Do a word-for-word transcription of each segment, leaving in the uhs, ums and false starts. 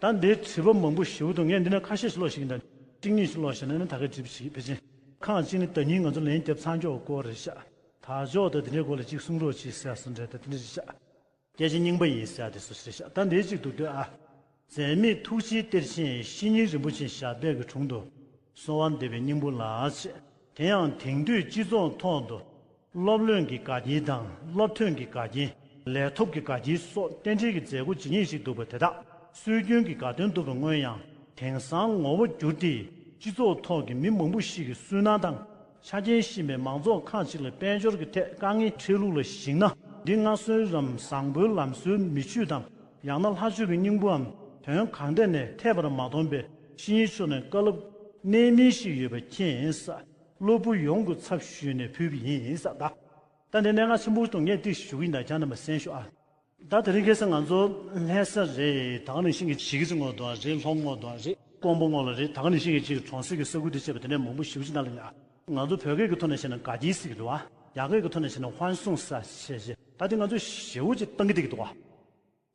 ད་འདིའི་དྲི་བ་མང་པོ་ཞེ་པོ་འདུག་ངས་འདི་ནས་ཁ་ཤས་ཤིག་ཀློག་ཤེས་ཀྱི་འདུག་གཅིག་གཉིས་ཤིག་ཀློག་ཤེས་ན་ནི་ད་གའི་དྲི་བ་ཞིག་ཕལ་ཆེར། ཁག་གཅིག་ནི་ཟླ་ཉིན་ང་ཚོ་ལན་བརྒྱབ་ཚར་ཀྱོག་སྐོར་རེད་ཤག་ད་ཅོག་ད་འདི་འདྲའི་སྐོར་ལ་གཅིག་གསུང་རོགས་གྱིས་ཟེར་སོང་འདྲ་ད་དེ་འདྲ་རེད་ཤག་སྐད་ཆ་རྙིང་པ་ཡིན་ཟེར་ཡ་དེ་སུ་ཞིག་རེད་ཤག་ད་འདིའི་གཅིག་འདུག་ལྟོས་ཨ། འཛད་མེད་ཐུགས་རྗེའི་གཏེར་ཆེན་བཤེས་གཉེན་རིན་པོ་ཆེ་ཞབས་པད་ཀྱི་དྲུང་དུ། གསོལ་བ་འདེབས་པའི་སྙིང་པོ་ལ་ཞེས། དེ་ཡང་དེང་དུས་སྤྱི་ཚོགས་ཐོག་ཏུ། སློབ་ལོན་གྱི་དགའ་སྐྱིད་དང་སློབ་ཐོན་གྱི་དགའ་སྐྱིད། ལས་ཐོབ་ཀྱི་དགའ་སྐྱིད་སོགས་རྟེན་འབྲེལ་གྱི་མཛད་སྒོ་ཇི་སྙེད་ཞིག་འདུག་པ་དེ་དག་སྲོལ་རྒྱུན་གྱི་དགའ་སྟོན་འདུག་པར་མངོན་ཡང་། དེང་སང་ངོ་བོ་འགྱུར་ཏེ། སྤྱི་ཚོགས་ཐོག་གི་མི་མང་པོ་ཞིག་གི་སུན་སྣང་དང་། ཆ་རྐྱེན་ཞན་པའི་མང་ཚོགས་ཁག་ཅིག་ལ་དཔལ་འབྱོར་གྱི་ཐད་དཀའ་ངལ་འཕྲད་ལུགས་ལ་གཞིགས་ན། འདི་སྔར་སྲོལ་རམ་བཟང་པོའི་ལམ་སྲོལ་མི་ཆོས་དང་། ཡང་ན་ལྷ་ཆོས་ཀྱི་སྙིང་པོའམ་དོན་གང་ཐད་ནས་འཐད་པར་མ་མཐོང་པས་བཤེས་གཉེན་མཆོག་ནས་བཀའ་སློབ་གནད་སྨིན་ཞིག་ཡོད་པ་མཁྱེན་ས། སློབ་བུ་ཡོངས་ཀྱི་ཚབ་ཞུས་ནས་ཕུལ་བ་ཡིན་ས། ད་ད་འདི་གནད་འགག་ཆེན་པོ་ཞིག་འདུག་ངས་ཏིག་ཞུ་གི་ཡིན། ད་ཁྱེད་རྣམ་པ་གསན་ཤོག་ཨ། ད་དེ་རིང་ཁ་སང་ང་ཚོ་ལྷ་ས་རེད། ད་ག་ནང་བཞིན་གྱི་གཞིས་ཀ་རྩེ་ངོས་དང་རེད། ལྷོ་ངོས་དང་རེད། ཀོང་པོ་ངོས་ལ་རེད། ད་ག་ནང་བཞིན་གྱི་གཅིག་གྲོང་གསེབ་ཀྱི་ས་ཁུལ་དེ་བྱས་པ་དེ་འདྲ་མང་པོ་ཞེ་པོ་ཅིག་ནང་ལ་ཡ། ང་ཚོ་བོད་སྐད་ཀྱི་ཐོག་ནས་བཤད་ན་དགའ་སྐྱིད་ཟེར་གྱི་འདུག་བ། རྒྱ་སྐད་ཀྱི་ཐོག་ནས་བཤད་ན་欢送ས་བྱས་བྱས། ད་དེ་ང་ཚོ་ཞེ་པོ་ཅིག་བཏང་གི་བསྡད་ཀྱི་འདུག་བ།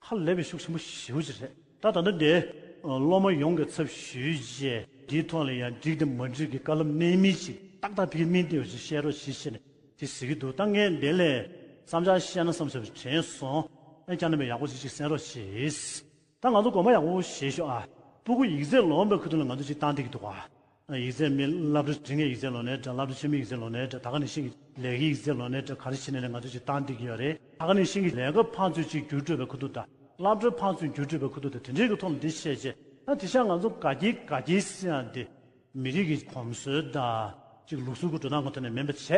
ཧ་ལས་པའི་ཤུགས་ཆེན་པོ་ཞེ་པོ་ཅིག་རེད། ད་ད་ལྟ་འདི་སློབ་མ་ཡོངས་ཀྱི་ཚབ་ཞུས་བྱས། འདིའི་ཐོག་ལ་ཡང་འགྲིག་དང་མ་འགྲིག་གི་བཀའ་སློབ་གནད་སྨིན་ཞིག་ཏག་ཏག་ཕ་གིར་སྨིན་བསྡད་ཡོད་ཅེས་བཤད་རོགས་གྱིས་ཞེས་ནས་དེ་ཟེར་གྱི་འདུག་ད་ངས་འདི་ལས་བསམ་འཆར་བཤད་ན་བསམ་བྱས་པ་དྲན་སོང་། ཨ་ཁྱེད་རྣམ་པས་ཡག་པོ་ཅིག་ཅིག་གསན་རོགས་གྱིས། ད་ང་ཚོ་དགོངས་པ་ཡག་པོ་བཞེས་ཤོག་ཨ། སྤུ་གུ་ཡིག་ཚད་ལོན་པའི་ཁུལ་དུ་ལ་ང་ཚོ་ཅིག་བཏང་བསྡད་ཀྱི་འདུག་ག་ཡིག་ཚད་མི་སློབ་གྲྭ་འབྲིང་གི་ཡིག་ཚད་ལོན་ནའི་འདྲ། སློབ་གྲྭ་ཆེན་མོའི་ཡིག་ཚད་ལོན་ནའི་འདྲ། ད་ག་ནང་བཞིན་གྱི་ལས་ཀའི་ཡིག་ཚད་ལོན་ནའི་འདྲ། ག་རེ་བྱེད་ནའི་ང་ཚོ་ཅིག་བཏང་བསྡད་ཀྱི་ཡོད་རེད། ད་ག་ནང་བཞིན་གྱི་ལས་ཀ་ཕར་ཚུར་ཅིག་བསྒྱུར་སྤྲོད་པའི་ཁུལ་དུ་དང་། སློབ་གྲྭ་ཕར་ཚུར་བསྒྱུར་སྤྲོད་པའི་ཁུལ་དུ་དང་། དེ་འདྲའི་གི་ཐོག་ལ་འདི་བཤད་རྗེས། ད་དེང་སང་ང་ཚོ་དགའ་སྐྱིད་དགའ་སྐྱིད་ཟེར་ཡག་འདི་མི་རིགས་ཀྱི་གོམས་སྲོལ་དང་། ཅིག་ལུགས་སྲོལ་གྱི་འགྲོ་སྟངས་ཀྱི་ཐོག་ནས་མིན་པ་བྱས།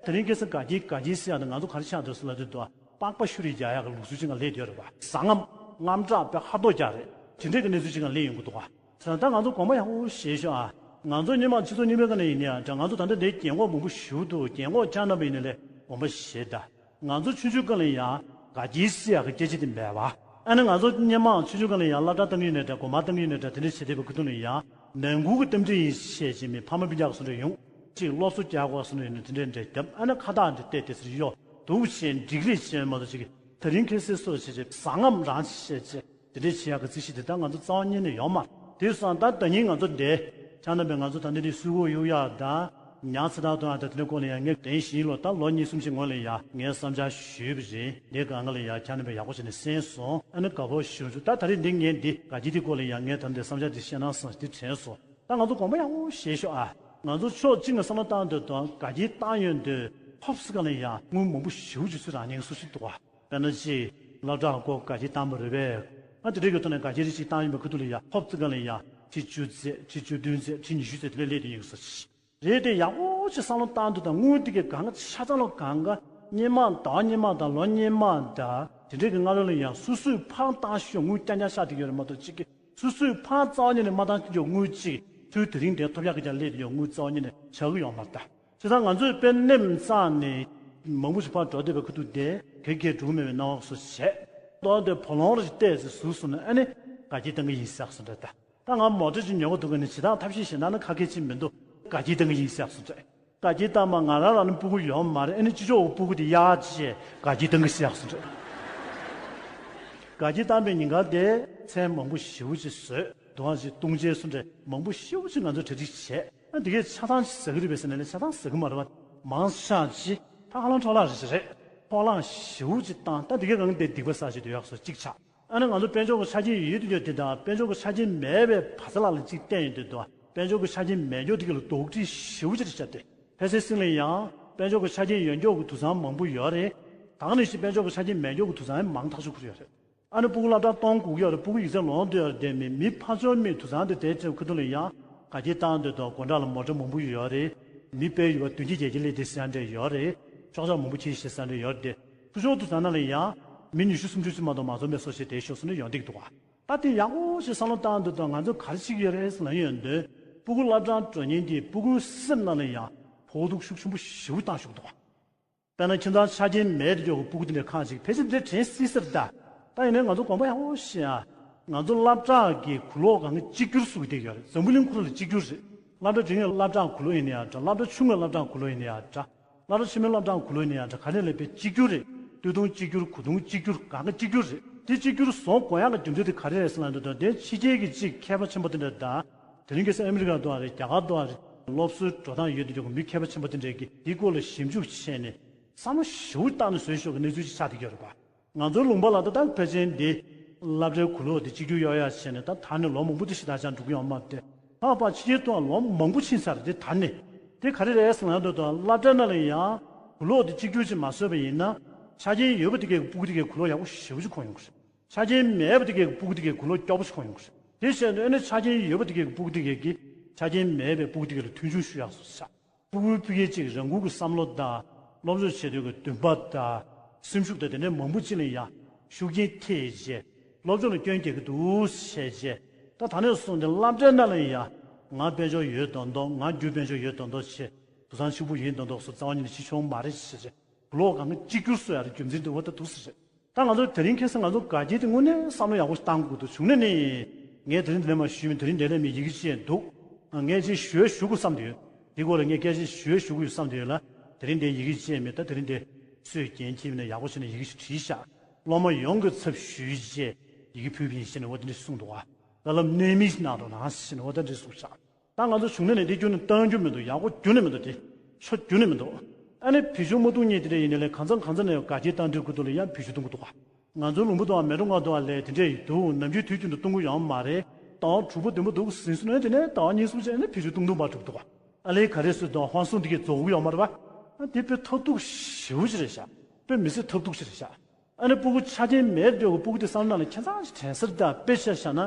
དེ་རིང་ཁ་སང་དགའ་སྐྱིད་དགའ་སྐྱིད་ཟེར་ཡག་འདི་ང་ཚོ་ག་རེ་ཆགས་འདུག་ཟེར་ལབ་དུས་དང་། པགས་པ་བཤུ་རེས་རྒྱག་ཡག་གི་ལུགས་སྲོལ་ཅིག་ང་སླེབས་བསྡད་ཡོད་རེད་པ། ཟ་རྔམ་དངངས་སྐྲག་དཔེ་ཧ་ཏོག་རྒྱག་རེད། དེ་འདྲའི་གི་གནས་ཚུལ་ཅིག་ང་སླེབས་ཡོང་གི་འདུག་ག་ད་ད་ང་ཚོ་དགོངས་པ་ཡག་པོ་བཞེས་ཤོག་ཨ། ང་ཚོ་སྔོན་མ་སྤྱི་ཚོགས་རྙིང་པའི་སྒང་ནས་ཡིན་ནའང་འདྲ། ང་ཚོ་ད་ལྟ་འདིར་རྒན་གོག་མང་པོ་ཞེ་པོ་འདུག་རྒན་གོག་ཁྱེད་རྣམ་པ་ཡིན་ནའི་ལས་དགོངས་པ་བཞེས་ད། ང་ཚོ་ཆུང་ཆུང་སྒང་ལ་ཡང་དགའ་སྐྱིད་ཟེར་ཡག་གི་སྐད་ཆ་དེ་མེད་པ། ཨ་ནི་ང་ཚོ་སྔོན་མ་ཆུང་ཆུང་སྒང་ལ་ཡང་སློབ་གྲྭ་བཏང་གི་ཡོད་ནའི་འདྲ། དགོན་པ་བཏང་གི་ཡོད་ནའི་འདྲ། དེ་འདྲ་བྱེད་བསྡད་པའི་ཁུལ་དུ་ལ་ཡང་ནང་ཁུལ་གྱི་རྟེན་འབྲེལ་ཡིན་བཤད་བྱས་མི་ཕ་མ་སྤུན་ཀྱག་གི་སོང་འདྲ་ཡོང་། ཅིག་སློབ་གསོ་རྒྱག་དགོས་སོང་འདྲ་ཡོང་ནའི་དེ་འདྲ་འདྲ་བརྒྱབ། ཨ་ནི་ཁ་བཏགས་འདི་བལྟས་དེ་ཚོར་གཡོག་འདུག་བྱས་འགྲིག་རེད་བྱས་མ་གཏོགས། ཅིག་དེ་རིང་ཁ་སང་སོགས་བྱས་བྱས་ཟ་རྔམ་རང་བྱས་བྱས་དེ་འདྲ་བྱེད་ཡག་གི་རྩིས་གཞི་དེ་ད་ང་ཚོ་རྩ་བ་ཉིད་ནས་ཡོད་མ་རེད། དེ་སོང་ཙང་ད་ད་ཉིན་ང་ཚོ་འདི་ཁྱེད་རྣམ་པས་ང་ཚོ་ད་འདི་འདྲའི་གསོལ་ཕོགས་གཡུག་ཡག་དང་། ཉར་ཚགས་གཏོང་ཡག་དང་། དེ་འདྲའི་སྐོར་ལ་ཡང་ངས་བདེན་བཞིན་ལོ་ད་ལོ་གཉིས་གསུམ་ཞིག་སྔོན་ལ་ཡང་ངས་བསམ་འཆར་ཞུས་པ་རེད། འདི་སྒང་ག་ལ་ཡང་ཁྱེད་རྣམ་པས་ཡག་པོ་བྱས་ནས་གསན་སོང་། ཨ་ནི་དགའ་པོ་ཞེ་པོ་བྱུང་། ད་ད་རེས་འདི་ངས་འདི་དགའ་སྐྱིད་དེ་སྐོར་ལ་ཡང་ངས་ད་འདི་བསམ་འཆར་འདི་བཤད་ན་བསམས་འདི་དྲན་སོང་། ད་ང་ཚོ་དགོངས་པ་ཡག་པོ་བཞེས་ཤོག་ཨ། ང་ཚོ་ཕྱོགས་གཅིག་ནས་བསམ་བློ་བཏང་དུས་དང་། དགའ་སྐྱིད་བཏང་ཡོང་དུས་ཧོབ་སི་སྒང་ལ་ཡང་དངུལ་མང་པོ་ཞེ་པོ་ཅིག་ཚུར་རག་མཁན་སུ་ཞིག་འདུག་ག་དཔེར་ན་ཅིག་སློབ་གྲྭ་སྐོར་དགའ་སྐྱིད་བཏང་བ་རེད་པས། ཨ་དེ་འདྲའི་གི་ཐོག་ནས་དགའ་སྐྱིད་རེ་ཅིག་བཏང་ཡོང་བའི་ཁུལ་དུ་ལ་ཡང་ཧོབ་སི་སྒང་ལ་ཡང་ཁྲི་བཅུ་ཙམ། ཁྲི་བཅུ་བདུན་ཙམ། ཁྲི་ཉི་ཤུ་ཙམ་དེ་འདྲ་སླེབས་བསྡད་ཡོང་གི་ས་ཞིག་རེད་དེ། ཡག་པོ་ཅིག་བསམ་བློ་བཏང་དུས་དང་། དངུལ་དེ་གའི་སྒང་ག་ཆ་ཚང་ལོ་སྒང་ག་སྔོན་མ་ཟླ་བ་སྔོན་མ་དང་ལོ་སྔོན་མ་དང་དེ་འདྲའི་གི་སྔ་རོལ་ལ་ཡང་སོ་སོས་ཕར་བཏང་ཤོག་དངུལ་རྐྱང་རྐྱང་ཤར་བསྡད་ཡོད་རེད་མ་གཏོགས། གཅིག་གི་སོ་སོས་ཕར་རྩ་བ་ཉིད་ནས་མ་བཏང་ཤོག་དངུལ་གཅིག་ཚུར་དེ་རིང་འདིར་ཐོབ་ཡག་གི་ཀྱང་སླེབས་བསྡད་ཡོད། དངུལ་རྩ་བ་ཉིད་ནས་ཆགས་ཀྱི་ཡོད་མ་རེད་ད། བྱས་ཙང་ང་ཚོས་དཔེ་མནན་ཙང་ནས་མང་པོ་ཞིག་ཕར་འགྲོ་བསྡད་པའི་ཁུལ་དུ་བསྡད། ག་གེ་འགྲོ་གི་མེད་པའི་སྣང་བ་བཟོ་བྱས། མདོར་དེ་བུ་ལོན་རེ་ཞིག་བལྟས་ཚེ་ཟུར་སོང་ན་ཨ་ནི་དགའ་སྐྱིད་བཏང་གི་ཡིན་ཟེར་སོང་འདྲ་ད། ད་ང་མོ་ཊ་ཅིག་ཉོ་གི་འདུག་ག་ནི་བྱེད་སྟངས་ཐབས་ཤེས་གཞན་དག་ནི་ཁ་སྐད་ཅིག་མི་འདུག་དགའ་སྐྱིད་བཏང་གི་ཡིན་ཟེར་སོང་འདྲ། དགའ་སྐྱིད་བཏང་མ། ང་རང་རང་ནི་སྤུ་གུ་ཡོད་མ་རེད། ཨ་ནི་ཅི་ཆོག་སྤུ་གུ་དེ་གཡར་བྱས་དགའ་སྐྱིད་བཏང་གི་ཟེར་སོང་འདྲ། དགའ་སྐྱིད་བཏང་པའི་ཉིན་ག་དེ་མཚན་མང་པོ་ཞེ་པོ་ཅིག་བཟོས། དུ་བ་ཞིག་བཏུང་བྱས་སོང་འདྲ། མང་པོ་ཞེ་པོ་ཅིག་ང་ཚོས་གྲ་སྒྲིག་བྱས། ཨ་འདི་གས་ཆ་ཚང་ཞིག་ཟ་གི་རེད་པས་ཟེར་ན་ལས་ཆ་ཚང་ཟ་གི་མ་རེད་པ། མང་ཆ་ཅིག་ད་ཧ་ལམ་འཕྲོ་བརླག་རེ་ཞིག་རེད། འཕྲོ་བརླག་ཞེ་པོ་ཅིག་བཏང་། ད་འདི་གས་གང་དེ་སྡིག་པ་བསགས་བྱས་སྡོད་ཡག་བཟོ་གཅིག་ཆགས། ཨ་ནི་ང་ཚོ་དཔལ་འབྱོར་གྱི་ཆ་རྐྱེན་ཡོད་དུས་ཡོད་དེ་དང་། དཔལ་འབྱོར་གྱི་ཆ་རྐྱེན་མེད་པའི་བར་མཚམས་ལ་ལ་གཅིག་བསྟན་ཡོང་དུས་དང་། དཔལ་འབྱོར་གྱི་ཆ་རྐྱེན་མེད་མཁན་དེ་ག་ལ་རྡོག་ཁྲེས་ཞེ་པོ་ཅིག་རེད་ཤག་སྟེ། ཕལ་ཆེར་སེམས་ལ་ཡང་དཔལ་འབྱོར་གྱི་ཆ་རྐྱེན་ཡོད་མཁན་གྱི་དུམ་མཚམས་མང་པོ་ཡོད་རེད། ད་ག་ནང་བཞིན་དཔལ་འབྱོར་གྱི་ཆ་རྐྱེན་མེད་མཁན་གྱི་དུམ་མཚམས་མང་ཐག་ཆོད་ཁུར་ཡོད་རེད། ཨ་ནི་སྤུ་གུ་སློབ་གྲྭ་གཏོང་དགོས་ཀྱི་ཡོད་རེད། སྤུ་གུ་ཡིག་ཚད་ལོན་འདོད་ཡོད་རེད། དེ་མིན་མི་ཕར་ཕྱོགས་མིའི་དུམ་མཚམས་དེ་དེ་བྱས་ཁུ་ཐུ་ལ་ཡང་དགའ་སྐྱིད་བཏང་འདོད་དང་། དགོང་དག་ལ་མོ་ཊ་མང་པོ་ཡོད་རེད། མི་དཔེ་ཡོད་པ་བདུན་བརྒྱ་བརྒྱད་བརྒྱ་སླེབས་བསྡད་ས་འདྲ་ཡོད་རེད། ཆོག་ཆོག་མང་པོ་ཁྱེར་བཞག་ས་འདྲ་ཡོད་རེད། དེ་ཕར་ཕྱོགས་དུམ་མཚམས་ནང་ལ་ཡང་མི་ཉི་ཤུ་སུམ་ཅུ་ཙམ་མ་གཏོགས་མ་འཛོམས་པའི་བཟོ་ཞིག་དེ་ཕྱོགས་སུ་ནི་ཡོང་བསྡད་ཀྱི་འདུག་ག་ད་དེ་ཡག་པོ་ཞིག་བསམ་བློ་བཏང་འདོད་དང་། ང་ཚོས་ག་རེ་བྱེད་ཀྱི་ཡོད་རེད་ཟེར་ན་ཡོང་དུས། སྤུ་གུ་སློབ་གྲྭར་འགྲོ་མཁན་གྱི་སྤུ་གུའི་སེམས་ནང་ལ་ཡང་ཕོག་ཐུག་ཤུགས་ཆེན་པོ་ཞེ་པོ་བཏང་བཞག་འདུག་ག་དཔེར་ན་ཁྱིམ་ཚང་ཆ་རྐྱེན་མེད་དེ་ཡོད་པའི་སྤུ་གུ་དེ་འདྲ་ཁག་ཅིག་ཕལ་ཆེར་འདི་དྲན་སྲིད་ས་རེད་ད། ད་ཡིན་ནའི་ང་ཚོ་དགོངས་པ་ཡག་པོ་བཞེས་ཨ། ང་ཚོ་སློབ་གྲྭ་གི་གོང་ལོག་སྒང་གི་གཅིག་གྱུར་བཟོ་གི་བསྡད་ཡོད་རེད། འཛམ་བུ་གླིང་ཁོ་རང་ལ་གཅིག་གྱུར་རེད། སློབ་གྲྭ་འགྲིམ་ཡག་སློབ་གྲྭ་གོང་ལོག་ཡིན་ན་ཡང་འདྲ། སློབ་གྲྭ་ཆུང་བའི་སློབ་གྲྭ་གོང་ལོག་ཡིན་ན་ཡང་འདྲ། སློབ་གྲྭ་ཆེན་མོའི་སློབ་གྲྭ་གོང་ལོག་ཡིན་ན་ཡང་འདྲ། ག་ནས་ལབ་པའི་གཅིག་གྱུར་རེད། སྟོད་ཐུང་གཅིག་གྱུར། གོང་ཐུང་གཅིག་གྱུར། སྒང་ག་གཅིག་གྱུར་རེད། དེ་གཅིག་གྱུར་བཟོ་དགོས་ཡག་གི་རྒྱུ་མཚན་དེ་ག་རེ་རེད་ཟེར་ལབ་དུས་དང་། དེ་ཕྱི་རྒྱལ་གྱི་གཅིག་མཁས་པ་ཆེན་པོ་དེ་འདྲ་དང་། དེ་རིང་ཁ་སང་ཨ་མི་རི་ཀ་དུ་བ་རེད། རྒྱ་གར་དུ་བ་རེད། སློབ་གསོའི་འགྲོ་སྟངས་ཡོད་དེ་འཇོག་མི་མཁས་པ་ཆེན་པོ་དེ་འདྲས་ཀྱིས་དེའི་སྐོར་ལ་ཞིབ་འཇུག་བྱས་ནས་བསམ་བློ་ཞེ་པོ་བཏང་ནས་བཟོས་ཆོག་གི་གནས་ཚུལ་ཅིག་ཆགས་བསྡད་ཀྱི་ཡོད་རེད་པ། ང་ཚོའི་ལུང་པ་ལ་ད་ལྟ་ཕལ་ཆེར་འདི་སློབ་གྲྭའི་གོ་ལོག་དེ་གཅིག་གྱུར་ཡོང་ཡག་བྱས་ནས་ད་ད་ནི་ལོ་མང་པོ་དེ་ཞིག་ད་ཆ་འགྲོ་གི་ཡོད་མ་རེད། ད་ཕར་ཕྱི་རྒྱལ་དུའང་ལོ་མང་པོ་ཕྱིན་ཚར་རེད། དེ་ད་ནི་དེ་ག་རེ་རེད་ཟེར་ན། ད་ལྟ་སློབ་གྲྭ་ནང་ལ་ཡང་གོ་ལོག་དེ་གཅིག་གྱུར་ཅིག་མ་བཟོས་པ་ཡིན་ན། ཆ་རྐྱེན་ཡོད་པ་དེ་གའི་སྤུ་གུ་དེ་གའི་གོ་ལོག་ཡག་པོ་ཞེ་པོ་ཅིག་གོན་ཡོང་གི་རེད། ཆ་རྐྱེན་མེད་པ་དེ་གའི་སྤུ་གུ་དེ་གའི་གོ་ལོག་སྐྱོ་པོ་ཞིག་གོན་ཡོང་གི་རེད། དེ་བྱས་ནས་ཨ་ནི་ཆ་རྐྱེན་ཡོད་པ་དེ་གའི་སྤུ་གུ་དེ་གའི་གིས་ཆ་རྐྱེན་མེད་པའི་སྤུ་གུ་དེ་གའི་ལ་མཐུན་སྦྱོར་ཞུ་ཡག་སོགས་བྱ། སྤུ་གུའི་སྤུ་གུའི་ཅིག་རང་འགུལ་གྱི་བསམ་བློ་དང་། སློབ་སྦྱོང་བྱེད་འདོད་ཀྱི་འདུན་པ་དང་། སེམས་ཤུགས་དང་། དེ་འདྲའི་མང་པོ་ཅིག་ལ་ཡང་ཤུགས་རྐྱེན་ཐེབས་བྱས། སློབ་སྦྱོང་ལ་སྐྱོན་རྒྱག་གི་འདུག་བྱས་བྱས། ད་ད་ནས་བཟུང་སྟེ་སློབ་གྲྭའི་ནང་ལ་ཡང་ང་དཔལ་འབྱོར་ཡོད་མདོག་མདོག་ང་རྒྱུ་དཔལ་འབྱོར་ཡོད་མདོག་མདོག་བྱས། དུད་ཚང་ཕྱུག་པོ་ཡིན་མདོག་མདོག་སོགས་རྩ་བ་ཉིད་ནས་བྱེད་ཆོག་མ་རེད་བྱས་བྱས། གོ་ལོག་སྒང་ག་གཅིག་གྱུར་བཟོ་ཡག་གི་རྒྱུ་མཚན་དེ་འོ་ད་འདུག་ཟེར་བྱས། ད་ང་ཚོ་དེ་རིང་ཁ་སང་ང་ཚོ་དགའ་སྐྱིད་དེ་དངོས་གནས་བསམ་བློ་ཡག་པོ་ཞིག་བཏང་དགོས་འདུག་བྱུང་ན་ནི། ངས་དེ་རིང་འདི་ནས་མར་ཞུས་མིན། དེ་རིང་འདི་ནས་མར་ཡི་གེ་བཅས་འདུག་ངས་ཅིག་ཞུ་ཞུ་དགོས་བསམ་དུས། དེ་སྐོར་ལ་ངས་སྐད་ཆ་ཞུ་ཞུ་དགོས་ཡོད་བསམ་དུས་ལ། དེ་རིང་འདི་ཡི་གེ་བཅས་མེད། ད་དེ་རིང་འདི་སུས་འགན་འཁྱེར་ནས་ཡག་པོ་བྱས་ནས་ཡི་གེ་ཞིག་བྲིས་ཤག་སློབ་མ་ཡོངས་ཀྱི་ཚབ་ཞུས་བྱས་ཡི་གེ་ཕུལ་བ་ཡིན་ཞེས་ནས་འོ་དེ་འདྲ་གསུངས་འདུག་ག་བཀའ་སློབ་གནད་སྨིན་ཞིག་གནང་རོགས་གནང་ཞེས་ནས་འོ་དེ་འདྲ་གསུངས་ཤག་ད་ང་ཚོ་བྱུང་ན་ནི་དེ་ཁྱོན་ནས་གཏང་རྒྱུ་མི་འདུག་ཡག་པོ་ཁྱོན་ནས་མི་འདུག་དེ་ཆོ་ཁྱོན་ནས་མི་འདུག་ཨ་ནི་བེད་སྤྱོད་མ་གཏོང་མཁན་དེ་འདྲ་ཡིན་ནའི་ལས། གང་ཚང་གང་ཚང་ནས་དགའ་སྐྱིད་གཏང་དུས་ཁུ་ཐུག་ལ་ཡང་བེད་སྤྱོད་གཏོང་གི་འདུག་ག་ང་ཚོའི་ལུང་པ་དུའང་མལ་གྲོ་ལྔ་དུའང་ལས་དེ་འདྲས་ཡིན་འདུག་ནམ་རྒྱུན་དུས་རྒྱུན་དུ་གཏོང་གི་ཡོད་མ་རེད། ཟླ་བ་དྲུག་པ་བདུན་པ་འདུག་ཟིན་སོང་ན་དེ་ནས་ཟླ་བ་གཉིས་གསུམ་བྱས་ནས་བེད་སྤྱོད་གཏོང་གཏོང་པ་འགྲོ་གི་འདུག་ག་ཨ་ལས་ག་རེ་ཟེར་དུས་ཧོན་སུང་དེ་གས་རྫོགས་ཀྱི་ཡོད་མ་རེད་པ། ཨ་དེ་དཔེ་ཐབས་སྡུག་ཞེ་པོ་ཅིག་རེད་ཤག་དཔེ་མི་སྲིད་ཐབས་སྡུག་ཅིག་རེད་ཤག་ཨ་ནི་སྤུ་གུ་ཆ་རྐྱེན་མེད་འདོད་ཀྱི་སྤུ་གུ་དེ་བསམ་བློ་ནང་ལ་ཁྱད་མཚར་ཞིག་དྲན་ས་རེད། ད་དཔེ་ཆ་བཞག་ན་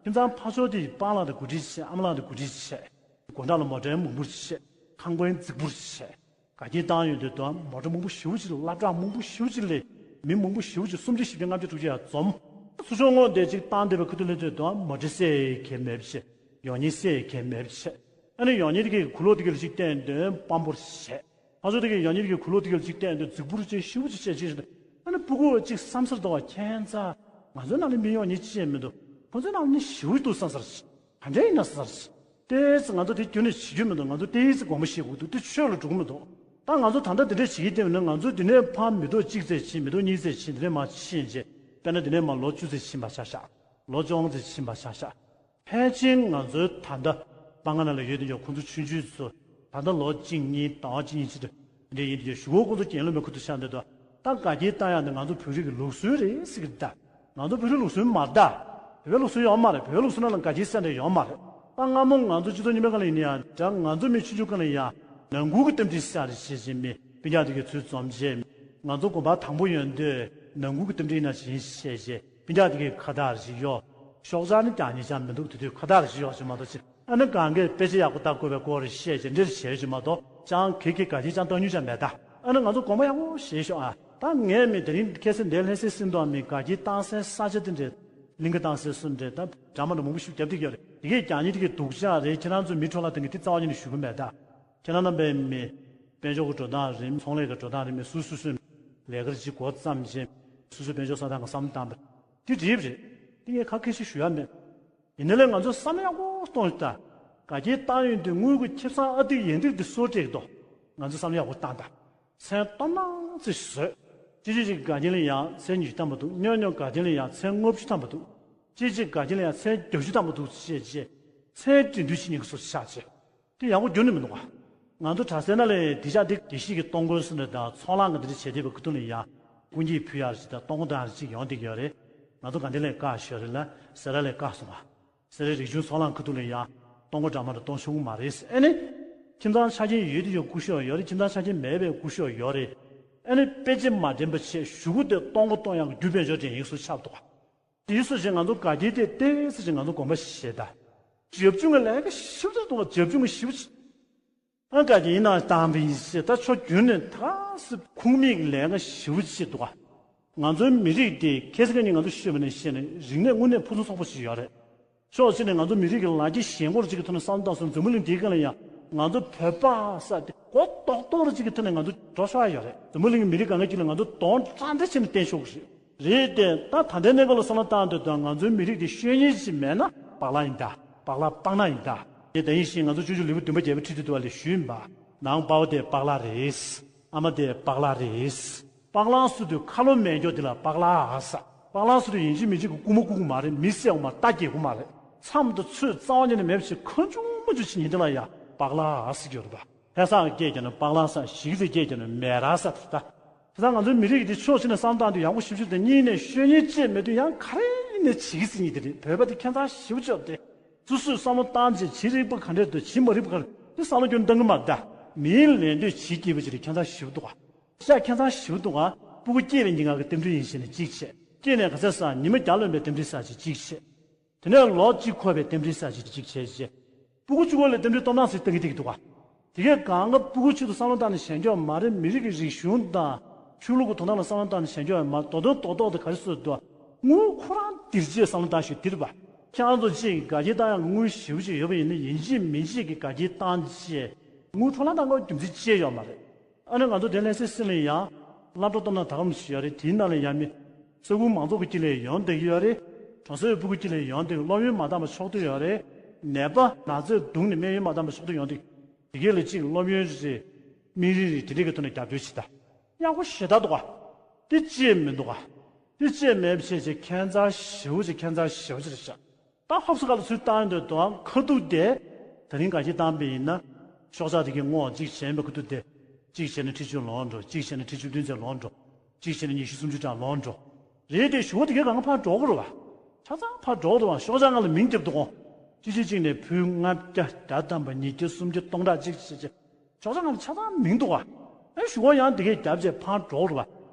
ཁྱིམ་ཚང་ཕར་ཕྱོགས་དེ་ཡི་སྤང་ལགས་དང་གོ་སྒྲིག་བྱས། ཨ་མ་ལགས་དང་གོ་སྒྲིག་བྱས། སྒོ་འགྲམ་ལ་མོ་ཊ་མང་པོ་བྱས། ཁང་པ་རྫིག་པོ་བྱས། དགའ་སྐྱིད་བཏང་ཡོང་དུས་དུ་མོ་ཊ་མང་པོ་ཞེ་པོ་ཅིག་སློབ་གྲྭ་མང་པོ་ཞེ་པོ་ཅིག་སླེབས། མི་མང་པོ་ཞེ་པོ་ཅིག་སུམ་བརྒྱ་བཞི་བརྒྱ་ལྔ་བརྒྱ་དྲུག་བརྒྱ་ཡར་འཛོམས། ཚུར་ཕྱོགས་སྔོན་དེ་ཅིག་བཏང་བསྡད་པའི་ཁུ་ཐུག་ལ་དུས་དུ་མོ་ཊ་བསད་ཡས་གང་མེད་པ་བྱས། ཡོང་མཁན་བསད་ཡས་གང་མེད་པ་བྱས། ཨ་ནི་ཡོང་མཁན་དེ་གའི་གོ་ལོག་དེ་གའི་ལ་ཅིག་བསྟན་དོན་དཔང་པོར་བྱས། ཕར་ཕྱོགས་དེ་གའི་ཡོང་མཁན་དེ་གའི་གོ་ལོག་དེ་གའི་ལ་ཅིག་བསྟན་དོན་རྫིག་པོ་རུ་བྱས། ཞེ་པོ་ཅིག་བྱས་བྱས་བྱས། ཨ་ནི་སྤུ་གུ་ཅིག་བསམ་སར་འདུག་ག་ཁྱད་མཚར། ང་ཚོའི་ནང་ལ་མི་ཡོང་མཁན་ཅི་ཡང་མི་འདུག་ཁོ་ཚོའི་ནང་ལ་མི་ཞེ་པོ་འདུག་བསམ་སར། ག་འདྲ་ཡིན་ན་བསམ་སར། ཏོག་ཙམ་ང་ཚོ་དེ་ཁྱོན་ནས་བྱེད་རྒྱུ་མི་འདུག་ང་ཚོ་ཏོག་ཙམ་དགོངས་པ་བཞེས་དགོས་འདུག་དེ་ཆོས་ལ་འགྲོ་གི་མི་འདུག་ད་ང་ཚོ་ད་ལྟ་འདི་འདྲས་བྱེད་ཀྱི་བསྡད་པ་ན། ང་ཚོ་འདི་ནས་ཕར་མི་ཐོག་གཅིག་ཙམ་ཕྱིན། མི་ཐོག་གཉིས་ཙམ་ཕྱིན། འདི་ནས་མར་ཕྱིན་རྗེས་དཔེར་ན་འདི་ནས་མར་ལོ་བཅུ་ཙམ་ཕྱིན་པ་ཆ་བཞག་ལོ་བཅོ་ལྔ་ཙམ་ཕྱིན་པ་ཆ་བཞག་ཕལ་ཆེར་ང་ཚོའི་ད་ལྟ་སྤང་ཁ་ནང་ལ་ཡོད་དེ་འཇོག་ཁོང་ཚོ་ཆུང་ཆུང་ཚོ་ད་ལྟ་ལོ་གཅིག་གཉིས་ཟླ་བ་གཅིག་གཉིས་ཕྱིན་དུས་འདི་འདྲས་ཡིན་དེ་འཇོག་གཞུག་གུ་ཁོང་ཚོ་གྱེན་ལོག་མི་ཁུ་ཐུག་ཆགས་འདུག་ད་དགའ་སྐྱིད་བཏང་ཡག་འདི་ང་ཚོ་བོད་རིགས་ཀྱི་ལུགས་སྲོལ་རེད་ཟེར་གི་འདུག་ད་ང་ཚོ་བོད་རིགས་ལུགས་སྲོལ་མ་རེད་ད། བོད་པའི་ལུགས་སྲོལ་ཡོད་མ་རེད། བོད་པའི་ལུགས་སྲོལ་ནང་ལ་དགའ་སྐྱིད་ཟེར་འདྲ་ཡོད་མ་རེད། ད་སྔ་མོ་ང་ཚོ་སྤྱི་ཚོགས་རྙིང་པའི་སྒང་ལ་ཡིན་ན་ཡང་འདྲ། ང་ཚོ་མི་ཆུང་ཆུང་སྒང་ལ་ཡང་ནང་ཁུལ་གྱི་རྟེན་འབྲེལ་ཟེར་ཡག་རེ་བྱེད་བྱེད་མི་སྤུན་ཀྱག་དེ་གའི་ཚུར་འཛོམས་བྱས། ང་ཚོ་དགོན་པ་དང་པོ་ཡོང་དུས་ནང་ཁུལ་གྱི་རྟེན་འབྲེལ་ཡིན་ན་བྱེད་བྱས་བྱས། སྤུན་ཀྱག་དེ་གའི་ཁ་བཏགས་རེ་ཞིག་གཡོག་ཤོག་བྱང་ནི་ཀྱང་ཉེ་ཆར་མི་འདུག་དེ་དུས་ཁ་བཏགས་རེ་ཞིག་གཡོག་བྱས་མ་གཏོགས་ཅི། ཨ་ནི་གང་གས་དཔེ་ཆ་ཡག་པོ་ལྟ་དགོས་པའི་སྐོར་རེ་བཤད་བྱས་འདྲ་རེ་བྱས་བྱས་མ་གཏོགས། ཅང་གེ་གེ་དགའ་སྐྱིད་ཅང་གཏོང་མྱོང་ཅང་མེད་ད། ཨ་ནི་ང་ཚོ་དགོངས་པ་ཡག་པོ་བཞེས་ཤོག་ཨ། ད་ངས་མི་དེ་རིང་ཁ་སང་འདིར་ལྷ་སའི་སྲིད་དོན་མི་དགའ་སྐྱིད་བཏང་སའི་ས་ཆ་དེ་འདྲས་གླིང་ག་བཏང་སའི་སུ་འདྲས་ད་འདྲ་མི་འདྲ་མང་པོ་ཞིག་རྒྱབ་བསྡད་ཀྱི་ཡོད་རེད། དེ་གས་རྒྱ་ཉིན་དེ་གས་སྡུག་ཅག་རེད། ཁྱེད་རང་ཚོ་མི་འཕྲོ་བརླག་བཏང་གི་དེ་རྩ་བ་ཉིད་ནས་ཞུ་གི་མེད་ད། ཁྱེད་རང་རྣམ་པས་མི་དཔལ་འབྱོར་གྱི་འགྲོ་སྟངས་རེད། ཚོང་ལས་ཀྱི་འགྲོ་སྟངས་རེད། མི་སུ་སུ་སུ་ལས་ཀ་ཅིག་འགོ་བརྩམས་བྱས་སུ་སུ་དཔལ་འབྱོར་བཟོ་སྟངས་ཀྱི་བསམ་བློ་བཏང་པ་དེ་འགྲིག་རེད། དེ་ངས་ཁ་སྐད་ཞིག་ཞུ་ཡ་མེད། ཡིན་ནའི་ལས་ང་ཚོ་བསམ་བློ་ཡག་པོ་གཏོང་ད། དགའ་སྐྱིད་བཏང་ཡོང་དུས་དངུལ་གྱི་ཁེ་བཟང་ཨ་ཏིག་ཡིན་ཏིག་དེ་སོར་སྤྲད་ཀྱི་འདུག་ང་ཚོ་བསམ་བློ་ཡག་པོ་བཏང་ད། མཚན་སྟོང་ནང་ཙི་བཟོས། ཅི་ཅི་ཅིག་དགའ་སྐྱིད་ལ་ཡང་མཚན་ཉི་ཤུ་ཐམ་པ་འདུག་སྨྱོ་སྨྱོ་དགའ་སྐྱིད་ལ་ཡང་མཚན་ལྔ་བཅུ་ཐམ་པ་འདུག་ཅི་ཅི་དགའ་སྐྱིད་ལ་ཡང་མཚན་བརྒྱད་ཅུ་ཐམ་པ་འདུག་ཅེས་བྱས། མཚན་འབྲི་འདུན་ཅི་ཉིད་ཀྱི་སོར་ཆགས་བྱས། དེ་ཡག་པོ་རྒྱུན་ནས་མི་འདུག་ག་ང་ཚོ་གྲྭ་སའི་ནང་ལ་དེ་ཤག་དེ་དགེ་བཤེས་ཀྱི་གཏོང་སྒོ་སུ་འདྲ་དང་ཚོགས་ལངས་ཀྱི་འདི་འདྲ་བྱས་བསྡད་པའི་ཁུ་ཐུག་ལ་ཡང་སྐུ་འགྱེད་ཕུལ་ཡག་ཅིག་དང་གཏོང་སྒོ་བཏང་ཡག་ཅིག་ཡོང་བསྡད་ཀྱི་ཡོད་རེད། ང་ཚོ་དགའ་ལྡན་ལ་བཀག་ཞོར་རེད་ལ་སེ་ར་ལ་བཀག་སོང་བ། སེ་རའི་རིག་གཞུང་ཚོགས་ལངས་ཁུ་ཐུག་ལ་ཡང་གཏོང་སྒོ་འདྲ་མི་འདྲ་གཏོང་ཆོག་གི་མ་རེད། ཨ་ནི། ཁྱིམ་ཚང་ཆ་རྐྱེན་ཡོད་དེ་ཡོད་སྐུ་ཞབས་ཡོད་རེད། ཁྱིམ་ཚང་ཆ་རྐྱེན་མེད་པའི་སྐུ་ཞབས་ཡོད་རེད། ཨ་ནི་དཔེ་ཆ་མ་འགྲན་པ་བྱས་གཞུག་གུ་དེ་གཏོང་སྒོ་གཏོང་ཡག་གི་རྒྱུ་དཔལ་འབྱོར་འདྲེན་ཡིག་སོགས་ཆགས་འདུག་ག་དེའི་སོ་བཞིན་ང་ཚོ་དགའ་སྐྱིད་དེ་ཏོག་ཙམ་ཅིག་ང་ཚོ་དགོངས་པ་བཞེས་ད། རྒྱབ་ལྗོངས་ཀྱི་ལས་ཀ་ཞེ་པོ་ཅིག་འདུག་ག་རྒྱབ་ལྗོངས་ཀྱི་ཞེ་པོ་ཅིག་ཨ་དགའ་སྐྱིད་ཡིན་ན་བཏང་བ་ཡིན་ཞེས་ད་ཕྱོགས་རྒྱུན་ནས་ད་སི་ཁུངས་མེད་ཀྱི་ལས་ཀ་ཞེ་པོ་ཅིག་འདུག་ག་ང་ཚོའི་མི་རིགས་དེ་ཁ་སང་ཁ་ཉིན་ང་ཚོ་ཤོད་པ་ནས་བཤད་ནས་རིག་གནས་དངོས་གནས་ཕུན་སུམ་ཚོགས་པོ་ཞིག་ཡོད་རེད། ཕྱོགས་གཅིག་ནས་ང་ཚོ་མི་རིགས་ཀྱི་ལ་རྒྱ་ཞེན་ཁོག་ཅིག་གི་ཐོག་ནས་བསམ་བློ་བཏང་སོང་། འཛམ་བུ་གླིང་འདིའི་སྒང་ལ་ཡང་ང་ཚོ་བོད་པ་ས་དེ་གོ་རྡོག་རྡོག་རེ་ཅིག་གི་ཐོག་ནས་ང་ཚོ་འགྲོ་ཤོག་ཡ་ཡོད་རེད། འཛམ་བུ་གླིང་གི་མི་རིགས་གང་ག་ཅིག་ལ་ང་ཚོ་གདོང་བཀྲག་མདངས་ཆེ་ནས་བསྟན་ཆོག་གི་རེད། རེད་དེ་ད་ད་ལྟའི་གནས་སྐབས་ལ་བསམ་བློ་བཏང་དུས་ད་ང་ཚོའི་མི་རིགས་དེ་ཤོད་ཉེན་ཅིག་མེད་ན་སྤག་ལག་ཡིན་ད། སྤག་ལག་སྤག་ནག་ཡིན་ད། དེ་ད་ཡིན་ཞིང་ང་ཚོ་ཆུང་ཆུང་ལུས་པོ་བདུན་པ་བརྒྱད་པ་ཁྲིད་དུས་དུ་བ་ལས་ཞུས་ཡིན་པ། ནང་པ་བ་དེ་སྤག་ལག་རེད། ཨ་མ་དེ་སྤག་ལག་རེད། སྤག་ལག་སུ་དུས་ཁ་ལོ་མེད་མགྱོགས་དེ་ལ་སྤག་ལག་ཨ་ས། པག་ལང་ཟེར་དུས་ཡིན་གཅིག་མིན་གཅིག་གི་རྐུ་མ་རྐུ་གི་མ་རེད། མི་བསད་དགོས་མ་རེད། རྟ་འགྱེལ་དགོས་མ་རེད། མཚམས་དང་ཚོད་རྩ་བ་ཉིད་ནས་མེད་པ་ཞིག་ཁ་ཆུང་མ་ཆུང་ཞིག་ཉིན་དེ་ལ་ཡ་པག་ལང་ཟེར་གྱི་ཡོད་རེད་པ། ལྷ་སར་སྐད་རྒྱག་ན་པག་ལང་ཟེར། གཞིས་ཀ་རྩེ་སྐད་རྒྱག་ན་མེ་ར་ཟེར་ད། དེ་ཙང་ང་ཚོའི་མི་རིགས་ཀྱི་ཕྱོགས་གཅིག་ནས་བསམ་བློ་བཏང་དུས་ཡག་པོ་ཞེ་པོ་ཅིག་དང་། གཉིས་ནས་ཤོད་ཉེས་ཅི་མེད་དུས་ཡང་ག་རེ་ཡིན་ནའི་བྱེད་ཀྱི་ཟེར་མཁན་དེ་རེད། བོད་པ་དེ་ཁྱད་མཚར་ཞེ་པོ་ཅིག་ཡོད་རེད། སོ་སོས་བསམ་བློ་བཏང་བྱས་བྱེད་རིགས་པ་ག་འདྲས་འདུག་བྱེད་མ་རིགས་པ་ག་རེ་འདུག་དེ་བསམ་བློ་ཁྱོན་བཏང་གི་མ་རེད་ད། མིའི་ལས་འདོད་བྱེད་སྐྱེས་པ་ཅིག་རེད། ཁྱད་མཚར་ཞེ་པོ་འདུག་ག་ཤ་ཁྱད་མཚར་ཞེ་པོ་འདུག་ག་ཕྲུ་གུ་སྐྱེས་པའི་ཉིན་གང་གི་རྟེན་འབྲེལ་ཡིན་ཞེས་ནས་གཅིག་བྱས། སྐྱེས་ནས་ག་ཚོད་ཟ་ཉི་མ་བརྒྱ་ལོན་པའི་རྟེན་འབྲེལ་ཟེར་ཅིག་གཅིག་བྱས། དེ་ནས་ལོ་གཅིག་འཁོར་བའི་རྟེན་འབྲེལ་ཟེར་ཅིག་གཅིག་བྱས་བྱས། ཕྲུ་གུ་གཅིག་པོ་ལ་རྟེན་འབྲེལ་སྟོབས་ན་ཟེར་བཏང་གི་བསྡད་ཀྱི་འདུག་ག་དེ་གས་གང་ག་ཕྲུ་གུ་ཆེད་དུ་བསམ་བློ་བཏང་ནས་བྱས་འགྱོ་བ་མ་རེད། མི་རིགས་ཀྱི་རིག་གཞུང་དང་ཆོས་ལུགས་ཀྱི་དོན་དག་ལ་བསམ་བློ་བཏང་ནས་བྱས་འགྱོ་བ་མ་རེད། རྡོག་རྡོག་རྡོག་རྡོག་དེ་ག་རེ་བཟོས་འདུག་དངུལ་ཁོ་རང་འདིར་བྱས་བསམ་བློ་བཏང་ཞིག་འདིར་བ། ཁྱེད་རང་ཚོ་གཅིག་དགའ་སྐྱིད་བཏང་ཡག་དངུལ་ཞེ་པོ་ཅིག་ཡོད་པ་ཡིན་ན། ཡིན་གཅིག་མིན་གཅིག་གི་དགའ་སྐྱིད་བཏང་བྱས་དངུལ་འཕྲོ་བརླག་བཏང་དགོས་རྒྱུ་མཚན་ཅི་ཡང་ཡོད་མ་རེད། ཨ་ནི་ང་ཚོ་དེ་ལྷ་སའི་སྲིད་ལ་ཡང་སློབ་གྲྭ་སྟོང་ཕྲག་དགའ་རོམ་ཞིག་ཡོད་རེད། དེའི་ནང་ལ་ཡང་མི་ས་ཁུལ་མང་ཚོགས་ཀྱི་དཀྱིལ་ལ་ཡོང་བསྡད་ཀྱི་ཡོད་རེད། གྲོང་གསེབ་ཕྲུ་གུ་དཀྱིལ་ལ་ཡོང་བསྡད། སློབ་ཡོན་མ་འདང་བ་ཕྱོགས་བསྡུས་ཡོད་རེད། ནད་པ་ན་ཚས་གདུང་ནས་སྨན་ཡོན་མ་འདང་བ་ཕྱོགས་བསྡུས་ཡོང་བསྡད། དེ་གས་ལ་གཅིག་སློབ་ཡོན་རེད། སྨན་རིན་རེད། དེ་འདྲས་ཀྱི་ཐོག་ནས་རྒྱབ་སྐྱོར་བྱེད་ད། ཡག་པོ་ཞེ་དྲག་འདུག་ག་དེ་ཅི་ཡང་མི་འདུག་ག་དེ་ཅི་ཡང་མེད་པ་བྱས་བྱས་ཁྱད་མཚར་ཞེ་པོ་ཅིག་ཁྱད་མཚར་ཞེ་པོ་ཅིག་རེད་ཤག་ད་ཧོབ་སེ་ཁ་ལ་ཚུར་བཏང་ཡོང་དུས་དང་། ཁ་ཐུག་དེ་ད་རིང་དགའ་སྐྱིད་བཏང་པ་ཡིན་ན་ཤོག་ཆག་དེ་གའི་སྔོག་གཅིག་བྱས་པའི་ཁ་ཐུག་དེ་གཅིག་བྱས་ན་ཁྲི་བཅུ་ལོངས་འགྲོ། གཅིག་བྱས་ན་ཁྲི་བཅུ་བདུན་ཙམ་ལོངས་འགྲོ། གཅིག་བྱས་ན་ཉི་ཤུ་སུམ་ཅུ་གྲངས་ལོངས་འགྲོ། རེད་དེ་ཞུ་བ་དེ་གའི་གང་ག་ཕར་འགྲོ་གི་རེད་བ། ཆ་ཚང་ཕར་འགྲོ་གི་རེད་བ། ཤོག་ཆག་ལྔ་ལ་མིང་རྒྱབ་འདུག་གོ་གཅིག་གཅིག་གཅིག་ནས་ཕུལ། ལྔ་བརྒྱ། བརྒྱ་ཐམ་པ། ཉིས་བརྒྱ། སུམ་བརྒྱ། སྟོང་ཕྲག་གཅིག་བྱས་བྱས། ཤོག་ཆག་ལྔ་ལ་ཆ་ཚང་མིང་འདུག་ག་ཨེ་ཞུ་བ་ཡང་དེ་གས་རྒྱབ་བྱས་ཕར་འགྲོ་གི་རེད་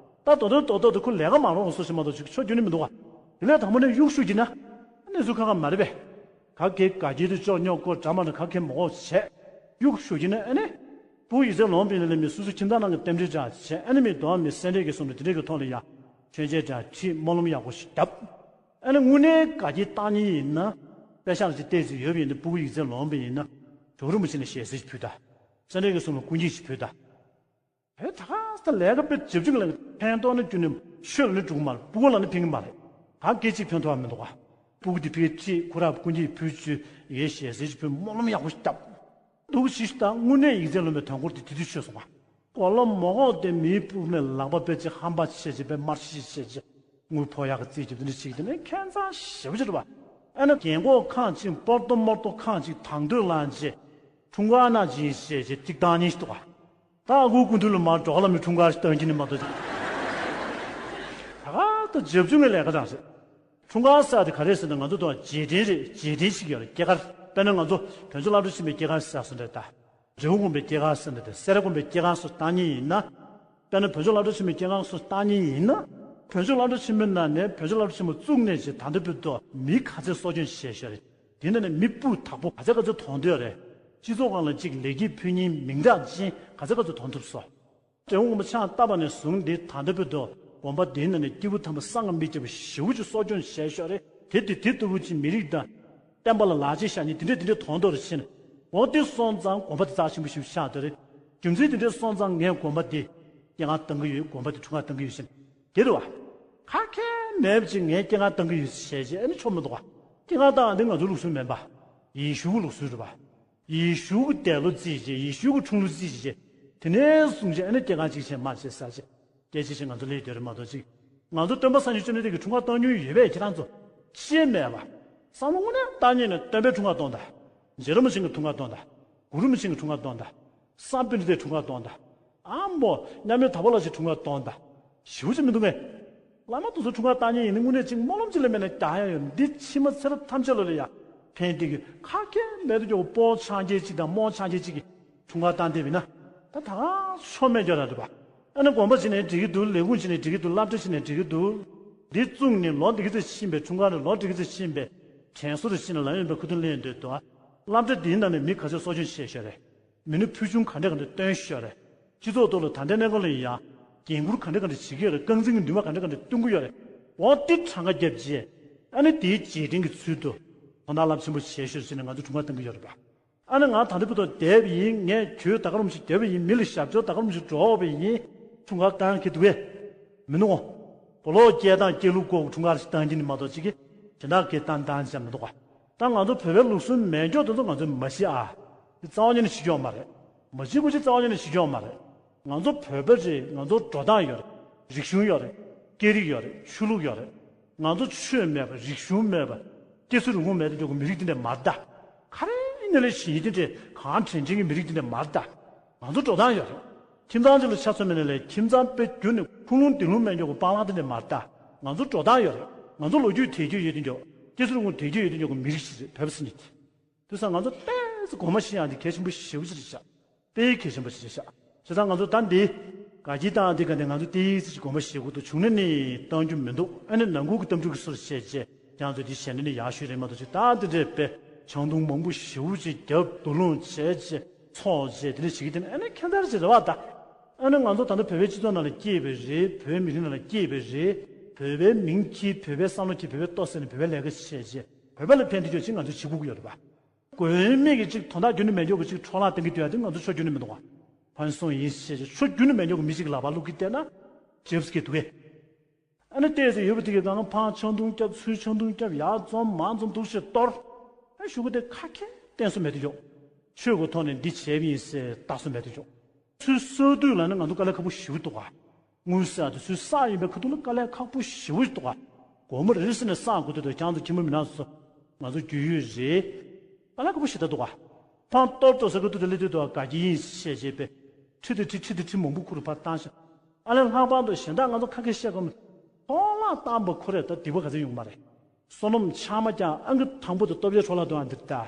བ། ད་རྡོག་རྡོག་རྡོག་རྡོག་དེ་ཁོ་ལས་ཀ་མ་རོགས་སོ་ཞེས་མ་གཏོགས་ཅིག་ཆོ་རྒྱུ་ནི་མི་འདུག་ག་དེ་ལས་དང་པོ་ནས་གཡུག་ཞུ་གྱིན་ན་གནས་ཚུལ་ཁ་ཁ་མ་རེད་པས། ག་གེ་ག་གེ་དུ་ཅོག་ཉོག་ཀོ་འདྲ་མ་འདྲ་ག་གེ་མ་འོག་བྱས། གཡུག་ཞུ་གྱིན་ན་ཨ་ནི། ཕྲུ་གུ་ཡིག་ཚད་ལོངས་པ་ཡིན་ན་ལས་མི་སོ་སོ་ཁྱིམ་ཚང་ནང་གི་རྟེན་འབྲེལ་འདྲ་བྱས། ཨ་ནི་མི་གདོང་མི་སེ་འབྲས་ཀྱི་གསུམ་ལ་དེ་འདྲས་ཀྱི་ཐོག་ལ་ཡ་མཆོད་མཇལ་འདྲ་ཁྲིད། སྨོན་ལམ་ཡག་པོ་ཞིག་བརྒྱབ། ཨ་ནི་དངོས་གནས་དགའ་སྐྱིད་བཏང་མཁན་ཡིན་ན། པེ་ཤག་ལ་ཅིག་བལྟས་ཚེ་ཡོད་པ་ཡིན་ན། ཕྲུ་གུ་ཡིག་ཚད་ལོངས་པ་ཡིན་ན། གྲུ་གུ་རིན་པོ་ཆེ་ནས་ཞལ་གསེར་ཞིག་ཕུལ་ད། སེ་འབྲས་ཀྱི་གསུམ་ལ་སྐུ་འགྱེད་ཞིག་ཕུལ་ད། ཨེ་ད་ག་ས་ལས་ཀ་དཔེ་ལྗིད་ཆུང་གི་ལས་ཀ། ཕན་ཐོགས་ནི་ཁྱོན་ནས་ཆོས་ལ་ནི་འགྲོ་གི་མ་རེད། ཕྲུ་གུ་ལ་ནི་ཕན་གི་མ་རེད། ག་གེ་གཅིག་ཕན་ཐོགས་པ་མི་འདུག་ག་ཕྲུ་གུ་དེ་ཕ་གིར་ཁྲིད། ཁོ་རང་སྐུ་འགྱེད་ཕུལ་བཅུག་ཡས། ཞལ་གསེར་ཞིག་ཕུལ། སྨོན་ལམ་ཡག་པོ་ཞིག་བརྒྱབ། འདུག་ཞིག་ད་དངོས་གནས་ཡིག་ཚད་ལོན་པའི་དོན་སྐོར་དེ་དེ་དུས་ཆོད་སོང་ང་། གོ་ལ་མོ་གོག་དེ་མིའི་སྤུ་མེ་ལག་པ་དཔེ་ཅིག་ཧམ་པ་བྱས་བྱས། དཔེ་དམར་ཤིག་བྱས་བྱས། དངུལ་ཕོག་ཡག་གི་རྩིས་ཀྱི་དེ་འདྲ་བྱེད་ཀྱི། དེ་ནས་ཁྱད་མཚར་ཞེ་པོ་ཅིག་རེད་བ། ཨ་ནི་རྒན་གོག་ཁང་གཅིག་སྤོར་ཏོ་མོར་ཏོ་ཁང་གཅིག་དང་དོད་ལངས་བྱས། འཁྲུངས་སྐར་གནང་བྱས་བྱས་བྱས་ཏིག་བཏང་མཁན་ཞིག་འདུག་ག་ད་ཨ་ཁུ་སྐུ་མདུན་ལ་མར་འགྲོ་ཁ་ལ་མི་འཁྲུངས་སྐར་ཞིག་བཏང་གི་ནི་མ་གཏོགས། ད་ག་ད་རྒྱབ་ལྗོངས་ཀྱི་ལས་ཀ་དང་ཟེར། འཁྲུངས་སྐར་ཟེར་དེ་ག་རེ་ཟེར་ན། ང་ཚོ་དང་རྗེས་དྲན་རེད། རྗེས་དྲན་ཞིག་ཡོད་རེད། སྐྱེས་སྐར། དཔེར་ན་ང་ཚོ་བོད་ལྗོངས་སློབ་གྲྭ་ཆེན་མོའི་སྐྱེས་སྐར་ཟེར་སོང་རེད་ད། རི་བོ་དགོན་པའི་སྐྱེས་སྐར་ཟེར་ན་དེ། སེ་ར་དགོན་པའི་སྐྱེས་སྐར་སོགས་བཏང་མཁན་ཡིན་ན། དཔེར་ན་བོད་ལྗོངས་སློབ་གྲྭ་ཆེན་མོའི་སྐྱེས་སྐར་སོགས་བཏང་མཁན་ཡིན་ན། བོད་ལྗོངས་སློབ་གྲྭ་ཆེན་མོའི་ནང་ནས་བོད་ལྗོངས་སློབ་གྲྭ་ཆེན་མོ་བཙུགས་ནས་ཅིག་ད་ལྟ་བར་དུ་མི་ག་ཚད་གསོ་སྐྱོང་བྱས་བཞག་རེད། དེ་འདྲ་ནས་མི་སྤུས་དག་པོ་ག་ཚད་ག་ཚད་ཐོན་ཐུབ་ཡོད་རེད། སྤྱི་ཚོགས་སྒང་ལ་གཅིག་ལེགས་སྐྱེས་ཕུལ་མཁན་མིང་གྲགས་ཅན་ག་ཚད་ག་ཚད་ཐོན་ཐུབ་སོང་། འབྲས་སྤུངས་དགོན་པ་ཆགས་བཏབ་པ་ནས་བཟུང་སྟེ་ད་ལྟ་བར་དུ་དགོན་པ་འདིའི་ནང་ནས་སྐྱེས་བུ་དམ་པ་བསམ་གྱིས་མི་ཁྱབ་པ་ཞེ་པོ་ཅིག་གསོ་སྐྱོང་བྱས་ཤག་རེད། དེ་དེ་དེ་ལྟ་བུ་ཅིག་མི་རིགས་དང་བསྟན་པ་ལ་ལག་རྗེས་བཞག་མཁན་དེ་འདྲས་དེ་འདྲས་ཐོན་ཐུབ་རེད་ཟེར་ནས། འོ་དེ་སོང་ཙང་དགོན་པ་དེ་རྩ་ཆེན་པོ་ཞིག་ཆགས་བསྡད་རེད། རྒྱུ་མཚན་དེ་འདྲས་སོང་ཙང་ངས་དགོན་པ་དེ་སྐྱེས་སྐར་བཏང་གི་ཡོད། དགོན་པ་དེ་འཁྲུངས་སྐར་བཏང་གི་ཡོད་ཟེར་ནས་དེ་རེད་བ། ཁ་ཁྱེར་མེད་པ་ཅིག་ངས་སྐྱེས་སྐར་བཏང་གི་ཡོད་ཟེར་བྱས་བྱས་ཨ་ནི་ཆོ་མི་འདུག་ག་སྐྱེས་སྐར་བཏང་ཡག་འདི་ང་ཚོའི་ལུགས་སྲོལ་མིན་པ། ཡེ་ཤུ་གི་ལུགས་སྲོལ་རེད་བ། ཡེ་ཤུ་གི་འདས་ལོ་རྩིས་བྱས། ཡེ་ཤུ་གི་འཁྲུངས་ལོ་རྩིས་བྱས། དེ་ནས་བཟུང་བྱས་ཨ་ནི་སྐྱེས་སྐར་གཅིག་བྱས་མ་བྱས་ཟེར་བྱས། སྐད་ཆ་བྱས་ང་ཚོ་སླེབས་བསྡད་རེད་མ་གཏོགས་ཅིག་ང་ཚོ་སྟོན་པ་སངས་རྒྱས་བཅོམ་ལྡན་འདས་ཀྱི་འཁྲུངས་སྐར་བཏང་མྱོང་ཡོད་པས་ཁྱེད་རང་ཚོ་ཤེས་མེད་པ། བསམ་བློ་དངོས་གནས་བཏང་མཁན་ནི་སྟོན་པའི་འཁྲུངས་སྐར་གཏོང་དང་། རྗེ་རིན་པོ་ཆེ་གི་འཁྲུངས་སྐར་གཏོང་དང་། གུ་རུ་རིན་པོ་ཆེ་གི་འཁྲུངས་སྐར་གཏོང་དང་། སམ་བྷོ་ཊ་ཊའི་འཁྲུངས་སྐར་གཏོང་དང་། ཨ་མོ་མཉམ་མེད་དྭགས་པོ་ལགས་ཀྱི་འཁྲུངས་སྐར་གཏོང་དང་། ཞེ་པོ་ཅིག་མི་འདུག་གས། བླ་མ་དེ་ཚོ་འཁྲུངས་སྐར་བཏང་མཁན་ཡིན་ན་དངོས་གནས་ཅིག་སྨོན་ལམ་ཅིག་ལས་མེད་ན་རྒྱག་ཡག་ཡོད། འདི་ཕྱི་མ་ཚེ་རབས་ཐམས་ཅད་ལོ་ལ་ཡ་ཕན་བདེ་གི་ཁ་སྐད་མེད་དུ་ཀྱོག་པོ་ཆང་རྐྱལ་ཅིག་དང་རྨོ་ཆང་རྐྱལ་ཅིག་གི་འཁྲུངས་སྐར་བཏང་བསྡད་པ་ཡིན་ན། ད་ད་ག་ཆོ་མེད་སྐྱོ་ར་རེད་པ། ཨ་ནི་དགོན་པ་བྱས་ནས་འགྲིག་གི་འདུག་ལས་ཁུངས་བྱས་ནས་འགྲིག་གི་འདུག་སློབ་གྲྭ་བྱས་ནས་འགྲིག་གི་འདུག་འདི་བཙུགས་ནས་ལོ་འདི་ག་ཚོད་ཕྱིན་པས། འཁྲུངས་སྐར་ནས་ལོ་འདི་ག་ཚོད་ཕྱིན་པས། དྲན་གསོ་རུ་ཕྱིན་ནས་ལམ་ཡོན་པའི་ཁ་ཐུག་ལེན་འདོད་དོ། སློབ་གྲྭ་འདིའི་ནང་ནས་མི་ག་ཚོད་གསོ་སྐྱོང་བྱས་ཤག་རེད། མི་སྣ་ཕུལ་བྱུང་ག་འདྲ་ག་འདྲ་བཏོན་ཤག་རེད། སྤྱི་ཚོགས་ཐོག་ལ་ད་ལྟའི་གནས་སྐབས་ལ་ཡང་འགན་འཁུར་ག་འདྲ་ག་འདྲ་བྱེད་ཀྱི་ཡོད་རེད། རྐང་འཛིན་གྱི་འདུན་མ་ག་འདྲ་ག་འདྲ་སྟོན་གྱི་ཡོད་རེད། འོ་དེ་གྲངས་ཀ་བརྒྱབ་རྗེས་ཨ་ནི་དེའི་རྗེས་དྲན་གྱི་ཚུལ་དུ་དོན་དག་རླབས་ཆེན་པོ་བྱས་ཤོག་ཟེར་ནས་ང་ཚོ་འཁྲུངས་སྐར་བཏང་གི་ཡོད་རེད་པ། ཨ་ནི་ང་ད་ལྟ་བར་དུ་བསྡད་པ་ཡིན། ངས་གྱོད་ད་ག་རུམ་ཞིག་བསྡད་པ་ཡིན། མི་ལ་ཞབས་ཞུ་ད་ག་རུམ་ཞིག་འགྲོ་བ་ཡིན། འཁྲུངས་སྐར་བཏང་གི་འདུག་གས། མི་འདུག་གོ་གོ་ལོག་སྐྱེས་དང་སྐྱེས་ལུགས་སྐོར་འཁྲུངས་སྐར་ཞིག་བཏང་གི་ནི་མ་གཏོགས་ཅིག་གི་དེ་འདྲ་གི་བཏང་བཏང་བྱས་མི་འདུག་ག་ད་ང་ཚོ་བོད་པའི་ལུགས་སྲོལ་མེད་སྐྱོ་དེ་ཚོ་ང་ཚོས་མ་བྱེད་ཨ། དེ་རྩ་བ་ཉིད་ནས་བྱེད་ཀྱི་ཡོད་མ་རེད། མ་བྱེད་དགོས་ཅིག་རྩ་བ་ཉིད་ནས་བྱེད་ཀྱི་ཡོད་མ་རེད། ང་ཚོ་བོད་པ་རེད། ང་ཚོ་འགྲོ་སྟངས་ཡོད་རེད། རིག་གཞུང་ཡོད་རེད། སྐད་རིགས་ཡོད་རེད། ཆོས་ལུགས་ཡོད་རེད། ང་ཚོ་ཆོས་མེད་པ། རིག་གཞུང་མེད་པ། སྐྱེ་ས་རུས་ཁུངས་མེད་དེ་འདྲ་གི་མི་རིགས་དེ་འདྲ་མ་རེད་ད། ག་རེ་ཡིན་ན་ལས་གཞན་དེ་འདྲ་གང་དྲན་དྲན་གྱི་མི་རིགས་དེ་འདྲ་མ་རེད་ད། ང་ཚོ་འགྲོ་སྟངས་ཡོད་རེད། ཁྱིམ་ཚང་གཅིག་ལ་ཆ་མཚོན་པ་ཡིན་ན་ལས་ཁྱིམ་ཚང་དཔེ་བསྒྱུར་ནས་ཁུངས་ལུང་བདེན་ལུང་མེད་འཇོག་གི་སྤང་བླང་དེ་འདྲ་མ་རེད་ད། ང་ཚོ་འགྲོ་སྟངས་ཡོད་རེད། ང་ཚོ་ལོ་རྒྱུས་དེ་རྒྱུ་ཡོད་དེ་འཇོག་སྐྱེ་ས་རུས་ཁུངས་དེ་རྒྱུ་ཡོད་དེ་འཇོག་གི་མི་རིགས་ཤིག་རེད། བོད་པ་ཟེར་མཁན་དེ། དེ་ཙང་ང་ཚོ་ཏོག་ཙམ་དགོངས་པ་བཞེས་ཡག་དེ་གལ་ཆེན་པོ་ཞེ་པོ་ཅིག་རེད་ཤག་དཔེ་གལ་ཆེན་པོ་ཞིག་རེད་ཤག་བྱས་ཙང་ང་ཚོ་ད་འདི་དགའ་སྐྱིད་བཏང་དེ་ག་ནས་ང་ཚོ་ཏོག་ཙམ་ཅིག་དགོངས་པ་བཞེས་དགོས་འདུག་བྱུང་ན་ནི་གཏང་རྒྱུ་མི་འདུག་ཨ་ནི་ནང་ཁུལ་གྱི་གཏམ་འཁྲུག་གི་སོར་བཤད་བྱས་ཀྱང་ཚོ་འདི་བྱས་ན་ནི་ཡག་ཤོས་རེད་མ་གཏོགས་ཅིག་ད་འདི་འདྲས་དཔེ་ཆང་འཐུང་མང་པོ་ཞེ་པོ་ཅིག་བརྒྱབ། རྡོ་སློང་བྱས་བྱས་ཚོགས་བྱས་དེ་འདྲ་བྱེད་ཀྱི་དེ་ནི་ཨ་ནི་ཁྱད་མཚར་ཅིག་རེད་བ་ད། ཨ་ནི་ང་ཚོ་ད་ལྟ་བོད་པའི་སྤྱི་ཚོགས་ནང་ལ་སྐྱེས་པ་རེད། བོད་མི་རིགས་ནང་ལ་སྐྱེས་པ་རེད། བོད་པའི་མིང་འཁྱེར། བོད་པའི་བསམ་བློ་འཁྱེར། བོད་པའི་ལྟོ་ཟས་ནས་བོད་པའི་ལས་ཀ་བྱས་བྱས་བོད་པ་ལ་ཕན་བདེ་ཕྱོགས་ཅིག་ང་ཚོས་བྱེད་དགོས་ཀྱི་ཡོད་རེད་བ། མགོ་དབྱེ་མེད་ཀྱི་ཅིག་དོན་དག་རྒྱུན་ནས་མེད་མཁན་གྱི་ཅིག་འཕྲོ་བརླག་གཏོང་གི་འདུག་ཡ་དེ་ང་ཚོ་ཕྱོགས་རྒྱུན་ནས་མི་འདུག་ག་ཕན་སོང་ཡིན་ཞེས་ཕྱོགས་རྒྱུན་ནས་མེད་མཁན་གྱི་མི་ཅིག་ལག་པ་བླུག་གི་བལྟས་ན་ཇེབ་སི་གི་འདུག་གས། ཨ་ནི་ཏོག་ཙམ་ཡོད་པ་དེ་གའི་སྒང་ཕར་ཆང་འཐུང་རྒྱབ། ཚུར་ཆང་འཐུང་རྒྱབ། ཡར་འཛོམས་མར་འཛོམས་འདུག་སེ་གཏོར། ཨ་གཞུག་གུ་དེ་ཁ་སྐད་བསྟན་སྲོལ་མེད་དུ་འཇོག་ཆོས་ཀྱི་ཐོག་ནས་འདི་བྱས་པ་ཡིན་ཟེར་ལྟ་སྲོལ་མེད་དུ་འཇོག་ཚུར་གསོལ་དུས་ལ་ནི་ང་ཚོ་དཀའ་ལས་ཁག་པོ་ཞེ་པོ་འདུག་ག་དངུལ་ཟེར་ཡ་དེ་ཚུར་བསགས་ཡིན་པའི་ཁ་ཐུག་ལ་དཀའ་ལས་ཁག་པོ་ཞེ་པོ་ཞིག་འདུག་ག་སྒོར་མོ་རེ་རེ་ཟེར་ནས་བསགས་དགོས་དུས་དང་། ཁྱེད་རང་ཚོ་ཁྱིམ་པ་མི་ནག་ཚོ་ང་ཚོ་རྒྱུས་ཡོད་རེད། དཀའ་ལས་ཁག་པོ་ཞེ་དྲག་འདུག་ག་ཕར་གཏོར་གཏོར་ཟེར་གི་འདུག་དེ་སླེབས་དུས་དུ་དགའ་སྐྱིད་ཡིན་ཞེས་བྱས་པས་ཁྲི་དེ་ཁྲི་ཁྲི་དེ་ཁྲི་མང་པོ་ཁུར་ཕར་བཏང་ཤག་ཨ་ལས་ལྷག་པར་དུ་གཞན་དག་ང་ཚོ་ཁ་སྐད་བཤད་དགོས་མེད། འཕྲོ་བརླག་བཏང་པ་ཁོ་རེ་ད་སྡིག་པ་ག་ཚོད་ཡོང་མ་རེད། བསོད་ནམས་ཆགས་མ་རྐྱང་ཨང་ཀི་དང་པོ་དེ་སྟོབས་ཆེ་འཕྲོ་བརླག་གཏོང་ཡ་འདི་རེད་ད།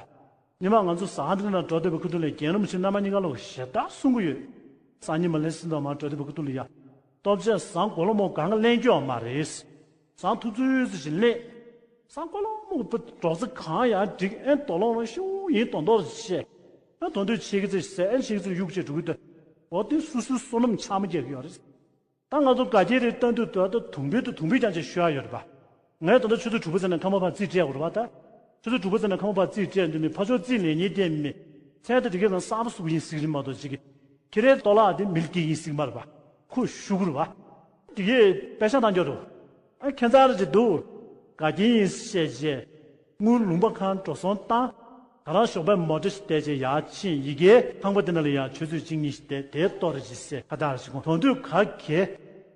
ཉི་མ་ང་ཚོ་ཟ་ཁང་འདི་ནང་འགྲོ་བསྡད་པའི་ཁ་ཐུག་ལ་རྒན་རིན་པོ་ཆེ་རྣམ་པ་གཉིས་ཀ་ལོག་ཞེ་དྲག་གསུང་གི་ཡོད། སང་ཉིན་མ་ལེ་སི་ཏོ་མ་འགྲོ་བསྡད་པའི་ཁ་ཐུག་ལ་ཡ། སྟོབས་ཆེ་ཟངས་གོ་ལོ་མོ་གང་ག་ལེན་རྒྱུ་ཡོད་མ་རེད། ཟངས་ཐུག་ཚུལ་ཙི་ཞིག་ལེན། ཟངས་གོ་ལོ་མོ་པ་སྒྲོག་ཙེ་གང་ཡང་འགྲིག་ཨེ་དོ་ལོང་ལོང་ཤུ་ཡིན་དོ་དོ་རེ་བྱས། ཨེ་དོ་འདོད་ཆེ་གི་ཙི་ཟེར་ཨེ་ཆེ་གི་ཙི་གཡུག་བྱས་འགྲོ་གི་འདུག་འོ་དེ་སུ་སུའི་བསོད་ནམས་ཆགས་མ་རྒྱག་གི་ཡོད་རེད། ད་ང་ཚོ་དགའ་སྐྱིད་རེ་བཏང་དུས་དུ་ད་དུང་འབུད་དུ་དུང་འབུད་རྐྱང་ཅིག་ཤོད་ཡ་ཡོད་རེད་པ། ངས་ད་ལྟ་ཆུ་ཚོད་དྲུག་པ་ཙམ་ནས་ཁ་མ་ཕར་རྩིས་སྤྲད་དགོས་རེད་པ་ད། ཆུ་ཚོད་དྲུག་པ་ཙམ་ནས་ཁ་མ་ཕར་རྩིས་སྤྲད་འདུག་མི་ཕར་ཕྱོགས་རྩིས་ལེན་མཁན་དེ་མི། ཚད་ད་དེ་གའི་ནང་གསར་པ་བཟོ་གི་ཡིན་ཟེར་གི་རེད་མ་གཏོགས་ཅིག་གི། ཁྱེད་རའི་གཏོར་བརླག་དེ་མི་ལ་སྐྱེ་ཡིན་ཟེར་གི་མ་རེད་པ། ཁོ་ཤུ་གུ་རེད་པ། དེ་གའི་པད་ཤག་བཏང་རྒྱུ་རེད། ཨ་ཁྱད་མཚར་ཅིག་འདུག་དགའ་སྐྱིད་ཡིན་བཤད་རྗེས། དངུལ་ལུང་པ་གང་འགྲོ་སོང་བཏང་། ད་རང་ཞོགས་པའི་མོ་ཊ་ཞིག་བསྡད་རྗེས་ཡར་ཕྱིན། ཡ་གིའི་ཁང་པ་དེ་ནང་ལ་ཡང་ཆུ་ཚོད་གཅིག་གཉིས་ཤིག་བསྡད། དེ་གཏོར་རེ་ཅིག་བཟས་ཁ་བཏགས་རེ་ཅིག་གོན། དོན་དུ་ག་གེ།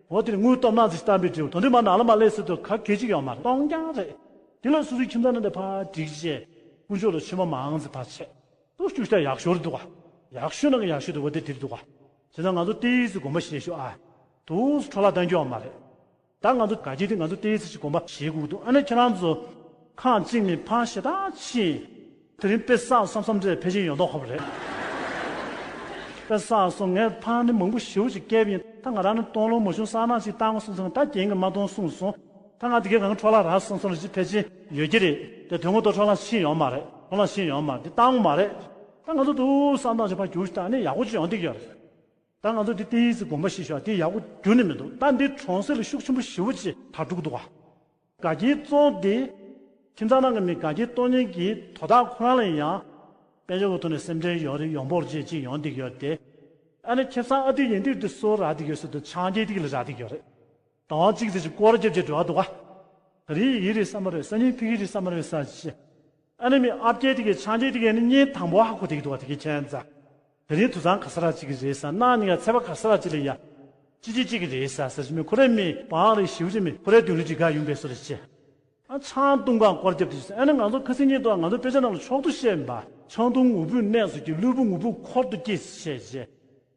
འོ་དེ་ནས་དངུལ་སྟོབས་ནག་ཅིག་བཏང་པའི་འབྲས་བུ་དོན་དུ་མ་ནང་ལ་མ་སླེབས་ཟེར་དུས་ག་གེ་ཅིག་ཡོད་མ་རེད། སྟོང་རྐྱང་རེད། དེ་ལ་སོ་སོའི་ཁྱིམ་ཚང་ནང་དེ་ཕར་སྒྲིག་རྗེས་དཀོན་མཆོག་ལ་མཆོད་པ་མང་ཙམ་ཕར་བྱས། ཏོག་ཙམ་ཤུགས་ཡག་ཤོས་རེད་འདུག་ག་ཡག་ཤོས་ནང་གི་ཡག་ཤོས་འདུག་ག་དེ་དེ་རེད་འདུག་ག་བྱས་ཙང་ང་ཚོ་ཏོག་ཙམ་དགོངས་པ་བཞེས་ཤོག་ཨ། ཏོག་ཙམ་འཕྲོ་བརླག་གཏང་རྒྱུ་ཡོད་མ་རེད། ད་ང་ཚོ་དགའ་སྐྱིད་དེ་ང་ཚོ་ཏོག་ཙམ་ཅིག་དགོངས་པ་བཞེས་དགོས་ཀྱི་འདུག་ཨ་ནི་ཁྱེད་རང་ཚོ་ཁག་གཅིག་ནས་ཕར་ཞེ་དྲག་ཕྱིན། དེ་རིང་དཔེ་བསགས་བསམ་བསམ་འདྲ་ཕལ་ཆེར་ཡོང་མདོག་ཁ་པོ་རེད། དཔེ་བསགས་སོང་། ངས་ཕར་ནི་མང་པོ་ཞེ་པོ་ཅིག་བསྐྱལ་བ་ཡིན། ད་ང་རང་ནི་གཏོང་ལོང་མ་བྱུང་། སང་ནངས་ཅིག་བཏང་གསུངས་སོང་། ད་རྒན་གྱིས་མ་གཏོང་གསུངས་སོང་། ད་ང་དེ་གའི་གང་འཕྲོ་བརླག་རག་སོང་སོང་ལ་ཅིག་ཕལ་ཆེར་ཡོད་ཀྱི་རེད། དེ་དོན་ངོ་ཐོག་འཕྲོ་བརླག་ཕྱིན་ཡོད་མ་རེད། འཕྲོ་བརླག་ཕྱིན་ཡོད་མ་རེད། དེ་བཏང་མ་རེད། ད་ང་ཚོ་འདུག་བསམ་སྟངས་ཅིག་ཕར་བསྒྱུར་ཞིག་བཏང་ནས་ཡག་པོ་ཅིག་ཡོང་བསྡད་ཀྱི་ཡོད་རེད། ད་ང་ཚོ་འདི་ཏོག་ཙམ་དགོངས་པ་བཞེས་ཤོག་དེ་ཡག་པོ་ཁྱོན་ནས་མི་འདུག་ད་འདི་གྲོང་གསེབ་ལ་ཤུགས་ཆེན་པོ་ཞེ་པོ་ཅིག་དར་འགྲོ་གི་འདུག་ག་དགའ་སྐྱིད་གཙོ་བོ་དེ། ཁྱིམ་ཚང་ནང་གི་མི་དགའ་སྐྱིད་གཏོང་མཁན་གྱི་དོ་བདག་ཁོ་རང་ལ་ཡང་། དཔལ་འབྱོར་གྱི་ཐོག་ནས་སེམས་ཁྲལ་ཡོད་རེད། ཡོང་འབོར་བཅས་ཅིག་ཡོང་བསྡད་ཀྱི་ཡོད་དེ། ཨ་ནི་ཁེ་བཟང་ཨ་ཏི་ཡིན་དུས་དེ་སུ་རག་བསྡད་ཀྱི་ཡོད་ཟེར་དུས་ཆང་རྐྱལ་དེ་ག་ལ་རག་བསྡད་ཀྱི་ཡོད་རེད། དང་བ་གཅིག་ཙམ་ཅིག་སྐོར་ར་རྒྱབ་བྱས་འགྲོ་བ་འདུག་ག་དེ་རིང་ཡི་གེ་རེད་བསམ་པ་རེད། སང་ཉིན་ཕ་གི་རེད་བསམ་པ་རེད་ཟེར་བྱས། ཨ་ནི་མི་ཨ་ཕ་སྐད་དེ་གའི་ཆང་སྐྱེས་དེ་གའི་ནི་བརྙན་དང་པོ་ཧ་གོ་བསྡད་ཀྱི་འདུག་བ། དེ་གའི་ཁྱད་མཚར། དེ་རིང་དུད་ཚང་ག་ས་ར་གཅིག་གི་རེད་ཟེར། གནངས་ཉིན་ཡང་ཚལ་པ་ག་ས་ར་གཅིག་ལ་ཡ། ཅི་ཅི་གཅིག་གི་རེད་ཟེར་ཟེར་མི་ཁོ་རའི་མི་བང་རེ་ཞིབ་ཅིག་མི་ཁོ་རའི་མདུན་ལ་ཅིག་ག་ཡོང་པའི་སོ་རེ་བྱས། ཨ་ཆང་བཏུང་གང་སྐོར་རྒྱབ་དེ་ཟེར། ཨ་ནི་ང་ཚོ་ཁ་སང་ཉིན་དུ་ང་ཚོ་དཔེ་ཆ་ནང་ལ་ཕྱོགས་བསྡུ་བཤད་མ། ཆང་བཏུང་ངུ་འབོད་གནས་སུ་སྐྱེ། བླུན་པོ་ངུ་འབོད་འཁོར་དུ་སྐྱེ་ཞེས་བྱས།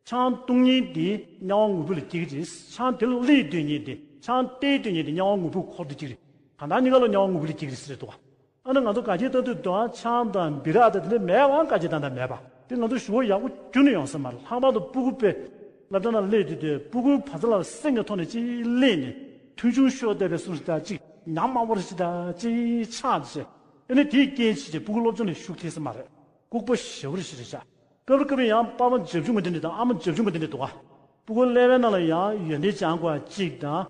ཆང་བཏུང་མཁན་དེ་དམྱལ་བ་ངུ་འབོད་ལ་སྐྱེ་གི་རེད། ཆང་དེ་ལ་བླུད་སྡོད་མཁན་དེ་ཆང་སྟེར་སྡོད་མཁན་དེ་དམྱལ་བ་ངུ་འབོད་འཁོར་དུ་སྐྱེ་གི་རེད། གང་ལྟར་གཉིས་ཀ་ལ་དམྱལ་བ་ངུ་འབོད་ལ་སྐྱེ་གི་རེད་ཟེར་འདུག་ག་ཨ་ནི་ང་ཚོ་དགའ་སྐྱིད་གཏོང་དུས་དུ་ཆང་དང་སྦི་ར་དང་དེ་འདྲ་མེད་པའང་དགའ་སྐྱིད་གཏོང་དང་མེད་པ་དེ་ང་ཚོ་ཞུ་བ་ཡག་པོ་ཁྱོན་ནས་ཡོང་ས་མ་རེད། ལྷག་པར་དུ་སྤུ་གུ་དཔེ་སློབ་གྲྭ་ནང་སླེབས་དུས་དུས་སྤུ་གུའི་བར་མཚམས་ལ་སེམས་ཀྱི་ཐོག་ནས་ཅིག་གླེང་ནས་མཐུན་ཆུང་ཤོར་བསྡད་པའི་སུ་ཞིག་དང་ཅིག་ཉམས་དམའ་བོ་རེ་ཞིག་དང་ཅིག་ཆགས་བྱས། ཨ་ནི་དེའི་རྐྱེན་བྱས་ཏེ་སྤུ་གུ་སློབ་སྦྱོང་ལ་ཤུགས་ཐེབས་ས་མ་རེད། ལྐུགས་པ་ཞེ་པོ་རེ་ཞིག་རེད་ཤག་སྐབས་རེ་སྐབས་རེ་ཡང་པ་ཕ་བྱབ་ཆུང་གི་འདི་འདྲ་དང་ཨ་མ་བྱབ་ཆུང་གི་འདི་འདྲ་འདུག་ག་སྤུ་གུ་ཀླད་པའི་ནང་ལ་ཡང་ཡོན་ཏན་སྦྱང་དགོས་པ་གཅིག་དང་།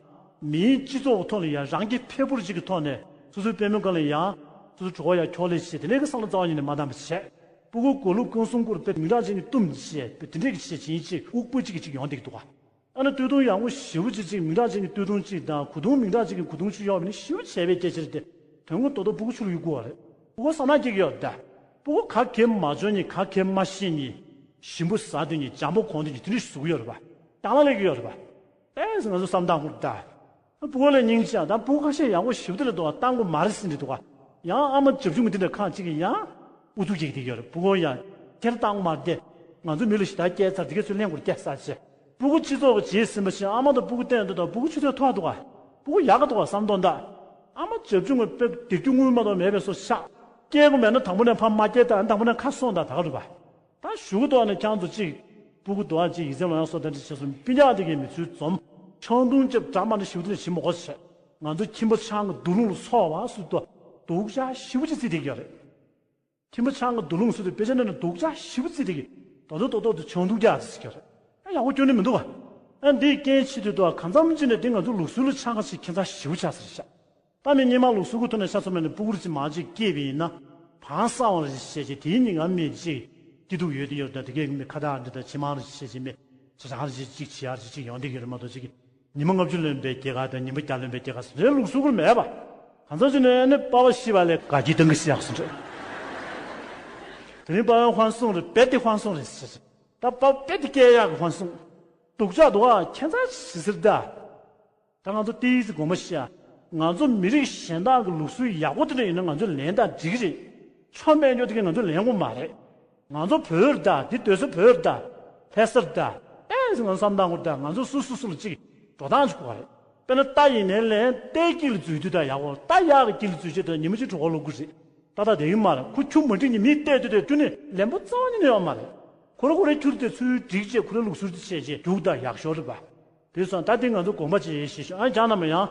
མིའི་སྤྱི་ཚོགས་ཀྱི་ཐོག་ལ་ཡང་རང་གི་ཕེ་ཕུར་གཅིག་གི་ཐོག་ནས་སོ་སོའི་པུས་མོའི་སྒང་ལ་ཡང་སོ་སོའི་གྲོད་ཁོག་ཡང་འཁྱོག་ལེ་བྱེད། དེ་འདྲའི་གི་བསམ་བློ་རྩ་བ་ཉིད་ནས་མ་བཏང་བ་བྱས། སྤུ་གུ་མགོ་ལུས་རྐང་གསུམ་སྐོར་དཔེ་མིང་གྲགས་ཅན་གྱི་གཏུམ་བྱས་དཔེ་དེ་འདྲའི་གི་བྱས་བྱིན་ཅིག་དབུགས་པོ་གཅིག་གི་གཅིག་ཡོང་བསྡད་ཀྱི་འདུག་ག་ཨ་ནི་སྟོད་ཐུང་ཡག་པོ་ཞེ་པོ་ཅིག་ཅིག་མིང་གྲགས་ཅན་གྱི་སྟོད་ཐུང་གཅིག་དང་གོས་ཐུང་མིང་གྲགས་ཅན་གྱི་གོས་ཐུང་གཅིག་གཡོགས་པ་ནི་ཞེ་པོ་བྱས་པའི་སྐད་ཆ་རེད་དེ། དོན་དངོས་ཏོག་ཏོ་སྤུ་གུ་ཆུ་ལ་གཡུག་དགོས་པ་རེད། སྤུ་གུ་བསམ་ན་སྐྱེ་གི་ཡོད་ད། སྤུ་གུ་ག་གེ་མ་འཇོན་མཁན་ག་གེ་མ་ཤེས་མཁན། ཞིམ་པོ་ཟ་འདོད་མཁན་འཇམ་པོ་གོན་འདོད་མཁན་དེ་འདྲ་ཞིག་བཟོ་གི་ཡོད་རེད་པ། རྐྱང་ལ་སླེབས་ཀྱི་ཡོད་རེད་པ། ཏོག་ཙམ་ང་ཚོ་བསམ་སྟངས་ཁུར་ད། སྤུ་གུ་ལ་སྙིང་རྗེ་ཡང་དང་སྤུ་གུ་ཁ་ཤས་ཡག་པོ་ཞེ་པོ་དེ་ལ་འདུག་བ། བཏང་དགོས་མ་རེད་ཟེར་འདྲ་འདུག་བ། ཡང་ཨ་མ་བྱབ་ཆུང་གི་དེ་འདྲ་ཁག་ཅིག་གིས་ཡང་ཨུ་ཚུགས་རྒྱག་གི་ཡོད་རེད། སྤུ་གུ་ཡང་ཁྱེར་བཏང་དགོས་མ་རེད་དེ། ང་ཚོ་མི་ལ་ཞེ་དྲག་སྐྱེལ་ཚར། དེ་གས་ཚུར་ལེན་དགོས་རེད། སྐྱེལ་ས་བྱས། སྤུ་གུ་སྤྱི་ཚོགས་ཀྱི་རྗེས་ཟིན་པ་བཞིན་ཨ་མ་དང་སྤུ་གུ་བསྟེན་འདུག་དང་། སྤུ་གུ་ཆུ་ཚོད་མཐོ་བ་འདུག་བ། སྤུ་གུ་ཡག་ག་འདུག་བ། བསམ་བློ་གཏོང་དང་། ཨ་མ་བྱབ་ཆུང་གི་དཔེ་སྡིག་སྒྲིབ་དངུལ་མ་གཏོགས་མེད་པའི་བཟོ་ཆགས། སྐྱེལ་དགོས་མེད་ན་དང་པོ་ནས་ཕར་མ་སྐྱེལ་དང་། དང་པོ་ནས་ཁ་སོང་དང་། ད་ག་རེད་པ། ད་གཞུག་གུ་ཐོག་ནས་ཁྱེད་ཚོ་གཅིག་སྤུ་གུ་འདུག་ཨ། གཅིག་ཡིག་ཚད་ལོན་ཡག་སོགས་དེ་འདྲ་བྱས་སོང་། སྤུན་ཀྱག་དེ་གའི་མི་ཚུལ་འཛོམས། ཆང་འཐུང་བྱས་འདྲ་མ་འདྲ་ཞིབ་ཏུ་ནས་ཞིབ་མོ་གོ་བྱས། ང་ཚོ་ཁྱིམ་པ་ཆང་གི་དུག་རླུང་ལ་སོགས་པ་སུ་དང་སྡུག་ཅག་ཞེ་པོ་ཅིག་བརྩིས་བསྡད་ཀྱི་ཡོད་རེད། ཁྱིམ་པ་ཆང་གི་དུག་རླུང་སུ་དང་དཔེ་ཆ་ནང་ནས་སྡུག་ཅག་ཞེ་པོ་བརྩིས་བསྡད་ཀྱི། ད་དུང་ཏོག་ཏོག་ཏུ་ཆང་འཐུང་རྒྱག་ཟེར་གྱི་ཡོད་རེད། ཨ་ཡག་པོ་ཁྱོན་ནས་མི་འདུག་ག་ཨ་འདིའི་རྐྱེན་ཆེ་དུས་དུ་གང་འཚམ་ཅིག་ནས་འདི་ང་ཚོ་ལུགས་སྲོལ་ལ་ཆགས་ཁ་ཞིག་ཁྱད་མཚར་ཞེ་པོ་ཆགས་ཟེར་ཤག་ད་མི་སྔོན་མ་ལུགས་སྲོལ་གྱི་ཐོག་ནས་ཆ་མཚོན་པ་ཡིན་ན། སྤུ་གུ་རེ་ཅིག་མང་ཅིག་སྐྱེས་པ་ཡིན་ན། བང་གསང་བ་རེ་བྱས་བྱས། དེའི་ཉིན་ང་མི་གཅིག་སྐྱིད་སྡུག་ཡོད་དུ་ཡོད་དང་། དེ་གའི་མི་ཁ་བརྡ་འདི་དང་ཇེ་མང་རེ་བྱས་བྱས། མི་ཇེ་ཆུང་རེ་བྱས་གཅིག་ཇེ་ཡག་རེ་བྱས་གཅིག་ཡོང་བསྡད་ཀྱི་ཡོད་རེད་མ་གཏོགས། གཅིག་ཉི་མ་ལྔ་བཅུ་ལོན་པའི་སྐྱེས་སྐར་དང་། ཉི་མ་བརྒྱ་ལོན་པའི་སྐྱེས་སྐར་ཟེར་རེ་ལུགས་སྲོལ་གྱི་མེད་པ། གང་འཚམ་ཅིག་ནས་ནི་པ་ཕ་ཤི་བ་ལས་དགའ་སྐྱིད་གཏོང་གི་ཟེར་ཡག་སོང་རེད། དེ་རིང་པ་ཕའི་ཧོན་སུན་རེད། རྦད་དེ་ཧོན་སུན་རེད་ཟེར། ད་པ་ཕ་རྦད་དེ་སྐྱེལ་ཡག་གི་ཧོན་སུན། སྡུག་ཅག་འདུག་ཨ། ཁྱད་མཚར་ཞིག་ཟེར་ད། ད་ང་ཚོ་ཏོག་ཙམ་དགོངས་པ་བཞེས་ཨ། ང་ཚོ་མི་རིགས་གཞན་དག་གི་ལུགས་སྲོལ་ཡག་པོ་དེ་འདྲ་ཡིན་ན་ང་ཚོས་ལེན་དང་འགྲིག་གི་རེད། ཆོ་མེད་ཉོ་དེ་གས་ང་ཚོས་ལེན་དགོས་མ་རེད། ང་ཚོ་བོད་རེད་ད། འདི་སྡོད་ས་བོད་རེད་ད། ལྷ་ས་རེད་ད། ཏོག་ཙམ་ང་ཚོ་བསམ་བཏང་དགོས་རེད་ད། ང་ཚོ་སོ་སོ་སོ་ལ་གཅིག་འགྲོ་སྟངས་ཅིག་དགོས་པ་རེད། དཔེར་ན་རྟ་ཡིན་ནའི་ལན་རྟའི་དཀྱིལ་ལ་འཛུལ་དུས་ད་ཡག་པོ། རྟ་གཡག་གི་དཀྱིལ་ལ་འཛུལ་བྱས་ད་ཉི་མ་གཅིག་གྲོད་ཁོག་ལོག་གི་རེད། ཏག་ཏག་བསྡད་ཀྱི་མ་རེད། ཁོ་ཁྱུ་མ་འགྲིག་ནས་མི་བལྟས་དུས་དེ་ཁྱོན་ནས་ལན་པོ་རྩ་བ་ཉིད་ནས་ཡོད་མ་རེད། ཁོ་ར་ཁོ་རའི་ཁྱུ་དེ་ཚུར་སྒྲིག་བྱས། ཁོ་རའི་ལུགས་སྲོལ་དེ་བྱས་བྱས་རྒྱུགས་དང་ཡག་ཤོས་རེད་པ། དེ་སོང་ད་དེ་ང་ཚོ་དགོངས་པ་བཞེས་བཞེས་ཤོག་ཨ་ནི་རྒྱ་ནག་མི་ཡང་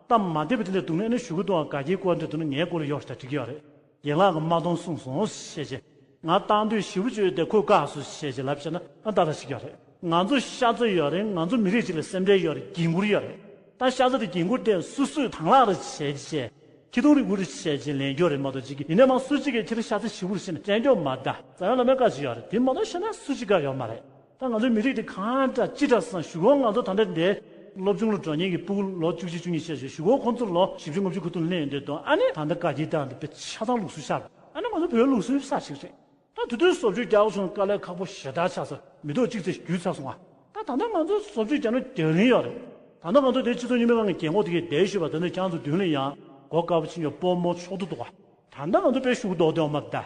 སྟབས་མ་བདེ་བ་དེ་འདྲ་འདུག་ན། ཨ་ནི་གཞུག་གུ་དུ་དགའ་སྐྱིད་སྐོར་འདྲ་འདུག་ན་ངའི་སྐོར་ལ་ཡོང་ཤོག་ད་འགྲིག་གི་ཡོད་རེད། རྒན་ལགས་ཀྱིས་མ་གཏོང་གསུངས་སོང་ཞེས་བྱས། ང་བཏང་འདོད་ཞེ་པོ་ཅིག་ཡོད་དེ་ཁོས་བཀག་སོང་ཞེས་བྱས་ལབ་བྱས་ན་ཨ་ཏག་ཏག་ཞིག་ཡོད་རེད། ང་ཚོ་ཤ་ཚ་ཡོད་རེད། ང་ཚོ་མི་རིགས་གཅིག་ལ་སེམས་ཁྲལ་ཡོད་རེད། འགན་འཁུར་ཡོད་རེད། ད་ཤ་ཚ་དེ་འགན་འཁུར་དེ་སོ་སོས་དང་བླངས་རེ་བྱས་བྱས། ཁྱི་ཐུང་རེ་འུ་རེ་བྱས་བྱས་ལེན་རྒྱུ་རེད་མ་གཏོགས། གཅིག་གིས་ཡིན་ནའི་མ་སུ་གཅིག་གིས་ཁྱེད་རང་ཤ་ཚ་ཞེ་པོ་རེད་ཟེར་ནས་དྲན་རྒྱུ་མ་རེད་ད། རྩ་བ་ནས་མེད། བཀའ་ཅིག་ཡོད་རེད། དེ་མ་གཏོགས་གཞན་ན་སུ་གཅིག་བཀག་ཡོད་མ་རེད། ད་ང་ཚོའི་མི་རིགས་དེ་གང་འདྲ་ཅི་འདྲ་སང་། གཞུག་གུ་ང་ཚོ་ད་ལྟ་འདི་སློབ་ཆུང་ལ་འགྲོ་མཁན་གྱི་སྤུ་གུ་ལོ་བཅུ་གཅིག་བཅུ་གཉིས་བཤད་བྱས། གཞུག་གུ་ཁོང་ཚོ་ལོ་བཞི་བཅུ་ལྔ་བཅུ་ཁ་ཐུག་སླེབས་ཡོང་དུས་དང་། ཨ་ནི་ད་ལྟ་དགའ་སྐྱིད་དང་དེ་དཔེ་ཆ་ཚང་ལུགས་སྲོལ་ཤར། ཨ་ནི་ང་ཚོ་བོད་ལུགས་སྲོལ་ས་ཞིག་རེད། ད་དེ་དུས་བཟོ་བཅོས་རྒྱག་སོང་དཀའ་ལས་ཁག་པོ་ཞེ་དྲག་ཆགས་སོང་། མི་ཐོག་གཅིག་ཙམ་བརྒྱུད་ཚར་སོང་ང་། ད་ད་ལྟ་ང་ཚོ་བཟོ་བཅོས་རྒྱག་ན་རྒྱག་རིན་ཡོད་རེད། ད་ལྟ་ང་ཚོ་དེ་སྤྱི་ཚོགས་རྙིང་པའི་སྒང་གི་རྒན་གོག་དེ་གས་བསྡད་ཤོད་པ། ད་ནི་ཁྱེད་ཚོ་མདུན་ལ་ཡང་གོ་དཀར་པོ་ཕྱིན་ཡོད། སྤོ་རྨོ་ཕྱོགས་བསྡུ་འདུག་ག་ད་ལྟ་ང་ཚོ་དཔེ་ཤུགས་རྡོག་རྡོག་མ་ད།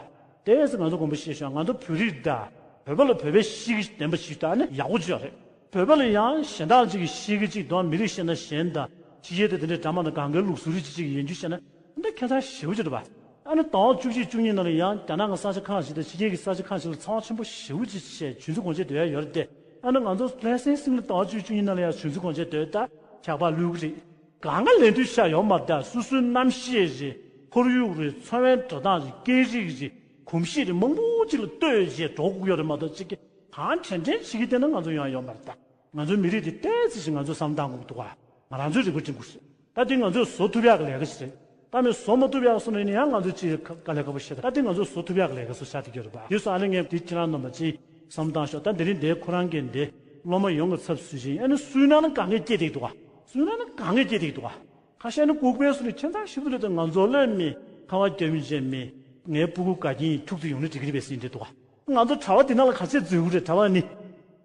དེ་ཡིན་ཙང་ང་ཚོ་དགོངས་པ་བཞེས་ཤོག་ང་ཚོ་བོད་རིགས་ད། བོད་པ་ལ་བོད་པའི་གཤིས་ཀ་ལྡན་པ་ཞིག་ད་ནི་ཡག་པོ་ཅིག་ཡོད་རེད། བོད་པ་ལ་ཡང་གཞན་དག་ཅིག་གི་གཤིས་ཀ་ཅིག་དང་། མི་རིགས་གཞན་དང་གཞན་དང་། ཕྱི་རྒྱལ་དང་དེ་འདྲའི་འདྲ་མ་དང་གང་གའི་ལུགས་སྲོལ་རིགས་ཅིག་ཅིག་ཡིན་རྒྱུ་བཤད་ན་འདི་ཁྱད་མཚར་ཞེ་པོ་ཅིག་རེད་པ། ཨ་ནི་ཟླ་བ་བཅུ་གཅིག་བཅུ་གཉིས་ནང་ལ་ཡང་རྒྱ་ནག་གི་ས་ཆ་ཁག་ཞིག་དང་ཕྱི་རྒྱལ་གྱི་ས་ཆ་ཁག་ཞིག་ལ་ཚ་བ་ཆེན་པོ་ཞེ་པོ་ཅིག་བྱས་ཆུ་མཛོད་སྒོ་འབྱེད་སྡོད་ཡ་ཡོད་རེད་དེ། ཨ་ནི་ང་ཚོ་ལྷ་སའི་སིང་ལ་ཟླ་བ་བཅུ་གཅིག་བཅུ་གཉིས་ནང་ལ་ཡང་ཆུ་མཛོད་སྒོ་འབྱེད་སྡོད་ད་ཁྱག་པ་བླུག་གི་རེད། གང་ག་ལེན་དུས་ཤ་ཡོད་མ་རེད་ད། སོ་སོའི་རྣམ་ཤེས་རེད། ཁོར་ཡུག་རེད། འཚོ་བའི་འགྲོ་སྟངས་རེད། སྐད་རིགས་རེད། གོམས་གཤིས་རེད། མང་པོ་ཅིག་ལ་ལྟོས་བྱས་འགྲོ་དགོས་ཀྱི་ཡོད་རེད་མ་གཏོགས། གཅིག་གིས་གང་དྲན་དྲན་བྱེད་ཀྱི་བསྡད་ན་ང་ཚོ་ཡོང་ཡ་ཡོད་མ་རེད་ད། ང་ཚོའི་མི་རིགས་དེ་ཏོག་ཙམ་ཞིག་ང་ཚོས་བསམ་བློ་བཏང་དགོས་ཀྱི་འདུག་ག་ང་རང་ཚོའི་རེ་བ་བཅིངས་དགོས་ཟེར། ད་དེ་ང་ཚོས་བཟོ་ཐུབ་ཡག་གི་ལས་ཀ་ཞིག་རེད། ད་མི་བཟོ་མ་ཐུབ་ཡག་སོང་ན་ཡང་ང་ཚོས་ཅིག་དཀའ་ལས་ཁག་པོ་བཤད། ད་དེ་ང་ཚོས་བཟོ་ཐུབ་ཡག་གི་ལས་ཀ་བཟོ་བཞག་བསྡད་ཀྱི་ཡོད་རེད་པ། དེ་སོང་ཨ་ནི་ངས་དེ་ཁྱེད་རང་རྣམ་པ་ཅིག་བསམ་བློ་བཏང་ཤོག་ད་དེ་རིང་འདིར་ཁོ་རང་གིས་འདི་སློབ་མ་ཡོངས་ཀྱི་ཚབ་བཟོས་ཤིང་། ཨ་ནི་སུན་སྣང་ནི་གང་གས་སྐྱེས་བསྡད་འདུག་ག་སུན་སྣང་ནི་གང་གས་སྐྱེས་བསྡད་འདུག་ག་ཁ་ཤས་ནི་ལྐུགས་པའི་སུ་ནི་ཁྱད་མཚར་ཞིག་ཏུ་ལས་དང་། ང་ཚོ་ལས་མི་ཁ་བ་རྒྱབ་མི་བྱས་མི། ངའི་སྤུ་གུ་དགའ་སྐྱིད་ཕྱུག་ཏུ་ཡོང་ནི་འགྲིག་གི་རེད་པས་ཟེར་འདྲ་འདུག་ག་ང་ཚོ་གྲྭ་པ་འདི་ནང་ལ་ག་ཚད་འཛུལ་དགོས་རེད། གྲྭ་པ་ནི།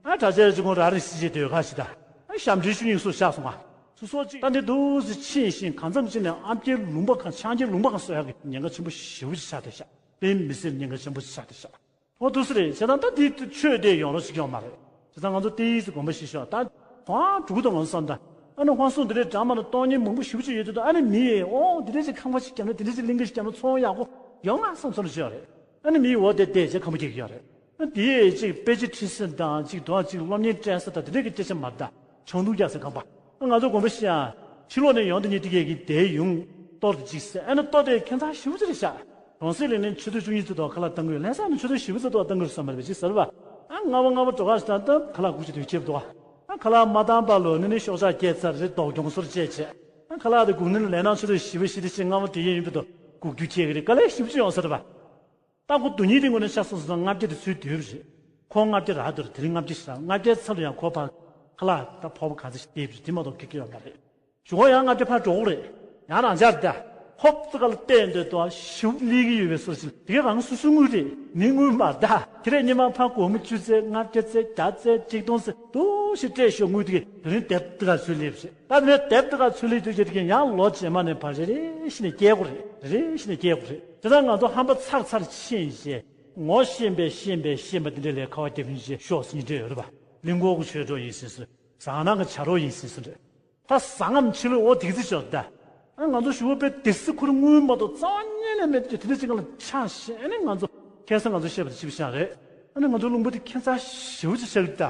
ཨ་གྲྭ་ཆས་ཅིག་ཁོང་ར་རེ་སི་བྱེད་སྡོད་ཁ་ཞིག་ད། ཨ་ཞབས་འདྲེན་ཞུ་ཡིན་སུ་བཞག་སོང་ང་། སུ་སོགས་ཅིག་ད་འདི་འདུག་སེ་ཕྱིན་ཞིང་། གང་འཚམ་ཅིག་ནས་ཨམ་སྐྱེས་ལུང་པ་གང་ཆང་སྐྱེས་ལུང་པ་གང་བཟོ་ཡག་གི་ཉེན་ཁ་ཆེན་པོ་ཞེ་པོ་ཅིག་ཆགས་བསྡད་ཤག་དཔེ་མི་སྲིད་ཉེན་ཁ་ཆེན་པོ་ཞིག་ཆགས་བསྡད་ཤག་འོ་འདུག་སེ་རེད། བྱས་ཙང་ད་འདི་ཆོས་དེ་ཡོང་རོགས་ཞིག་ཡོང་མ་རེད། བྱས་ཙང་ང་ཚོ་ཏོག་ཙམ་དགོངས་པ་བཞེས་ཤོག་ད་ཁོང་འགྲོ་གི་འདུག་ང་ཚོ་བསམ་ད། ཨ་ནི་ཧོན་སུང་འདི་འདྲའི་འདྲ་མ་ན་གཏོང་མཁན་མང་པོ་ཞེ་པོ་ཅིག་ཡོད་དུས། ཨ་ནི་མི་ཡིས་འོ་འདི་འདྲ་ཅིག་ཁང་པ་ཞིག་བརྒྱབ་ན། འདི་འདྲ་ཅིག་གླིང་ག་ཞིག་བརྒྱབ་ན་ཚོང་ཡག་པོ་ཡོང་ང་བསམ་ཚོར་ཞིག་ཡོད་རེད། ཨ་ནི་མི་ཡིས་འོ་དེ་བལྟས་བྱས་ཁ་མོ་སྐྱེ་གི་ཡོད་རེད། ཨ་དེ་ཡིས་ཅིག་དཔེ་ཆ་ཁྲིད་ས་དང་། ཅིག་དོ་ཅིག་སློབ་གཉེར་སྤྲད་ས་དང་། དེ་འདྲ་གི་སྐད་ཆ་མ་རེད་ད། ཆང་འཐུང་རྒྱག་སའི་ཁང་པ། ཨ་ང་ཚོ་དགོངས་པ་བཞེས་ཨ། ཕྱི་ལོགས་ནས་ཡོང་དུས་ཉིན་དེ་གས་ཀྱི་དེའི་ཡུང་གཏོར་དེ་ཅིག་ཟེར། ཨ་ནི་གཏོར་དེ་ཁྱད་མཚར་ཞེ་པོ་ཅིག་རེད་ཤག་གྲོང་གསེབ་ལ་ནི་ཆུ་ཚོད་བཅུ་གཉིས་ཙམ་ཐོག་ཁ་ལག་བཏང་གི་ཡོད། ལྷ་ས་ནི་ཆུ་ཚོད་བཞི་པ་ཙམ་ཐོག་བཏང་གི་རེད་བསམ་པ་རེད་པ། ཅིག་ཟེར་བ། ཨ་ལྔ་པ་ལྔ་པ་འགྲོ་ཁ་ཞིག་དང་ད་ཁ་ལག་སྒུག་བྱས་དུས་ཁྱེར་འདུག་ཨ་ཁ་ལག་མ་བཏང་བར་ལོ་ནི་ནི་ཤོག་ཆག་སྐྱེལ་ཚར་རེད། ལྡོག་གྱོང་སོར་བཅད་བྱས། ཨ་ཁ་ལག་དེ་སྒུག་ནི་ལས་ནང་ཆུ་ཚོད་བཞི་པ་བཞི་དེ་ཕྱིན་ལྔ་པ་དེ་ཡིན་ཡིན་པ་དུ་སྒུག་རྒྱུ་ཁྱེད་ཀྱི་རེད། དཀའ་ལས་ཞེ་པོ་ཅིག་ཡོང་ས་རེད་པ། ད་ཁོ་དོན་སྙིང་དེ་ངོས་ནས་ཆ་སོང་སོང་ཙང་ལྔ་བརྒྱ་དེ་ཚུར་བསྡུས་པ་རེད། ཁོ་ལྔ་བརྒྱ་རག་འདུག་དེ་རིང་ལྔ་བརྒྱ་ཞིག་རག་ལྔ་བརྒྱའི་ཚབ་ལ་ཡང་ཁོ་ཕར་ཁ་ལག་ད་ཕོར་པ་གང་ཚ་ཞིག་སྟེར་བ་རེད། དེ་མ་གཏོགས་ཁེ་ཁེ་ཡོད་མ་རེད། གཞུག་གུ་ཡང་ལྔ་བརྒྱ་ཕར་འགྲོ་གི་རེད། ཡང་རང་འཇགས་རེད་ད། ཧོབ་ཙི་ག་ལ་བལྟས་འདོད་དོ་ཞིབ་ལི་གི་ཡོད་པའི་སོ་ཞིག་དེ་ག་རང་སུ་སུ་དངུལ་རེད། མི་དངུལ་མ་ད་དེ་རེད། ཉི་མ་ཕ་སྒོར་མོ་བཅུ་ཙེ་ལྔ་བརྒྱ་ཙེ་བརྒྱ་ཙེ་གཅིག་སྟོང་ཙེ་དུ་ཞིག་སྤྲད་ཤོག་དངུལ་དེ་ག་དེ་རིང་དེབ་དེ་ག་ཚུར་སླེབས་རེད། ད་དེ་ནས་དེབ་དེ་ག་ཚུར་སླེབས་དུས་ཀྱི་དེ་ག་ཡང་ལོ་རྗེས་མ་ནས་ཕར་རེ་རེ་བཞིན་ནས་སྐྱེལ་དགོས་རེད། རེ་རེ་བཞིན་ནས་སྐྱེལ་དགོས་རེད། དེ་ལྟར་ང་ཚོ་ཧམ་པ་ཚར་ཚར་ཕྱིན་རྗེས་ངོ་ཤེས་པའི་ཤེས་པའི་ཤེས་པ་དེ་འདྲ་ལས་ཁ་བ་རྒྱབ་ཤིང་རྗེས་ཤོག་ཟིན་འདྲ་ཡོད་རེད་པ། གླིང་སྐོར་གྱི་ཆོས་གྲོགས་ཡིན་ཟིན་སོང་། ཟ་ཁང་གི་བྱ་རོག་ཡིན་ཟིན་སོང་རེད། ད་ཟ་ཁང་ཕྱི་ལོགས་འོ་དེ་ཚེ་ཤོར་ད། ཨ་ང་ཚོ་ཞུ་བ་པའི་དེ་སྲིད་ཁུར་དངུལ་མ་གཏོགས་རྩ་བ་ཉིད་ནས་མེད་ཀྱི་དེ་འདྲ་ཅིག་ལ་ཆགས་ཤེས་ཨ་ནི་ང་ཚོ་ཁ་སང་ང་ཚོ་བཤད་པ་དེ་ཅིག་བཤད་རེད། ཨ་ནི་ང་ཚོ་ལུང་པ་དེ་ཁྱད་མཚར་ཞེ་པོ་ཅིག་ཆགས་ཀྱི་ད།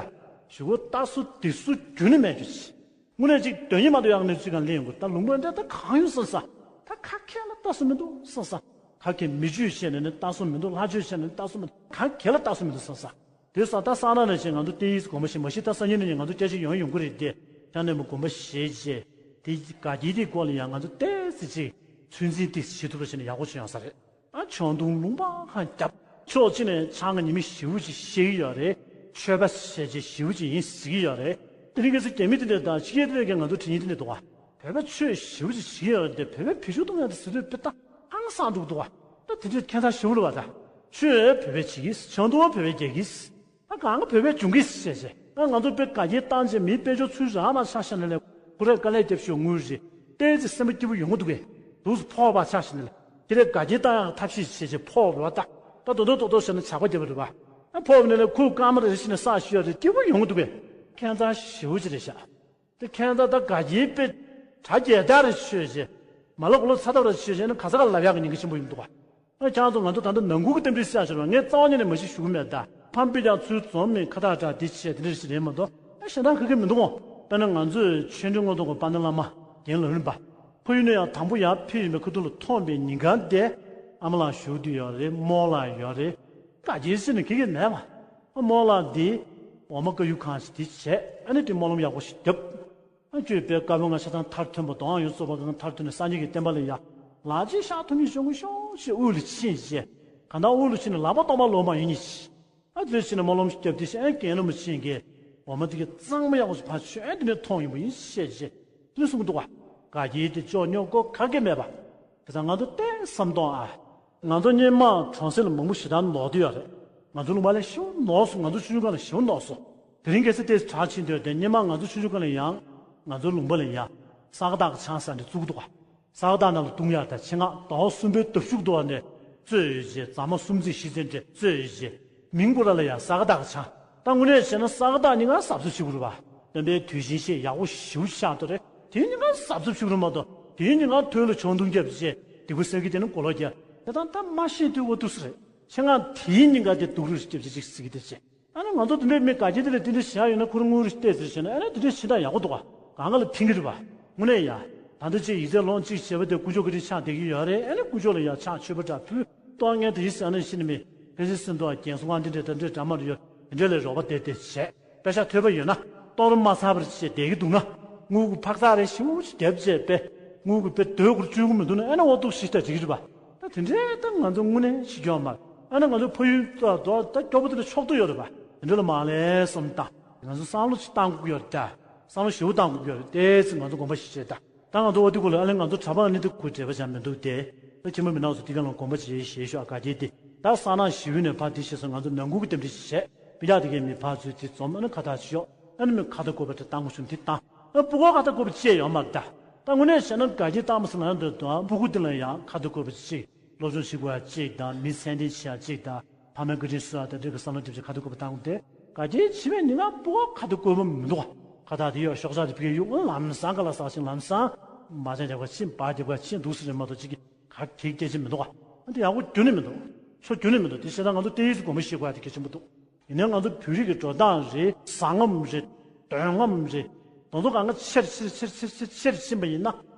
ཞུ་བ་ལྟ་སོ་དེ་སུ་རྒྱུན་ནས་མེད་རྒྱུ་ཅིག་དངོས་གནས་ཅིག་དོན་སྙིང་མ་གཏོགས་ཡག་ནས་ཅིག་གང་ལེན་ཡོང་གི་ད་ལུང་པ་འདྲ་ད་གང་ཡོང་བསམ་ས། ད་ག་གེ་ལ་ལྟ་སོ་མི་འདུག་བསམ་ས། ག་གེ་མི་ཆོས་བཤད་ནས་ནི་ལྟ་སོ་མི་འདུག་ལྷ་ཆོས་བཤད་ནས་ལྟ་སོ་མི་འདུག་ག་གེ་ལ་ལྟ་སོ་མི་འདུག་བསམ་ས། དེ་ས་ད་ས་ན་ནས་ཆེ་ང་ཚོ་ཏེ་ཡིས་དགོངས་པ་བཞེས་མ་གཞི་ད་སང་ཉིན་ནས་ང་ཚོ་སྐྱ་ཞིག་ཡོང་ཡོང་གི་རེད་དེ། ཡང་ནས་མོ་དགོངས་པ་བཞེས་རྗེས་དེ་དགའ་སྐྱིད་དེའི་སྐོར་ལ་ཡང་ང་ཚོ་ཏོག་ཙམ་ཅིག་ཚོད་འཛིན་དེ་བྱེད་ཐུབ་པ་བྱས་ནས་ཡག་པོ་བྱུང་ཡོང་ས་རེད། ཨ་ཆང་འཐུང་ལུང་པ་གང་རྒྱབ་ཕྱོགས་གཅིག་ནས་ཆང་གི་ཉི་མ་ཞེ་པོ་ཅིག་བཞེས་ཀྱི་ཡོད་རེད། ཆོས་པ་བྱས་རྗེས་ཞེ་པོ་ཅིག་ཡིན་ཟེར་གྱི་ཡོད་རེད། དེ་རིང་ཁ་སང་རྒྱ་མི་དེ་འདྲས་དང་ཕྱི་རྒྱལ་དེ་འདྲས་ཀྱིས་ང་ཚོ་དྲན་ཡིན་དེ་འདྲས་འདུག་བ། བོད་པ་ཆོས་ཞེ་པོ་ཅིག་བྱེད་ཀྱི་ཡོད་རེད་དེ་བོད་པའི་བེད་སྤྱོད་གཏོང་ཡག་དེ་ཟེར་དུས་དཔེ་ད་ཧང་སང་འགྲོ་གི་འདུག་བ། ད་དེ་འདྲས་ཁྱད་མཚར་ཞེ་པོ་རེད་བ་ད། ཆོས་བོད་པས་བྱེད་ཀྱི་ཆང་འཐུང་བ་བོད་པས་རྒྱག་གི་ད་གང་ག་བོད་པས་འབྱུང་གི་ཟེར་བྱས། ད་ང་ཚོ་དཔེ་དགའ་སྐྱིད་བཏང་བྱས་མིའི་དཔལ་འབྱོར་ཚུར་རག་མ་ཆགས་ཤག་ནས་ལས་ཁོ་རས་དཀའ་ལས་རྒྱབ་ཤོག་དངུལ་རེད། ཏོག་ཙམ་སེམས་པ་སྐྱིད་པོ་ཡོང་གི་འདུག་གས། འདུག་སེ་ཕོག་པ་ཆགས་ཤག་ནས་ལས་དེ་རས་དགའ་སྐྱིད་བཏང་ཡག་ཐབས་ཤེས་བྱས་བྱས་ཕོག་རེད་བ་ད། ད་དོ་དོ་དོ་དོ་བྱས་ན་ཇག་པ་རྒྱབ་པ་རེད་བ། ཨ་ཕོག་ནས་ལས་ཁོ་སྐར་མ་རེ་བཞིན་ནས་བསགས་ཤོག་རེད་སྐྱིད་པོ་ཡོང་གི་འདུག་གས། ཁྱད་མཚར་ཞེ་པོ་ཅིག་རེད་ཤག་དེ་ཁྱད་མཚར་ད་དགའ་སྐྱིད་དཔེ་གྲ་རྒྱས་དར་རེ་ཆོས་བྱས། མ་ལ་གོ་ལོ་ཚ་ཐབ་རེ་ཆོས་བྱས་ན་ག་ས་ག་ལབ་ཡག་གི་ཉེན་ཁ་ཆེན་པོ་ཡོང་གི་འདུག་གས། ཨ་ཁྱེད་ཚོ་ང་ཚོ་ད་ལྟ་ནང་ཁུལ་གྱི་རྟེན་འབྲེལ་བཤད་ཤོར་བ་ངས་རྩ་བ་ཉིད་ནས་མ་གཞི་ཞུ་གི་མེད་ད། ཕམ་པི་ཀྱང་ཚུར་འཛོམས་ནས་ཁ་བཏགས་བཀྲ་འདི་བྱས་དེ་འདྲ་ཞིག་རེད་མ་གཏོགས་ཨ་གཞན་དག་ག་གེ་མི་འདུག་གོ། དཔེར་ན་ང་ཚོས་ཆོས་འབྲེལ་དངོས་གཏོང་གི་དཔལ་ལྡན་བླ་མ་རྒན་ལགས་ཡིན་པ། ཕ་ཡུལ་ནས་ཡང་དང་པོ་ཡར་ཕེབས་ཡིན་པའི་ཁ་ཐུག་ལ་མཐོང་པའི་ཉིན་གང་དེ་ཨ་མ་ལགས་བཞུགས་དུས་ཡོད་རེད། རྨོ་ལགས་ཡོད་རེད། དགའ་སྐྱིད་ཟེར་ནས་ག་གེ་མེད་པ། རྨོ་ལགས་འདི་འོ་མ་དཀར་ཡོལ་གང་ཞིག་འདི་བྱས་ཨ་ནི་དེ་སྨོན་ལམ་ཡག་པོ་ཞིག་བརྒྱབ། ཨ་ཁྱོད་དཔེ་བཀའ་པོད་ལྔ་ཆ་ཚང་མཐར་ཐོན་པ་དོན་ཡོད་རྫོགས་པ་གང་མཐར་ཐོན་ནས་སངས་རྒྱས་ཀྱི་བསྟན་པ་ལ་ཡ་ལག་རྗེས་ཤར་ཐུབ་མཁན་བྱུང་གི་ཤོག་ཅེས་དབུས་ལ་ཕྱིན་རྗེས་གང་ལྟར་དབུས་ལ་ཕྱིན་ནས་ལག་པ་གཏོང་མ་ལོག་མ་ཡིན་ནི་ཅི། ཨ་དེ་ཕྱིན་ནས་སྨོན་ལམ་ཞིག་བརྒྱབ་དེ་བཞིན་ཨ་རྒན་ལ་མ་ཕྱིན་གས་འོ་མ་དེ་གི་གཙང་མ་ཡག་པོ་ཞིག་ཕར་ཆོས་དེ་ནས་མཐོང་ཡིན་པ་ཡིན་ཞེས་རྗེས་དེ་ནས་གསུངས་འདུག་ག་དགའ་སྐྱིད་དེ་ཅོག་ཉོ་སྒོ་ག་གེ་མེད་པ། དེ་ཙང་ང་ཚོ་ཏོག་ཙམ་བསམ་གཏོང་ཨ། ང་ཚོ་སྔོན་མ་གྲོང་གསེབ་ལ་མང་པོ་ཞེ་དྲག་ནོར་དུ་ཡོད་རེད། ང་ཚོ་ལུང་པ་ལ་ཞེ་པོ་ནོར་སོང་། ང་ཚོ་ཆུང་ཆུང་སྒང་ལ་ཞེ་པོ་ནོར་སོང་། དེ་རིང་ཁ་སང་ཏོག་ཙམ་དྲག་ཕྱིན་དུས་དེ་སྔོན་མ་ང་ཚོ་ཆུང་ཆུང་སྒང་ལ་ཡང་ང་ཚོ་ལུང་པ་ལ་ཡང་ས་ག་ཟླ་གི་ཆང་ཟ་འདྲ་བཙུགས་འདུག་ག་ས་ག་ཟླ་ནང་ལ་བཏུང་ཡག་དང་ཆེད་མངགས་ཟླ་བ་གསུམ་པའི་ལྡབ་ཤུག་འདུག་བ་ནས་རྩོད་ཡོད་རྗེས་རྫ་མ་གསུམ་ཚེས་བཞི་ཚེས་འདྲ་རྩོད་ཡོད་རྗེས་མིང་ཁོ་ར་ལ་ཡང་ས་ག་ཟླ་གི་ཆང་། ད་དངོས་གནས་བྱས་ན་ས་ག་ཟླ་ཉིན་གང་གཟབ་གཟབ་བྱེད་དགོས་རེད་པ། སྟོན་པའི་དུས་ཆེན་ཞེས་ཡག་པོ་ཞེ་པོ་ཆགས་འདུག་རེད། དེའི་ཉིན་གང་གཟབ་གཟབ་བྱེད་དགོས་རེད་མ་གཏོགས་དེའི་ཉིན་གང་ཐོན་ལ་ཆང་འཐུང་རྒྱབ་རྗེས་སྡིག་པ་བསགས་ཀྱི་དེ་ནི་གོ་ལོག་རྒྱག་དེ་དང་ད་མ་ཤེས་དུས་འོ་འདུག་སེ་རེད། ཆེད་མངགས་དེའི་ཉིན་གང་དེ་སྡུག་རུས་རྒྱབ་རྗེས་ཅིག་ཟེར་གྱི་དེ་བྱས། ཨ་ནི་ང་ཚོ་དེ་འདྲའི་མི་དགའ་སྐྱིད་དེ་ལ་དེ་འདྲ་བྱས་ཡོད་ན་ཁོ་རང་དངུལ་རེ་སྟེར་ཟེར་བྱས་ན་ཨ་ནི་དེ་འདྲ་བྱེད་སྟངས་ཡག་པོ་འདུག་ག་གང་ག་ལ་ཕན་གྱི་རེད་པ། དངོས་གནས་ཡ། ད་ལྟ་ཅིག་ཡིག་ཚད་ལོངས་གཅིག་བྱས་པ་དེ་དཀོན་མཆོག་གི་རིགས་ཆགས་བསྡད་ཀྱི་ཡོད་རེད། ཨ་ནི་དཀོན་མཆོག་ལ་ཡ་ཕྱག་མཆོད་པ་འདྲ་ཕུལ། གཏོང་མཁན་དེ་ཡིན་ཟེར་ན་ཤི་ནི་མེད། ཕལ་ཆེར་སེམས་ཐོག་རྒན་གསོ་ཁང་འདི་འདྲས་ད་འདྲས་འདྲ་མ་རེ་ཡོད། དེ་འདྲས་ལས་རོགས་པ་དེ་དེ་བྱས། པེ་ཤག་ཐོལ་པ་ཡོད་ན་གཏོང་རིམ་མ་ཚར་བར་བྱས་བསྡད་ཀྱི་འདུག་ན། དངུལ་གྱི་འཕག་འཚག་རེ་ཞེ་པོ་ཅིག་བརྒྱབ་བྱས་པས། དངུལ་གྱི་དཔེ་དོད་སྐོར་བཅུག་གི་མི་འདུག་ན་ཨ་ནི་འོ་འདུག་ཞིག་ད་འགྲིག་གི་རེད་པ། ད་དེ་འདྲས་ད་ང་ཚོ་དངོས་གནས་ཤི་རྒྱུ་མ་རེད། ཨ་ནི་ང་ཚོ་ཕ་ཡུལ་ད་ད་སྐྱོ་པོ་དེ་འདྲ་ཕྱོགས་བསྡུ་ཡོད་རེད་པ། དེ་འདྲས་ལ་མ་ལས་བསམ་བཏང་། ང་ཚོ་བསམ་བློ་ཅིག་བཏང་དགོས་ཀྱི་ཡོད་རེད་ད། བསམ་བློ་ཞེ་པོ་བཏང་དགོས་ཀྱི་ཡོད་རེད་དེ་ཚེ་ང་ཚོ་དགོངས་པ་བཞེས་བྱས་ད། ད་ང་ཚོ་འོ་དེ་ཀུ་ལ་ཨ་ལེ་ང་ཚོ་གྲྭ་པ་ཨ་ནི་དེ་ཁུ་འབྲེལ་བ་བྱ་མི་འདུག་སྟེ། ད་ཁྱིམ་པ་མི་ནག་ཚོ་དེ་ག་ལ་དགོངས་པ་བྱེད་ཞེས་ཤོག་ཨ་ག་དེ་དེ། ད་ས་ནག་ཞི་བའི་ནས་ཕར་དེ་བྱས་སོང་ང་ཚོ་ནང་ཁུལ་གྱི་རྟེན་འབྲེལ་བྱས། མི་ཡག་དེ་གའི་མི་ཕར་ཚུར་དེ་འཛོམས་ཨ་ནི་ཁ་བཏགས་ཤོག་ཨ་ནི་མི་ཁ་བཏགས་བཀོད་པ་དེ་བཏང་དགོས་བྱུང་དེ་བཏང་། ཨ་སྤུ་གུ་ཁ་བཏགས་བཀོད་པ་བཅས་ཡོད་མ་རེད་ད། ད་དངོས་གནས་བྱས་ན་དགའ་སྐྱིད་བཏང་མ་སོང་ན་འདོད་དོ་ཨ་སྤུ་གུ་དེ་ལ་ཡང་ཁ་བཏགས་བཀོད་པ་གཅིག་སློབ་སྦྱོང་བྱེད་དགོས་ཡ་གཅིག་དང་མི་ཚད་ལྡན་བྱེད་ཡ་གཅིག་དང་ཕ་མའི་བཀའ་དྲིན་གསོ་ཡ་དང་འབྲེལ་གྱི་བསམ་བློ་བཏབ་བྱས་ཁ་བཏགས་བཀོད་པ་བཏང་དགོས་ཏེ། དགའ་སྐྱིད་བྱེད་པའི་ཉིན་གང་སྤུ་གུ་ཁ་བཏགས་བཀོད་པ་མི་འདུག་ག་ཁ་བཏགས་དེ་ཡོད་ཤོག་ཆག་དེ་ཕ་གིར་གཡུག་ཨང་ལམ་སང་ག་ལ་ཟག་ཅིང་ལམ་སང་མ་ཅང་རྒྱབ་ཁ་ཕྱིན་པ་རྒྱབ་ཁ་ཕྱིན་འདུག་སེ་རེད་མ་གཏོགས་གཅིག་གིས་ག་གེགས་སྐྱེལ་ཅིག་མི་འདུག་ག་ཨ་འདི་ཡག་པོ་རྒྱུན་ནས་མི་འདུག་ཕྱོགས་རྒྱུན་ནས་མི་འདུག་དེ་བྱས་ཙང་ང་ཚོ་ཏེ་ཡིས་དགོངས་པ་བཞེས་དགོས་ཡ་དེ་གལ་ཆེན་པོ་འདུག་ཡིན་ནའི་ང་ཚོ་བོད་རིགས་ཀྱི་འགྲོ་སྟངས་རེད། བཟང་ངམ་རེད། འདོད་རྔམ་རེད། དེ་ཚོ་གང་ག་ཆེར་ཆེར་ཆེར་ཆེར་ཆེར་ཆེར་ཕྱིན་པ་ཡིན་ན།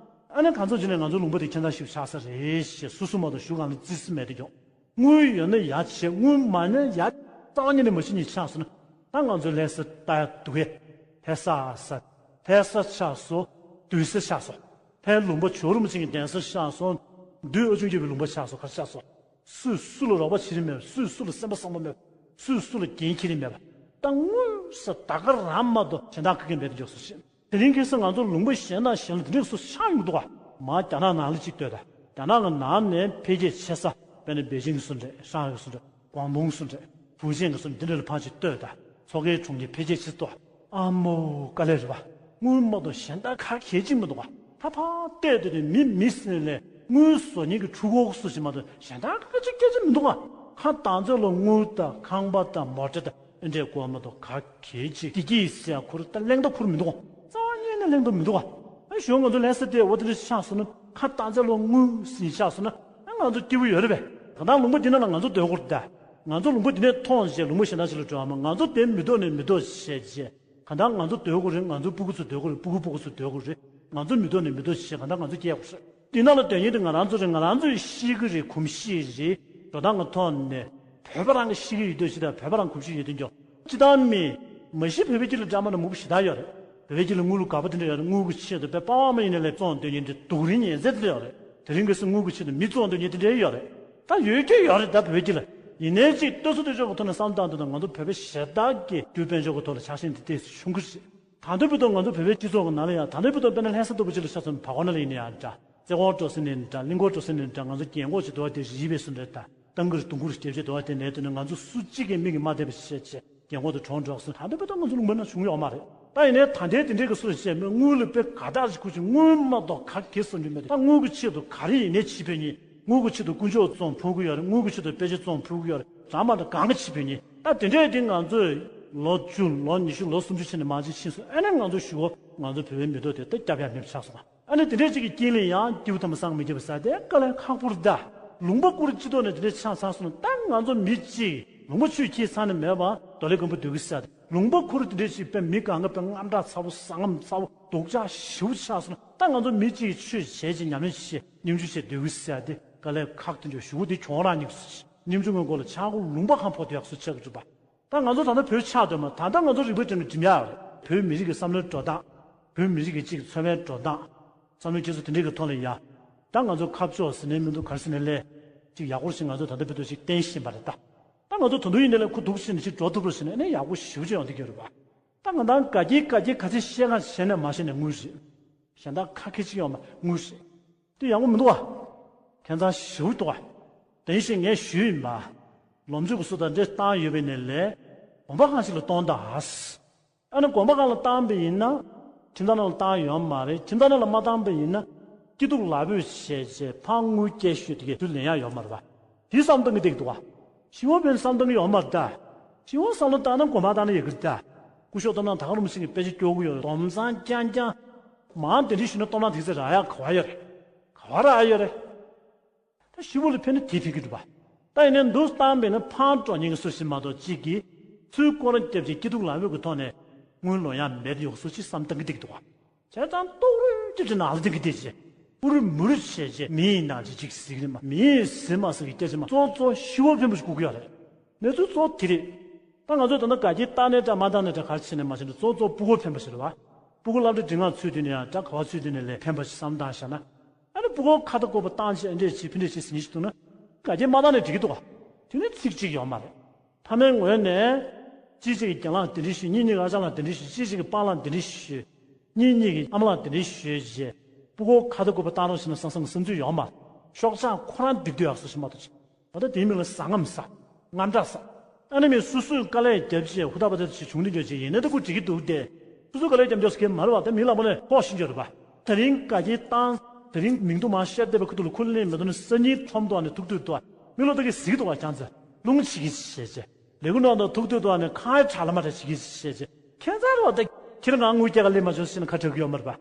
ཨ་ནི་གང་ཚོད་ཅིག་ནས་ང་ཚོའི་ལུང་པ་དེ་ཁྱད་མཚར་ཞིག་ཆགས་ས་རེད་ཞེས་སུ་སུ་མ་གཏོགས་ཞུ་གང་ལ་བརྩི་ས་མེད་དེ་ཀྱང་། དངུལ་ཡོད་ན་ཡ་བྱེད། དངུལ་མ་ན་ཡ་རྩ་བ་ཉིད་ནས་མ་བྱེད་ཉིད་ཆགས་སོང་ན། ད་ང་ཚོའི་ལས་ས་ལྟ་ཡ་སྡུག་གས། ཕ་ས་ས། ཕ་ས་ཆགས་སོང་། སྡོད་ས་ཆགས་སོང་། ཕའི་ལུང་པ་ཇོ་རུ་མ་ཆེན་གྱི་གདན་ས་ཆགས་སོང་། བདུད་ཨ་ཆུང་སྐྱེས་པའི་ལུང་པ་ཆགས་སོང་། ག་རེ་ཆགས་སོང་། སུས་སུ་ལ་རོགས་པ་བྱེད་རིན་མེད། སུས་སུ་ལ་སེམས་པ་བཟང་པོ་མེད། སུས་སུ་ལ་འགན་འཁྱེར་རིན་མེད་པ། ད་དངོས་སུ་ད་ག་རང་མ་གཏོགས་གཞན་དག་ག་གེ་མེད་དུ་འཇོག་སོ་ཞེས། དེ་རིང་ཁ་སང་ང་ཚོ་ལུང་པ་གཞན་དང་གཞན་ལ་དེ་འདྲའི་སུ་ཆགས་ཡོང་གི་འདུག་ག་མ་རྒྱ་ནག་ནང་ལ་གཅིག་ལྟོས་དང་ རྒྱ་ནག་གི་ནང་ནས་འཕེལ་རྒྱས་ཆེ་ས་དཔེར་ན་པེ་ཅིང་གི་བཟོ་འདྲ། ཧྲང་ཧའེ་གི་བཟོ་འདྲ། ཀོང་ཏུང་བཟོ་འདྲ། ཧྥུའུ་ཅན་གི་བཟོ་འདྲ། འདི་འདྲ་ལ་ཕར་ཅིག་ལྟོས་དང་། མཚོ་ཁའི་གྲོང་ཁྱེར་འཕེལ་རྒྱས་ཆེ་ཏོ། ཨ་མོ་དཀའ་ལས་རེད་པ། དངུལ་མ་གཏོགས་གཞན་དག་ག་གེ་གཅིག་མི་འདུག་ག་ད་ཕར་བལྟས་དུས་ནས་མི་མི་ཟེར་ནས་དངུལ་བཟོ་མཁན་གྱི་ཕྲུ་གུ་སུ་ཞིག་མ་གཏོགས་གཞན་དག་ག་གཅིག་སྐད་ཆ་མི་འདུག་ག་ཁ་གཏང་ཚད་ལ་དངུལ་དང་ཁང་པ་དང་མོ་ཊ་དང་ཨེ་འདྲས་དགོས་མ་གཏོགས་ག་གེ་གཅིག་བདེ་སྐྱིད་ཟེར་ཡ་ཁུར་ད་གླེང་ད་ཁུར་མི་འདུག་ག་རྩ་བ་ཉིད་ནས་གླེང་ད་མི་འདུག་ག་ཨ་གཞུག་ང་ཚོ་ལྷ་ས་དེ་འོ་དེ་འདྲ་ཆགས་སོང་ན་ཁ་གཏང་ཚད་ལ་དངུལ་ཟེར་ཆགས་སོང་ན་ཨ་ང་ཚོ་སྐྱིད་པོ་ཡོད་རེད་པས། ད་ལྟ་ལུང་པ་འདི་ནང་ལ་ང་ཚོ་སྡོད་དགོས་རེད་ད། ང་ཚོ་ལུང་པ་འདི་ནས་མཐོང་བྱས་ལུང་པ་གཞན་དག་ཅིག་ལ་འགྲོ་བ་མ་ང་ཚོ་དེ་མི་ལྡོག་ནས་མི་ལྡོག་བྱས་བྱས། གང་ལྟར་ང་ཚོ་སྡོད་དགོས་རེད། ང་ཚོ་སྤུ་གུ་ཚོ་སྡོད་དགོས་རེད། སྤུ་གུ་སྤུ་གུ་ཚོ་སྡོད་དགོས་རེད། ང་ཚོ་མི་ལྡོག་ནས་མི་ལྡོག་བྱས་གང་ལྟར་ང་ཚོ་སྐྱེལ་དགོས་རེད། འདི་ནང་ལ་སྡོད་མཁན་དེ་ང་རང་ཚོ་རེད། ང་རང་ཚོའི་གཤིས་ཀ་རེད། གོམས་གཤིས་རེད། འགྲོ་སྟངས་ཀྱི་ཐོག་ནས་བོད་པ་རང་གི་གཤིས་ཀ་ཡོད་དུས་ཅི་ལྟར་བོད་པ་རང་གོམས་གཤིས་ཡོད་དུས་ཀྱང་ཅི་ལྟར་མི་མ་གཞི་བོད་པའི་སྤྱི་ལ་འདྲ་མ་འདྲ་མང་པོ་ཞེ་དྲག་ཡོད་རེད། བོད་པའི་སྤྱི་ལ་དངུལ་ལ་དགའ་པོ་དེ་འདྲ་ཡོད་རེད། དངུལ་གྱི་ཆེད་དུ་དཔེ་པ་ཝང་མ་ཡིན་ནའི་ལས་བཙོང་སྡོད་མཁན་དེ་སྡུག་རིན་ཉེན་ཚད་དེ་འདྲ་ཡོད་རེད། དེ་རིང་གི་སེ་དངུལ་གྱི་ཆེད་དུ་མི་བཙོང་སྡོད་མཁན་དེ་འདྲ་ཡོད་རེད། ད་ཡོད་ཀྱི་ཡོད་རེད་ད་བོད་སྤྱི་ལ། ཡིན་ནའི་ཅིག་ལྟོས་ཚོད་ལྟོས་ཆོག་གི་ཐོག་ནས་བསམ་བཏང་དུས་ད་ང་ཚོ་བོད་པའི་ཞེ་དྲག་གི་རྒྱུ་དཔལ་འབྱོར་གྱི་ཐོག་ལ་ཆགས་ཞེན་དེ་ཏོག་ཙམ་ཆུང་ཀུ་རེད། ད་ལྟ་བར་དུ་ང་ཚོ་བོད་པའི་སྤྱི་ཚོགས་ཀྱི་ནང་ལ་ཡང་ད་ལྟ་བར་དུ་དཔེར་ན་ལྷ་ས་ལྟ་བུ་ཅིག་ལ་ཆ་མཚོན་ན་བར་སྐོར་ནང་ལ་ཡིན་ན་ཡང་འདྲ། རྩེ་སྐོར་འགྲོ་ས་ནས་འདྲ། གླིང་སྐོར་འགྲོ་ས་ནས་འདྲ། ང་ཚོ་རྒན་གོག་ཅིག་འདུག་པ་དེ་རིལ་པས་སུ་འདྲ་དང་སྟོང་ཁུར་སྟོང་ཁུར་རྒྱབ་བྱས་འདུག་པ་དེ་ནས་དུས་ནས་ང་ཚོ་སུ་གཅིག་གིས་མིག་གིས་མ་བལྟས་པ་བྱས་བྱས་རྒན་གོག་དང་གྲོགས་འགྲོགས་སོང་། ད་ལྟ་བར་དུ་ང་ཚོ་ལུང་པ་ན་བྱུང་ཡོད་མ་རེད། ད་ཡིན་ནའི་ད་ལྟའི་དེ་འདྲའི་གི་སུ་བྱས་མི་དངུལ་ལ་དཔེ་དགའ་རྟགས་ཅིག་ཁུར་ཅིག་དངུལ་མ་གཏོགས་ག་གེ་བསམ་རྒྱུ་མེད། ད་དངུལ་གྱི་ཆེད་དུ་ག་རེ་ཡིན་ནའི་བྱེད་ཕོད་མཁན། དངུལ་གྱི་ཆེད་དུ་དཀོན་མཆོག་བཙོང་ཕོད་ཀྱི་ཡོད་རེད། དངུལ་གྱི་ཆེད་དུ་དཔེ་ཆ་བཙོང་ཕོད་ཀྱི་ཡོད་རེད། རང་མ་འདྲ་གང་ག་བྱེད་ཕོད་མཁན། ད་དེ་འདྲའི་དེ་ང་ཚོས་ལོ་བཅུ་ལོ་ཉི་ཤུ་ལོ་སུམ་ཅུ་ཕྱིན་ནས་མར་ཅིག་ཕྱིན་སོང་། ཨ་ནི་ང་ཚོ་ཞུ་བོ་ང་ཚོ་བོད་པའི་མི་ཐོག་དེ་ད་སྐྱབས་ཡག་མེད་པ་ཆགས་སོང་། ཨ་ནི་དེ་འདྲའི་ཅིག་གི་རྐྱེན་ལས་ཡང་སྐྱིད་པོ་ཐ་མ་སངས་མི་རྒྱ་བ་ཟེར་དེ་དཀའ་ལས་ཁག་པོ་རེད་ད། ལུང་པ་བསྐོར་སྤྱི་ཐོག་ནས་དེ་འདྲའི་ཆགས་ཚར་སོང་ན་ད་ང་ཚོ་མི་གཅིག་ལུང་པ་ཆུས་ཁྱེར་ཚར་ནས་མེད་པ་རྡོ་ལེབ་སྒམ་པོ་སྡོད་གི་ཟེར་དེ། ལུང་པ་བསྐོར་དེ་འདྲའི་ཅིག་དཔེ་མི་གང་ག་དཔེ་དངངས་སྐྲག་ཚ་པོ་ཟ་ངམ་ཚ་པོ་སྡུག་ཅག་ཞེ་པོ་ཆགས་སོང་ན་ད་ང་ཚོ་མི་གཅིག་ཆོས་བྱེད་ཅིག་ཉམས་ལེན་བྱེད་སྙོམ་ཆུང་བྱེད་སྡོད་གི་ཟེར་དེ་དཀའ་ལས་ཁག་དེ་འདྲ་ཞུ་གི། དེ་གྱོང་རག་ཉིག་སུ་སྙོམ་ཆུང་གི་མགོ་ལ་ཆག་སྒོ་ལུང་པ་གང་ཕོག་དེ་ཡག་སུ་ཆག་གི་འདུག་པ། ད་ང་ཚོ་ད་ལྟ་བོད་ཆགས་སྡོད་མ་ད་ལྟ་ང་ཚོ་རིག་པའི་གྲས་ནས་འགྲིམ་ཡག་རེད། བོད་མི་རིགས་ཀྱི་བསམ་བློའི་འགྲོ་སྟངས། བོད་མི་རིགས་ཀྱི་གཅིག་འཚོ་བའི་འགྲོ་སྟངས། བསམ་བློའི་འཁྱེར་སོ་དེ་འདྲའི་གི་ཐོག་ལ་ཡ། ད་ང་ཚོ་ཁ་ཕྱོགས་ཟིན་ནའི་མི་འདུག་ག་རེ་ཟེར་ནའི་ལས། ཅིག་ཡག་པོ་ཞིག་ང་ཚོ་ད་ལྟ་བོད་དུ་ཞིག་བསྟན་བཞིན་པ་རེད་ད། ད་ང་ཚོ་ད་དུང་ཡིན་ནའི་ལས་ཁུ་འདུག་ཟེར་ནས་ཅིག་འགྲོ་ཐུབ་རོགས་ཟེར་ནས་ཨ་ནི་ཡག་པོ་ཞེ་པོ་ཅིག་ཡོང་བསྡད་ཀྱི་ཡོད་རེད་པ། ད་ང་ད་དགའ་སྐྱིད་དགའ་སྐྱིད་ག་ཚོད་བཤད་ག་བྱས་ནས་མ་བཤད་ནས་དངུལ་རེད། གཞན་དག་ཁ་ཁེ་ཅིག་ཡོང་མ་དངུལ་རེད། དེ་ཡག་པོ་མི་འདུག་བ། ཁྱད་མཚར་ཞེ་པོ་འདུག་བ། དེ་བཞིན་ངས་ཞུས་ཡིན་པ། ལོ་མཇུག་གི་སུ་དང་འདྲེ་བཏང་ཡོད་པའི་ནས་ལས། གོམ་པ་གང་ཞིག་ལ་གཏོང་ད་ཨ། ཨ་ནི་གོམ་པ་གང་ལ་བཏང་པ་ཡིན་ན། ཁྱིམ་ཚང་ནང་ལ་བཏང་ཡོད་མ་རེད། ཁྱིམ་ཚང་ནང་ལ་མ་བཏང་པ་ཡིན་ན། སྐྱིད་སྡུག་ལབ་འོས་བྱས་བྱས་ཕར་དངུལ་སྐྱེལ་ཤོས་དེ་གའི་དུས་ལེན་ཡག་ཡོད་མ་རེད་བ། དེ་བསམ་བཏང་གི་བསྡད་ཀྱི་འདུག་བ། ཤི་བོ་བོན་བསམ་བཏང་གི་ཡོད་མ་རེད་ད། ཤི་བོ་བསམ་བློ་བཏང་ན་གོམ་པ་བཏང་ན་ཡག་གི་རེད་ད། སྐུ་ཞབས་སྟོབས་རྣམ་ད་ག་རུམ་ཤིང་གི་དཔེ་ཆ་སྐྱོར་གི་ཡོད་རེད། སྡོམ་བཟང་རྐྱང་རྐྱང་། མང་དེ་འདྲ་ཞུས་ན་སྟོབས་རྣམ་དེ་ཚེ་རག་ཡག་ག་བ་ཡོད་རེད། ག་བ་རག་ཡོད་རེད། ད་ཤི་བོ་ལ་ཕན་ན་དེ་ཕན་གྱི་འདུག་བ། ད་ཡིན་ནའི་འདུག་བཏང་བས་ན་ཕར་འགྲོ་མཁན་གྱི་སུ་ཞིག་མ་གཏོགས་གཅིག་གིས་ཚུར་སྐོར་ར་བརྒྱབ་ཀྱི་སྐྱིད་སྡུག་ལབ་འོས་ཀྱི་ཐོག་ནས་དངུལ་ལོན་ཡག་མེད་ཡོད་སུ་ཞིག་བསམ་བཏང་གི་བསྡད་ཀྱི་འདུག་བ། བྱས་ཙང་ལྟོགས་རུས་ཀྱི་ནང་ལ་བསྡད་ཀྱི་བསྡད་རྗེས་པུ་རུ་མུ་རུ་བྱས་རྗེས་མི་ཡི་ནང་ཅིག་ཅིག་ཟིག་རེད་མ་མི་ཡི་ཟིན་མ་ཟིག་གི་སྐད་ཆ་མ་གཙོ་གཙོ་ཤི་བོ་ཕན་པོ་ཞིག་དགོས་ཀྱི་ཡོད་རེད། གནས་ཚུལ་གཙོ་དེ་རེད། ད་ང་ཚོས་ད་ལྟ་དགའ་སྐྱིད་བཏང་ནས་འདྲ་མ་བཏང་ནས་འདྲ་ག་རེ་བྱས་ནས་མ་བྱས་ནས་གཙོ་གཙོ་ཕྲུ་གུ་ཕན་པ་ཞིག་རེད་བ། ཕྲུ་གུ་སློབ་གྲྭ་འགྲིག་ངང་ཚུད་དུས་ནས་ཡང་འདྲ་ག་བ་ཚུད་དུས་ནས་ལས་ཕན་པ་ཞིག་བསམ་བཏང་བཞག་ན། ཨ་ནི་ཕྲུ་གུ་ཁ་ཏ་བཀོད་པ་བཏང་བྱས་འདྲས་བྱས་ཕི་འདྲས་བྱས་ཟིན་ཞིག་འདུག་ན། དགའ་སྐྱིད་མ་བཏང་ནས་འགྲིག་གི་འདུག་ག་དེ་ནི་ཚིག་གཅིག་ཡོད་མ་རེད། ཕ་མའི་ངོས་ནས། གཅིག་གཅིག་གི་རྒན་ལགས་དེ་འདྲས་ཞུས། གཉིས་གཉིས་ཀྱི་ཨ་ཅག་ལགས་དེ་འདྲས་ཞུས། གཅིག་གཅིག་གི་སྤང་ལགས་དེ་འདྲས་ཞུས། གཉིས་གཉིས་ཀྱི་ཨ་མ་ལགས་དེ་འདྲས་ཞུས་བྱས། ཕྲུ་གུ་ཁ་ཏ་བཀོད་པ་བཏང་རོགས་ཞེས་ན་བསམ་བསམ་གྱི་བསམ་ཚུལ་ཡོད་མ་རེད། ཤོག་ཆག་ཁོ་རང་སྡིག་སྡུག་ཡག་སོ་ཞིག་མ་གཏོགས་ཅི། འོ་ད་དེའི་མིང་ལ་ཟ་རྔམ་ཟ། དངངས་སྐྲག་ཟ། ཨ་ནི་མི་སོ་སོས་དཀའ་ལས་བརྒྱབ་བྱས་ཧུར་ཐག་པ་ཐག་བྱས་བྱུང་དེ་འགྱོ་བྱས་ཡིན་ན་ད་ཁོ་འགྲིག་གི་འདུག་སྟེ། སོ་སོས་དཀའ་ལས་བརྒྱབ་འགྱོ་ཟེར་མཁན་མ་རེད་བ། ད་མི་ལ་མོ་ནས་ཕོག་ཤིང་འགྱོ་རེད་བ། དེ་རིང་དགའ་སྐྱིད་བཏང་། དེ་རིང་མིག་ཏོ་མར་ཤར་བསྡད་པའི་ཁུ་ཐུག་ལ་ཁུ་ལེན་མི་འདུག་ན་སང་ཉིན་ཁྲོམ་ཐོག་ནས་ཐུག་དུས་ཐོག་མི་ལོ་ད་གི་ཟིག་འདུག་བ་ཀྱང་ཚེ་རླུང་བྱེད་ཀྱི་བྱས་བྱས། ལས་ཁུངས་ནང་དུ་ཐུག་དུས་ཐོག་ནས་ཁང་ཁྲ་ལ་མ་ཁྲ་བྱེད་ཀྱི་བྱས་བྱས། ཁྱད་མཚར་བ་ད་ཁྱེད་རང་དངུལ་སྐྱེལ་ག་ལེན་མ་བྱུང་ཟེར་ན་ཁ་གྲག་གི་ཡོད་མ་རེད་བ།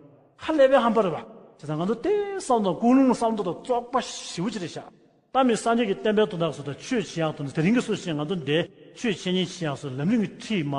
ཧ་ལས་པའི་ཧམ་པ་རེད་བ། བྱས་ཙང་ང་ཚོ་དེ་བསམ་དང་ཀུན་སློང་བསམ་དོན་དང་བཙོག་པ་ཞེ་པོ་ཅིག་རེད་ཤག་ད་མི་སངས་རྒྱས་ཀྱི་བསྟན་པའི་དོན་དག་སོགས་དང་ཆོས་བྱེད་ཡག་དོན་དེ་རིང་གི་སོ་བཞིན་ང་ཚོ་འདི་ཆོས་འཆད་ཉན་བྱེད་ཡག་སོགས་ལམ་རིམ་གྱི་ཁྲིད་མ་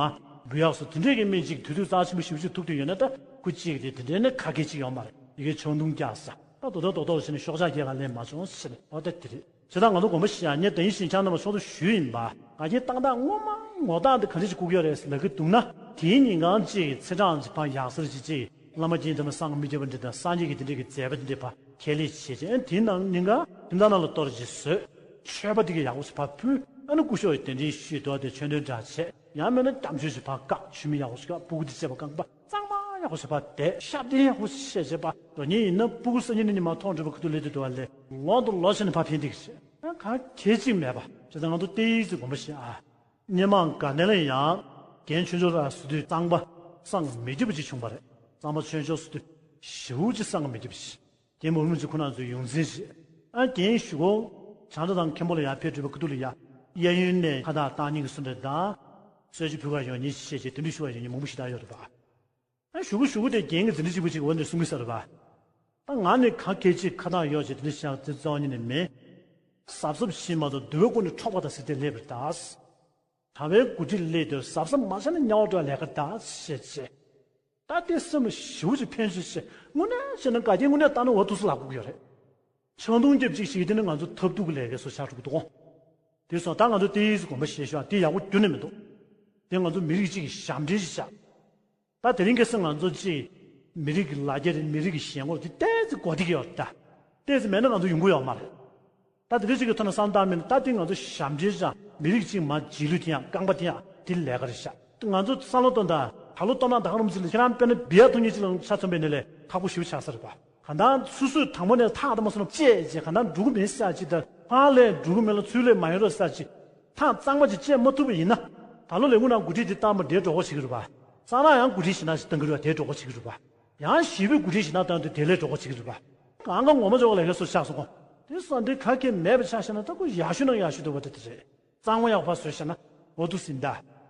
འབུལ་ཡག་སོགས་དེ་འདྲས་ཀྱི་མི་གཅིག་དུས་ཚོད་རྩ་ཆེན་པོ་ཞེ་པོ་ཅིག་ཐུག་དུས་ཡོད་ན་ད་ཁུ་གཅིག་དེ་དེ་འདྲས་ནི་ཁ་སྐད་ཅིག་ཡོད་མ་རེད། ཡི་གེ་ཆང་འཐུང་རྒྱག་ས་ད་རྡོག་རྡོག་རྡོག་རྡོག་བྱས་ནས་ཤོག་ཆག་རྒྱག་ག་ལེན་མ་བྱུང་ཟེར་ནས་འོ་ད་དེ་རེད། བྱས་ཙང་ང་ཚོ་དགོངས་པ་བཞེས་ཡག་ངས་དེ་ཡིན་ཞིང་ཆང་རྣམས་ཕྱོགས་སུ་ཞུས་ཡིན་པ། ང་རྒྱལ་བཏང་སྟངས་ངོ་མ་ངོ་རྟགས་འདི་ག་འདྲས་ཅིག་བཀུག་ཡོད་རེད་ཟེར་ལབ་ཀྱི་འདུག་ན། དེའི་ཉིན་གང་ཅིག་ཚེས་གྲངས་ཅིག་ཕར་ཡག་སར་ཅིག་ཅིག་བླ་མ་སྦྱིན་དང་སངས་རྒྱས་མི་བརྗེད་པ་འདི་དང་སངས་རྒྱས་ཀྱི་དེ་འདྲས་ཀྱི་མཛད་པ་འདི་འདྲས་ཕར་ཁས་ལེན་བྱས་ཅིག་ཨ་ནི་དེའི་ནང་ཉིན་གང་ཁྱིམ་ཚང་ནང་ལ་གཏོར་ཅིག་བཟོས། མཆོད་པ་འདི་གའི་ཡག་པོ་ཞིག་ཕར་ཕུལ། ཨ་ནི་སྐུ་ཞབས་ཀྱིས་གདན་འདྲེན་ཞུས་འདུག་དེ་ཆོས་འདོན་འདྲ་བྱས། ཡང་མིན་ན་སྐྱབས་མཆོད་ཅིག་ཕར་བཀག་ཆུ་མིག་ཡག་པོ་ཞིག་བཀག་ཕྲུ་གུ་འདི་བྱས་པ་རྐང་པ་གཙང་མ་ཡག་ཁོ་བྱས་པ་དེ་ཤ་སྟེ་ཡག་པོ་བཤད་བྱས་པ་རོ་ཉིན་ཡིན་ན་སྤུ་གུ་སང་ཉིན་ནས་ཉི་མ་མཐོང་འགྲོ་བ་ཁུ་ཐུག་ལས་དུ་འགྲོ་བ་ལས་ལོག་ཏུ་ལོག་བྱས་ནས་ཕར་ཕན་ཐིག་ཞེས་གང་གལ་ཅིག་མེད་པ་བྱས་ཙང་ང་ཚོ་བལྟས་ཡིག་ཅིག་དགོངས་པ་བཞེས་ཨ། སྔོན་མ་དགའ་ལྡན་ལ་ཡང་རྒན་ཆོས་འབྱོར་ར་ཟེར་དུས་གཙང་པ་བསམ་གྱིས་མི་ཁྱབ་པ་ཅིག་བྱུང་བ་རེད། གཙང་པ་ཆོས་འབྱོར་ཟེར་དུས་ཞེ་པོ་ཅིག་བསམ་གྱིས་མི་ཁྱབ་པ་ཞིག་རྒན་མུ་རུ་མུ་ཅིག་ཁོ་རང་ཚོའི་ཡོངས་འཛིན་རེད། ཨ་རྒན་ཞུ་གོ་བྱང་ཁྲ་དང་མཁན་པོ་ལ་ཡར་ཕེབས་འགྲོ་བའི་ཁུ་ཐུག་ལ་ཡ་གཡས་གཡོན་ནས་ཁ་བཏགས་བཏང་མཁན་གྱི་སུ་འདྲ་དང་། གསོལ་ཇ་ཕུལ་གར་ཡོང་མཁན་ཞིག་བྱས་རྗེས་དེ་འདྲ་ཞུ་བར་ཡོང་མཁན་མང་པོ་ཞེ་དྲག་ཡོད་རེད་པ། ཨ་ཞུ་གོ་ཞུ་གོ་དེ་རྒན་གྱི་འཛིན་གྲྭ་གཅིག་པུ་ཅིག་འོག་ནས་གསུང་གི་ས་རེད་པ། ད་ང་ནི་ག་གལ་ཆེ་ཁ་བཏགས་ཡོད་ཅེས་དེ་འདྲ་བཤད་དེ་རྩ་བ་ཉིད་ནས་མེད། གཟབ་གཟབ་བྱེད་མ་གཏོགས་འདུལ་བའི་སྒོ་ནས་འཕྲོག་པ་དང་ཟེར་དེ་ལེགས་པར་གདའ། གྲྭ་པའི་འགོ་ཁྲིད་ལས་དོན་གཟབ་གཟབ་མ་བྱས་ན་དམྱལ་བ་འགྲོ་ལས་ཀ་གདའ་ཞེས་བྱས། ད་དེ་སེམས་ལ་ཞེ་པོ་ཅིག་ཕན་ཞེས་བྱས་དངོས་གནས་བྱས་ན་དགའ་ལྡན་དངོས་གནས་བལྟས་ན་འོ་ཐུགས་སུ་ལག་དགོས་ཀྱི་ཡོད་རེད། ཆང་འཐུང་རྒྱབ་ཅིག་ཞིག་དེ་ནི་ང་ཚོ་ཐབས་སྡུག་གི་ལས་ཀའི་སོ་ཆགས་འགྲོ་གི་འདུག་གོ། དེ་སོང་ད་ང་ཚོ་དེའི་དགོངས་པ་བཞེས་ཤོག་དེ་ཡག་པོ་ཁྱོན་ནས་མི་འདུག་དེ་ང་ཚོ་མི་རིགས་གཅིག་གི་ཞབས་འདྲེན་ཞིག་བཞག་ད་དེ་རིང་ཁ་སང་ང་ཚོ་གཅིག་མི་རིགས་ཀྱི་ལ་རྒྱ་རེད། མི་རིགས་ཀྱི་ཞེན་ཁོག་དེ་ཏོག་ཙམ་གོ་བསྡད་ཀྱི་ཡོད་རེད་ད། ཏོག་ཙམ་མེད་ན་ང་ཚོ་ཡོང་གི་ཡོད་མ་རེད། ད་དེ་འདྲ་ཅིག་གི་ཐོག་ནས་བསམ་བློ་བཏང་མིན་ད་དེ་ང་ཚོ་ཞབས་འདྲེན་བཞག་མི་རིགས་གཅིག་མར་རྗེས་ལུས་དེ་ཡང་རྐང་པ་དེ་ཡང་དེ་ལས་ཀ་རེད་ཤག་ང་ཚོ་བསམ་བློ་གཏོང་ད་ད་ལོ་སྟོབས་ན་ད་ག་རུམ་ཚིག་ལ་ཁྱེད་རང་དཔེར་ན་བི་ཡ་ཐུང་ཉིད་ཅིག་ལ་ཆ་མཚོན་པའི་ནས་ལས་ཁག་པོ་ཞེ་པོ་ཆགས་ས་རེད་པ། གང་ལྟར་སོ་སོས་དང་པོ་ནས་ཐག་དམ་པ་སོ་ནམ་བཅད་རྗེས་གང་ལྟར་འགྲུབ་ཀྱི་མིན་ས་ཅིག་དང་ཕར་ལས་འགྲུབ་ཀྱི་མིན་ལ་ཚུར་ལས་མ་ཡོང་རོགས་ས་ཅིག་ཐག་གཙང་མ་ཅིག་བཅད་མ་ཐུབ་པ་ཡིན་ན། ད་ལོ་ལས་ཁུངས་ནང་འགོ་ཁྲིད་དེ་བཏང་པ་དེ་གྲོགས་པོ་བྱེད་ཀྱི་རེད་པ། གཙང་ནང་ཡང་འགོ་ཁྲིད་ཞིག་ན་ཞིག་བཏང་གི་རེད་པ་དེ་གྲོགས་པོ་བྱེད་ཀྱི་རེད་པ། ཡང་ཞི་བའི་འགོ་ཁྲིད་ཞིག་ན་བཏང་དུས་དེ་ལས་གྲོགས་པོ་བྱེད་ཀྱི་རེད་པ། གང་ག་ངོ་མ་འཇོག་ལས་ཀའི་སོ་ཆགས་སོང་གོ། དེ་སོང་དེ་ག་གེ་མེད་པ་ཆགས་ཤེ་ན་ད་ཁོ་ཡག་ཤོས་ནང་ཡག་ཤོས་འདུག་པ་དེ་དེ་རེད། གཙང་མ་ཡག་པ་བཟོས་ཤེ་ན་འོ་འདུག་སེ་ཡིན་ད།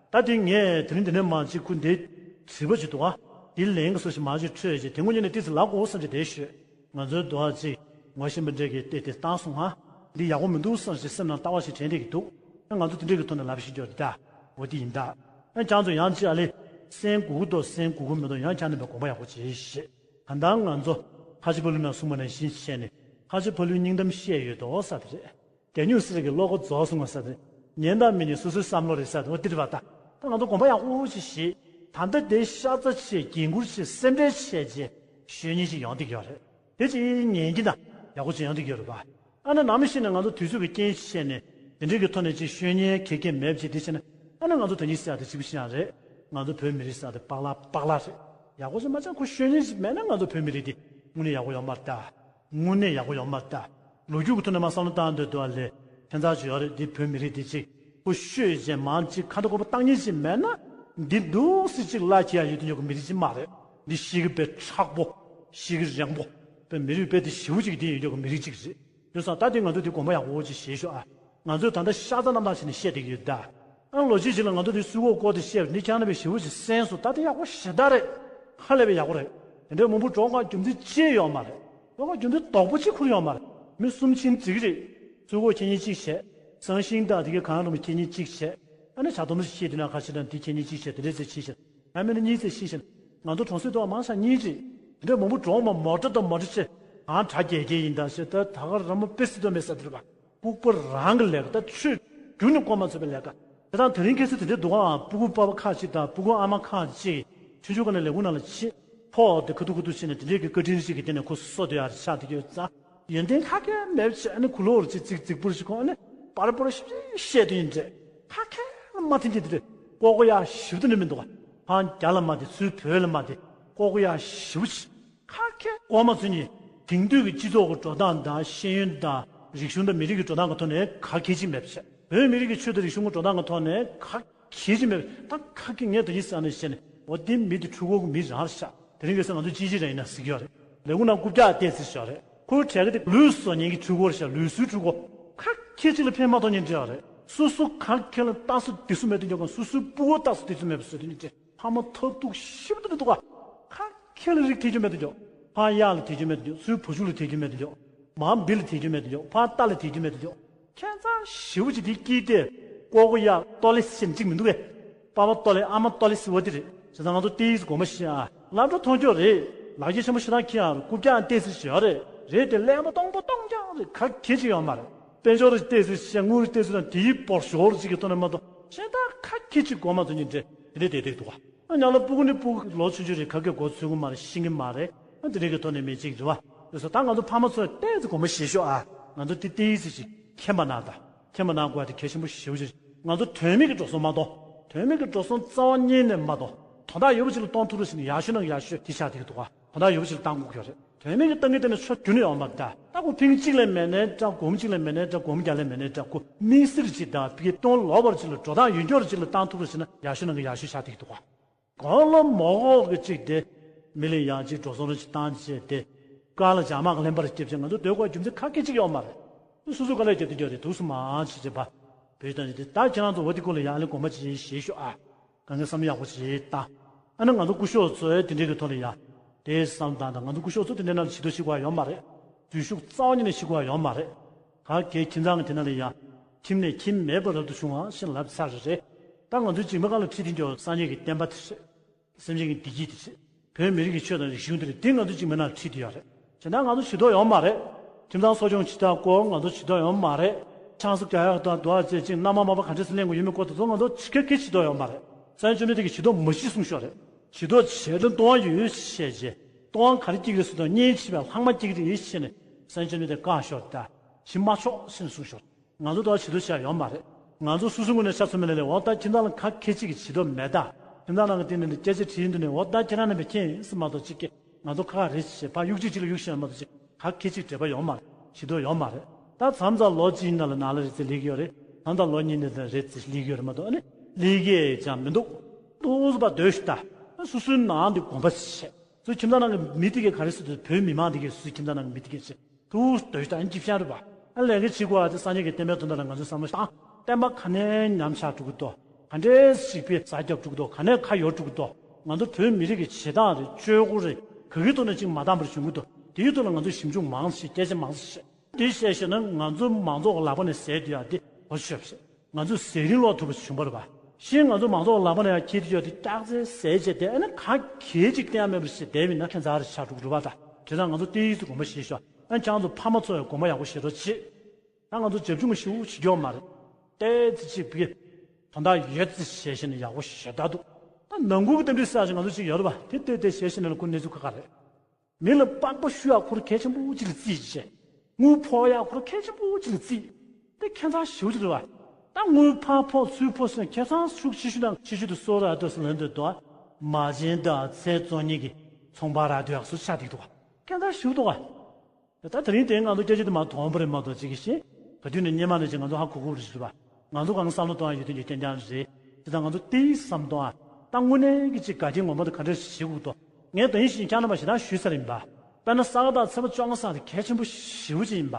ད་དེ་ངས་དེ་རིང་འདི་ནས་མར་ཅིག་ཁུ་འདི་དྲི་བ་ཅིག་འདུག་ཨ། དེ་ལན་གྱི་སོ་ཞིག་མར་ཅིག་འཕྲོད་ཅིག་དེ་ངོ་ཉིད་ནས་ཏིས་ལབ་དགོས་བསམ་གྱི་དེ་ཞུས། ང་ཚོའི་འདུག་ཨ་ཅིག་ངོ་ཤེས་པ་འདྲ་གི་ལྟས་དེ་བཏང་སོང་ཨ། འདི་ཡག་པོ་མི་འདུག་བསམ་ཞིག་སེམས་ནང་ལྟ་བ་ཞིག་དྲན་བསྡད་ཀྱི་འདུག་ཨ་ང་ཚོ་དེ་འདྲ་གི་ཐོག་ནས་ལབ་ཤེས་ཀྱི་ཡོད་རེད་ད། འོ་དེ་ཡིན་ད། ཨ་ཁྱང་ཚོ་ཡང་ཅིག་ཨ་ལེ། སེམས་སྒུག་གི་འདུག་སེམས་སྒུག་གི་མི་འདུག་ཡང་ཁྱང་ནས་པའི་དགོངས་པ་ཡག་པོ་ཅིག་བཞེས། ད་ལྟ་ང་ཚོ་ཁ་ཆེ་ཕ་ལུའི་ནང་གསུངས་པ་ནང་བཞིན་བྱས་ནས་ཁ་ཆེ་ཕ་ལུའི་སྙིང་གཏམ་བཤད་ཡོད་དོ་ས་དེ་རེད། དེ་ཉུང་ཟེར་གི་བློ་ཁོག་རྫོགས་སོང་བ་ཟེར་ཏེ། ཉན་དང་མི་ཉན་སོ་སོའི་བསམ་བློ་རེད་ཟེར་ཏེ་འོ་དེ་རེད་པ་ད། ད་ང་ཚོ་དགོངས་པ་ཡག་པོ་ཞིག་བཞེས། ད་ལྟ་དེ་ཤ་ཚ་བྱས་འགན་འཁུར་བྱས་སེམས་ཁྲལ་བྱས་རྗེས་ཤོད་མཁན་ཞིག་ཡོང་བསྡད་ཀྱི་ཡོད་རེད། དེ་ཅིག་ཉན་གྱི་ན་ཡག་པོ་ཅིག་ཡོང་བསྡད་ཀྱི་ཡོད་རེད་པ། ཨ་ནི་ནམ་ཞིག་ནས་ང་ཚོ་དུས་ཚོད་ཀྱི་རྐྱེན་བྱས་ནས་དེ་འདྲའི་གི་ཐོག་ནས་ཅིག་ཤོད་མཁན་གེ་གེ་མེད་པ་ཅིག་དེ་བྱས་ན་ཨ་ནི་ང་ཚོ་དོན་གྱིས་ཟེར་ཡག་དེ་གཅིག་པུ་ཤེས་ཡག་རེད། ང་ཚོ་བོད་མི་རིགས་ཟེར་ཡག་དེ་པག་ལག་པག་ལག་རེད། ཡག་པོ་ཅིག་མ་ཆགས་ཁོ་ཤོད་མཁན་ཞིག་མེད་ན་ང་ཚོ་བོད་མི་རིགས་དེ་དངོས་གནས་ཡག་པོ་ཡོད་མ་རེད་ད། དངོས་གནས་ཡག་པོ་ཡོད་མ་རེད་ད། ལོ་རྒྱུས་ཀྱི་ཐོག་ནས་མར་བསམ་བློ་བཏང་སྡོད་དུས་ཨ་ལས་ཁྱད་མཚར་ཅིག་ཡོད་རེད། འདི་བོད་མི་རིགས་འདི་གཅིག་ཁོ་ཤོད་བྱས་མང་ཅིག་ཁ་འདྲ་སྐོར་པ་བཏང་མཁན་ཞིག་མེད་ན། འདི་འདུག་སེ་ཅིག་བླ་ཁྱེད་ཡ་ཡོད་དུ་ཉོ་གི་མི་རིགས་ཅིག་མ་རེད། འདི་ཤི་གི་དཔེ་མཁྲེགས་པོ། ཤི་གི་རེངས་པོ། དཔེ་མི་རིགས་དཔེ་དེ་ཞེ་པོ་ཅིག་འདི་ཡོད་ཉོ་གི་མི་རིགས་ཅིག་རེད། དེ་སོང་ད་དེ་ང་ཚོ་དེ་དགོངས་པ་ཡག་པོ་ཅིག་བཞེས་ཤོག་ཨ། ང་ཚོས་ད་ལྟ་ཤ་ཚ་རྣམ་དག་བྱས་ནས་བཤད་བསྡད་ཀྱི་ཡོད་ད། ཨ་ལོ་རྒྱུས་ཅིག་ལ་ང་ཚོ་དེ་སུའི་གོ་སྐོར་དེ་བཤད་པ་འདི་ཁྱེད་རང་ནས་དཔེ་ཞེ་པོ་ཅིག་གསན་སོང་། ད་དེ་ཡག་པོ་ཞེ་དྲག་རེད། ཧ་ལས་པའི་ཡག་པོ་རེད། དེ་འདྲའི་མང་པོ་འགྲོ་ཁ་རྒྱུ་མཚན་ཅི་ཡོད་མ་རེད། འགྲོ་ཁ་རྒྱུ་མཚན་དོག་པོ་གཅིག་ཁུར་ཡོད་མ་རེད། མི་གསུམ་ཕྱིན་འགྲིག་གི་རེད། སུའི་གོ་ཁྱེད་གཉིས་གཅིག་བྱས། སང་ཤིང་དང་དེ་གའི་གང་རུང་ཁྱེད་གཉིས་གཅིག་བྱས། ཨ་ནི་བྱ་དོམ་ཞིག་ཤེས་དེ་ན་ཁ་ཤས་དང་དེ་ཁྱེད་གཉིས་གཅིག་བྱས། དེ་འདྲས་ཚེ་ཤེས་ཤེས། ང་མི་ནི་གཉིས་ཚེ་ཤེས་ཤེས། ང་ཚོ་གྲོང་གསེབ་དུ་མང་ཤ་གཉིས་རེད། དེ་འདྲའི་མང་པོ་འགྲོ་མ་མོ་ཊ་དང་མོ་ཊ་ཆེ། ཨང་གྲ་རྒྱས་རྒྱས་ཡིན་ད་ཞེས་ད་ད་ག་ར་མོ་པེ་སི་དོ་མེད་ས་དེ་རེད་པ། ལྐུགས་པ་རང་གི་ལས་ཀ་ད་ཆོས་རྒྱུན་ནས་གོ་མ་ཚོད་པའི་ལས་ཀ། དེ་དང་དེ་རིང་ཁ་སང་དེ་འདྲའི་འདུག་ཨང་། སྤུ་གུ་པ་ཕ་ཁག་ཅིག་དང་སྤུ་གུ་ཨ་མ་ཁག་ཅིག་ཆུང་ཆུང་སྒང་ནས་ལས་ཁུངས་ནང་ལ་ཕྱིན། ཕོག་དེ་ཁ་ཐུག་ཁ་ཐུག་བྱས་ནས་དེ་འདྲའི་གི་བཀའ་དྲིན་ཅིག་གི་སྟེང་ནས་ཁོ་སོ་དེ་ཡར་ཆགས་དེ་ཡོད་ཙང་། ཡོན་ཏན་ཁ་ཁས་མེད་པ་བྱས་ཨ་ནི་གུ་ལོར་ཅིག་རྫིག་རྫིག་པོར་ཞིག་ཁོང་ཨ་ནི་པར་པར་ཞིག་བཤད་དུ་ཡིན་འདྲ། ཁ་ཁས་ལ་མ་མཐུན་གྱི་དེ་རེད། ཀོ་ཀོ་ཡ་ཞིབ་ཏུ་ནི་མི་འདུག་ག་ཕང་རྒྱ་ལ་མ་དེ་ཚུར་བོད་ལ་མ་དེ་ཀོ་ཀོ་ཡ་ཞིབ་ཆེ། ཁ་ཁས་གོ་མ་ཚོད་ནི་དེང་དུས་ཀྱི་སྤྱི་ཚོགས་ཀྱི་འགྲོ་སྟངས་དང་ཤེས་ཡོན་དང་རིག་གཞུང་དང་མི་རིགས་ཀྱི་འགྲོ་སྟངས་ཀྱི་ཐོག་ནས་ག་གལ་ཆེ་མེད་པ་བཤད། བོད་མི་རིགས་ཀྱི་ཆོས་དང་རིག་གཞུང་གི་འགྲོ་སྟངས་ཀྱི་ཐོག་ནས་ག་གལ་ཆེ་མེད་པ་ད་ཁ་ཁས་ངས་དེ་ཉིད་ཟ་ནས་བཤད་ནས་འོ་དེ་མི་དེ་འཁྲུལ་འཁོར་གྱི་མི་རང་རེད་ཤག་དེ་རིང་ཁ་སང་ང་ཚོ་ཅི་ཅི་རེད་ཡིན་ན་གཟིགས་ཡོད་རེད། ལས་ཁུངས་ནང་རྐུབ་བཀྱག་བལྟས་ཟེར་ཞོར་རེད། ཁོའི་གྲས་ཀ་དེ་ལུས་བཟོ་མཁན་གྱི་འཁྲུལ་འཁོར་ཤག་ལུས་སྲོལ་འཁྲུལ་འཁོར། ཁ་ཁྱེད་ཅིག་ལ་ཕན་མ་ཐོགས་ཉིན་འདྲ་བ་རེད། སོ་སོ་ག་ཁྱེད་ལ་ལྟ་ས་དེ་སུ་མེད་དུ་འཇོག་གམ། སོ་སོའི་སྤུ་གུ་ལྟ་ས་དེ་སུ་མེད་པ་བཟོས་དུ་ཉིན་འདྲ། ཕ་མ་ཐབས་སྡུག་ཞིབ་ཏུ་འདུག་ག་ཁ་ཁྱེད་ལ་རིགས་ཐེ་རྒྱུ་མེད་དུ་འཇོག་ཕ་གཡག་ལ་ཐེ་རྒྱུ་མེད་དུ་འཇོག་སུའི་བུ་ཕྲུག་ལ་ཐེ་རྒྱུ་མེད་དུ་འཇོག་མ་བི་ལ་ཐེ་རྒྱུ་མེད་དུ་འཇོག་ཕ་རྟ་ལ་ཐེ་རྒྱུ་མེད་དུ་འཇོག་ཁྱད་མཚར་ཞེ་པོ་ཅིག་དེ་སྐྱིད་དེ། ཀོ་ཀོ་ཡ་ཏོ་ལེ་ཟེར་གཅིག་མི་འདུག་གས། པ་ཕ་ཏོ་ལེ་ཨ་མ་ཏོ་ལེ་ཟེར་བ་དེ་རེད། བྱས་ཙང་ང་ཚོ་ཏེ་ཡིས་དགོངས་པ་བཞེས་ཨ། ལམ་འགྲོ་མཐོང་ཆོག་རེད། ལག་ཁྱེར་ཆེན་པོ་ཞེ་དྲག་ཁྱེར་ཨ། རྐུབ་བཀྱག་ཏེ་ཟེར་བཞག་རེད། རེད་དེ་ཀླད་པ་སྟོང་པ་སྟོང་རྐྱང་རེད། ག་གེ་ཅིག་ཡོད་མ་རེད། དཔལ་འབྱོར་ཏེ་ཟེར་བཞག་དངུལ་ཏེ་ཟེར་དང་དེའི་བོར་ཞོར་ཅིག་གི་ཐོག་ནས་མ་གཏོགས་གཞན་དག་ག་གེ་ཅིག་དགོས་མ་ཚོད་ཉིན་འདྲེ་དེ་འདྲས་བསྡད་བསྡད་འདུག་ག་ཨ་ཉག་ལ་སྤུ་གུ་ནི་སྤུ་གུ་ལོ་ཆུང་ཆུང་རེད། ག་གེ་མགོ་ཚོད་གི་མ་རེད། ཤེས་གི་མ་རེད། ཨ་དེ་འདྲས་ཀྱི་ཐོག་ནས་མི་གཅིག་རེད་བ། དེ་ཚོ་ད་ང་ཚོ་ཕ་མ་ཚོས་ཏོག་ཙམ་དགོངས་པ་བཞེས་ཤོག་ཨ། ང་ཚོ་དེ་ཏེ་ཡིས་ཟེར་ཞིག་མཁྱེན་པ་ན་ད། མཁྱེན་པ་གནང་དགོས་པ་དེ་གལ་ཆེན་པོ་ཞེ་པོ་ཅིག་ང་ཚོ་དོན་མེད་ཀྱི་འགྲོ་སོང་མ་གཏོང་། དོན་མེད་ཀྱི་འགྲོ་སོང་རྩ་བ་ཉིད་ནས་མ་གཏོང་ དོན་དག་ཡོད་པ་ཅིག་ལ་གཏོང་ཐུབ་རེད་ཟེར་ནས་ཡག་ཤོས་ནང་གི་ཡག་ཤོས་དེ་ཆགས་བསྡད་ཀྱི་འདུག་ག་དོན་དག་ཡོད་པ་ཅིག་ལ་གཏང་དགོས་ཀྱི་ཡོད་རེད། དོན་མེད་ཀྱི་གཏང་གི་བསྡད་ན་ཆོ་རྒྱུན་ནས་ཡོང་མ་རེད་ད། ད་ཁོ་ཕིང་གཅིག་ལས་མེད་ནའི་འདྲ། སྒོར་མོ་གཅིག་ལས་མེད་ནའི་འདྲ། སྒོར་མོ་བརྒྱ་ལས་མེད་ནའི་འདྲ། ཁོ་དམིགས་བསལ་གཅིག་དང་ཕ་གི་སྟོང་ལོག་པར་གཅིག་ལ་འགྲོ་སྟངས་ཡོད་འགྱོ་རེ་གཅིག་ལ་གཏང་ཐུབ་རེ་ཟེར་ན་ཡག་ཤོས་ནང་གི་ཡག་ཤོས་ཆགས་བསྡད་ཀྱི་འདུག་ག་གང་ལ་མོ་གོ་གི་གཅིག་དེ་མི་ལ་ཡང་གཅིག་འགྲོ་སོང་རེ་གཅིག་བཏང་བྱས་ཏེ་དཀའ་ལ་བྱ་མ་ག་ལེན་པར་སྐྱེབ་བྱས་ང་ཚོ་སྡོད་དགོས་རྒྱུ་མཚན་ཁ་སྐད་གཅིག་ཡོད་མ་རེད། སོ་སོ་དཀའ་ལས་བརྒྱབ་བསྡད་ཀྱི་ཡོད་རེད། འདུག་སེ་མ་བྱེད་བྱེད་པ་བོད་དང་དེ་ད་ཁྱེད་རང་ཚོ་འོ་དེ་སྐོར་ལ་ཡང་ཨ་ལས་དགོངས་པ་ཅིག་བཞེས་ཤོག་ཨ། གང་ག་བསམ་ཡག་པོ་ཞིག་བཏང་། ཨ་ནི་ང་ཚོ་སྐུ་ཞབས་ཚོས་དེ་འདྲའི་གི་ཐོག་ལ་ཡ། དེ་བསམ་སྟངས་དང་ང་ཚོ་སྐུ་ཞབས་ཚོ་དེ་འདྲའི་ནང་ལ་བྱེད་དོ་ཞིག་ག་ཡོད་མ་རེད། འཛུལ་ཞུགས་རྩ་བ་ཉིད་ནས་ཞིག་ག་ཡོད་མ་རེད། ག་གེ་ཁྱིམ་ཚང་གི་དེ་ནང་ལ་ཡ། ཁྱིམ་ནས་ཁྱིམ་མེད་པར་རབ་ཏུ་བྱུང་བ་ཞེས་ལབ་ཚར་རེད། ད་ང་ཚོ་འཇིགས་མེད་ཁ་ལ་ཁྲིད་དེ་འགྱོ་སངས་རྒྱས་ཀྱི་བསྟན་པ་དེ་རེད། སེམས་ཅན་གྱི་བདེ་སྐྱིད་དེ་རེད། བོད་མི་རིགས་ཀྱི་ཆོས་དང་རིག་གཞུང་དེ་རེད། དེ་ང་ཚོ་འཇིགས་མེད་ནང་ཁྲིད་དེ་ཡོད་རེད། བྱས་ན་ང་ཚོ་བྱེད་དོ་ཡོད་མ་རེད། ཁྱིམ་ཚང་གསོ་སྐྱོང་བྱེད་སྟངས་སྐོར་ང་ཚོ་བྱེད་དོ་ཡོད་མ་རེད། ཆང་ས་རྒྱག་ཡག་དང་དུ་བ་བཅས་ཅིག་མནའ་མ་མ་པ་ག་འདྲས་སེ་ལེན་དགོས་ཡོད་མེད་སྐོར་དེ་ཚོ་ང་ཚོ་ཁྱི་ཁྱི་བྱེད་དོ་ཡོད་མ་རེད། སངས་རྒྱས་བཅོམ་ལྡན་འདས་ཀྱིས་བྱེད་དོ་མ་གཞི་གསུངས་ཤོག་རེད། བྱེད་དོ་བྱས་ཏེ་སྟོང་བ་ཡོད་བཤད་རྗེས་སྟོང་བ་ག་རེ་སྐྱེ་གི་རེད་ཟེར་དོ་གཉེན་བྱེད་པའི་ལྷག་མ་སྐྱེ་གི་རེད་བཤད་ནས་སངས་རྒྱས་བཅོམ་ལྡན་འདས་བཀག་ཤོག་ད། བྱེད་མ་ཆོག་ཟེར་ནས་གསུངས་ཤོག་ང་ཚོ་ད་བྱེད་དོ་བྱ་ཡོད་མ་རེད། ང་ཚོ་སོ་སོའི་ངོས་ནས་ཤ་ཚ་མེད་ལ་ལས་འོ་ད་ཁྱིམ་ཚང་ལ་ཁ་ཁེ་གཅིག་གི་བྱེད་དོ་མེད་ད། ཁྱིམ་ཚང་ནང་གི་སྟེང་ནས་སྐད་ཆ་དྲིས་འདུག་ནས་འོ་ད་ཁྱེད་རང་རྣམ་པས་མཁྱེན་ཟེར་མ་གཏོགས་གཅིག་གི་ང་ཚོ་ཁ་རེ་བྱེད་ཕ་གཡུག་གཅིག་གཅིག་ལ་གཡུག་བཤད་མ་གཏོགས་གཅིག་ཁ་ཁེ་གཅིག་འབྲེལ་བ་ཡོད་མ་རེད། བྱེད་དོ་ཡོད་མ་རེད། ད་མཚམས་མཚམས་ལོ་གཅིག་ནང་ལ་ནང་ལ་རེ་ཙེ་ལིག་ཡོད་རེད། མཚམས་མཚམས་ལོ་གཉིས་ནང་ལ་རེ་ཙེ་ལིག་ཡོད་རེད་མ་གཏོགས་ཨ་ནི་ལིག་གེ་ཅང་མི་འདུག་ཏོག་ཙམ་པ་སྡོད་ཤི་ད། སོ་སོའི་ནང་དེ་དགོངས་པ་བྱས། སོ་སོའི་ཁྱིམ་ཚང་ནང་གི་མི་དེ་གས་ག་རེ་ཟེར་དུས་བོད་མི་མང་དེ་གས་སོ་སོའི་ཁྱིམ་ཚང་ནང་གི་མི་དེ་གས་ཟེར་དུས་སྡོད་ཤི་ད་ཨ་ནི་ཅི་བཤད་རེད་པ། ཨ་ལས་ཀ་བྱེད་དགོས་ཨ་དེ་སངས་རྒྱས་ཀྱི་བསྟན་པའི་དོན་དག་ལ་ང་ཚོས་བསམ་བློ་བཏང་། བསྟན་པ་ག་ནས་ཉམས་ཆག་འགྲོ་གི་འདུག་ག་འདྲས་ཞིག་པའི་ཟ་རྒྱབ་འགྲོ་གི་འདུག་ག་ནས་ཁ་ཡོར་འགྲོ་གི་འདུག་ང་ཚོ་བོད་མི་རིགས་ཀྱི་བྱེད་སྟངས་རེད་སྤྱོད་སྒོ་རེད་ག་གི་ཐོག་ནས་ཅིག་མ་འདང་བར་བྱུང་གི་འདུག་དེའི་ཐོག་ལ་ང་ཚོས་ཞིབ་འཇུག་མང་ཞིག་སྐད་ཆ་མང་ཞིག་བཤད། དེ་བཤད་བཤད་ན་ང་ཚོ་མང་ཚོགས་ལག་པ་ནས་ཟད་དུས་ཡ་དེ་གོ་ཆོད་བཤད། ང་ཚོས་ཟས་རིན་ལོག་ཐུབ་པ་བྱུང་བ་རེད་པ། གཞན་ང་ཚོ་མང་ཚོགས་ལག་པ་ནས་ཡང་ཁྱེར་ཏེ་ཡོད་དེ་སྐྱག་རྫས་ཟས་བྱས་ཏེ་ཨ་ནི་ག་གེ་ཅིག་བསྟན་ཡ་མེད་པ་ཞིག་བསྡད་མིན་ན་ཁྱད་མཚར་ཆགས་འགྲོ་གི་རེད་པ། ད་དེ་དང་ང་ཚོ་ཏོག་ཙམ་དགོངས་པ་བཞེས་ཤོག་ཨ་ཁྱེད་ཚོ་ཕ་མ་ཚོ་ཡང་དགོངས་པ་ཡག་པོ་བཞེས་རོགས་བྱེད། ད་ང་ཚོ་རྒྱབ་ལྗོངས་ཞེ་པོ་བྱེད་རྒྱུ་མ་རེད། ཏོག་ཙམ་ཅིག་བི་དོན་དག་ཡོད་ཙམ་བྱས་བྱས་ནས་ཡག་པོ་ཞེ་དྲག་འདུག་ད་ནང་ཁུལ་གྱི་རྟེན་འབྲེལ་ཟེར་ཡག་ཅིག་ང་ཚོ་ཅིག་ཡོད་རེད་པ། དེ་ལྟོས་ཏེ་བྱས་བྱས་ནས་ལ་ཁོ་གནས་ཚུལ་ཁག་ཁག་རེད། མི་ལ་སྤག་པ་བཤུ་ཡག་ཁོ་རང་གལ་ཆེན་པོ་ཅིག་ལ་བརྩིས་བྱས། དངུལ་ཕོག་ཡག་ཁོ་རང་གལ་ཆེན་པོ་ཅིག་ལ་བརྩིས། དེ་ཁྱད་མཚར་ཞེ་པོ་ཅིག་རེད་པ། ད་དངུལ་ཕར་ཕོག་ཚུར་ཕོག་ཟེར་ན་ཁྱད་མཚར་ཤུགས་ཆེ་ཤོས་དང་ཆེ་ཤོས་དེ་སོ་ར་ཨ་ཏོ་ཟེར་ལན་དུ་དོ། མ་བྱན་དང་ཚེ་བཙོང་ཉིད་ཀྱི་ཚོང་པ་ར་ཏོ་ཡག་སུ་ཆགས་བསྡད་འདུག་ག་ཁྱད་མཚར་ཞེ་པོ་འདུག་ག་ད་དེ་རིང་དེ་ང་ཚོ་སྐད་ཆ་དེ་མར་དོན་པ་རེད་མ་གཏོགས་ཅིག་གི་ཤེས། ག་དུས་ནས་སྔོན་མ་ནས་ཅིག་ང་ཚོ་ཧ་གོ་གོ་རེད་ཟེར་བ། ང་ཚོ་གང་བསམ་བློ་གཏོང་ཡ་ཡོད་དོན་གྱི་རྐྱང་རྐྱང་རེད། དེ་དང་ང་ཚོ་ཏོག་ཙམ་བསམ་གཏོང་ཨ། ད་དངོས་གནས་ཀྱི་ཅིག་དགའ་སྐྱིད་ངོ་མ་དེ་ག་འདྲ་ཞིག་བྱེད་དགོས་འདུག་ངས་ད་ཡིན་ཞིང་ཁྱང་རྣམ་པ་ཞེ་དྲག་ཞུས་ས་རེད་ཡིན་པ། དཔེར་ན་ས་ག་ཟླ་ཚེས་པ་བཅོ་ལྔ་སང་དེ་གལ་ཆེན་པོ་ཞེ་པོ་ཅིག་ཡིན་པ།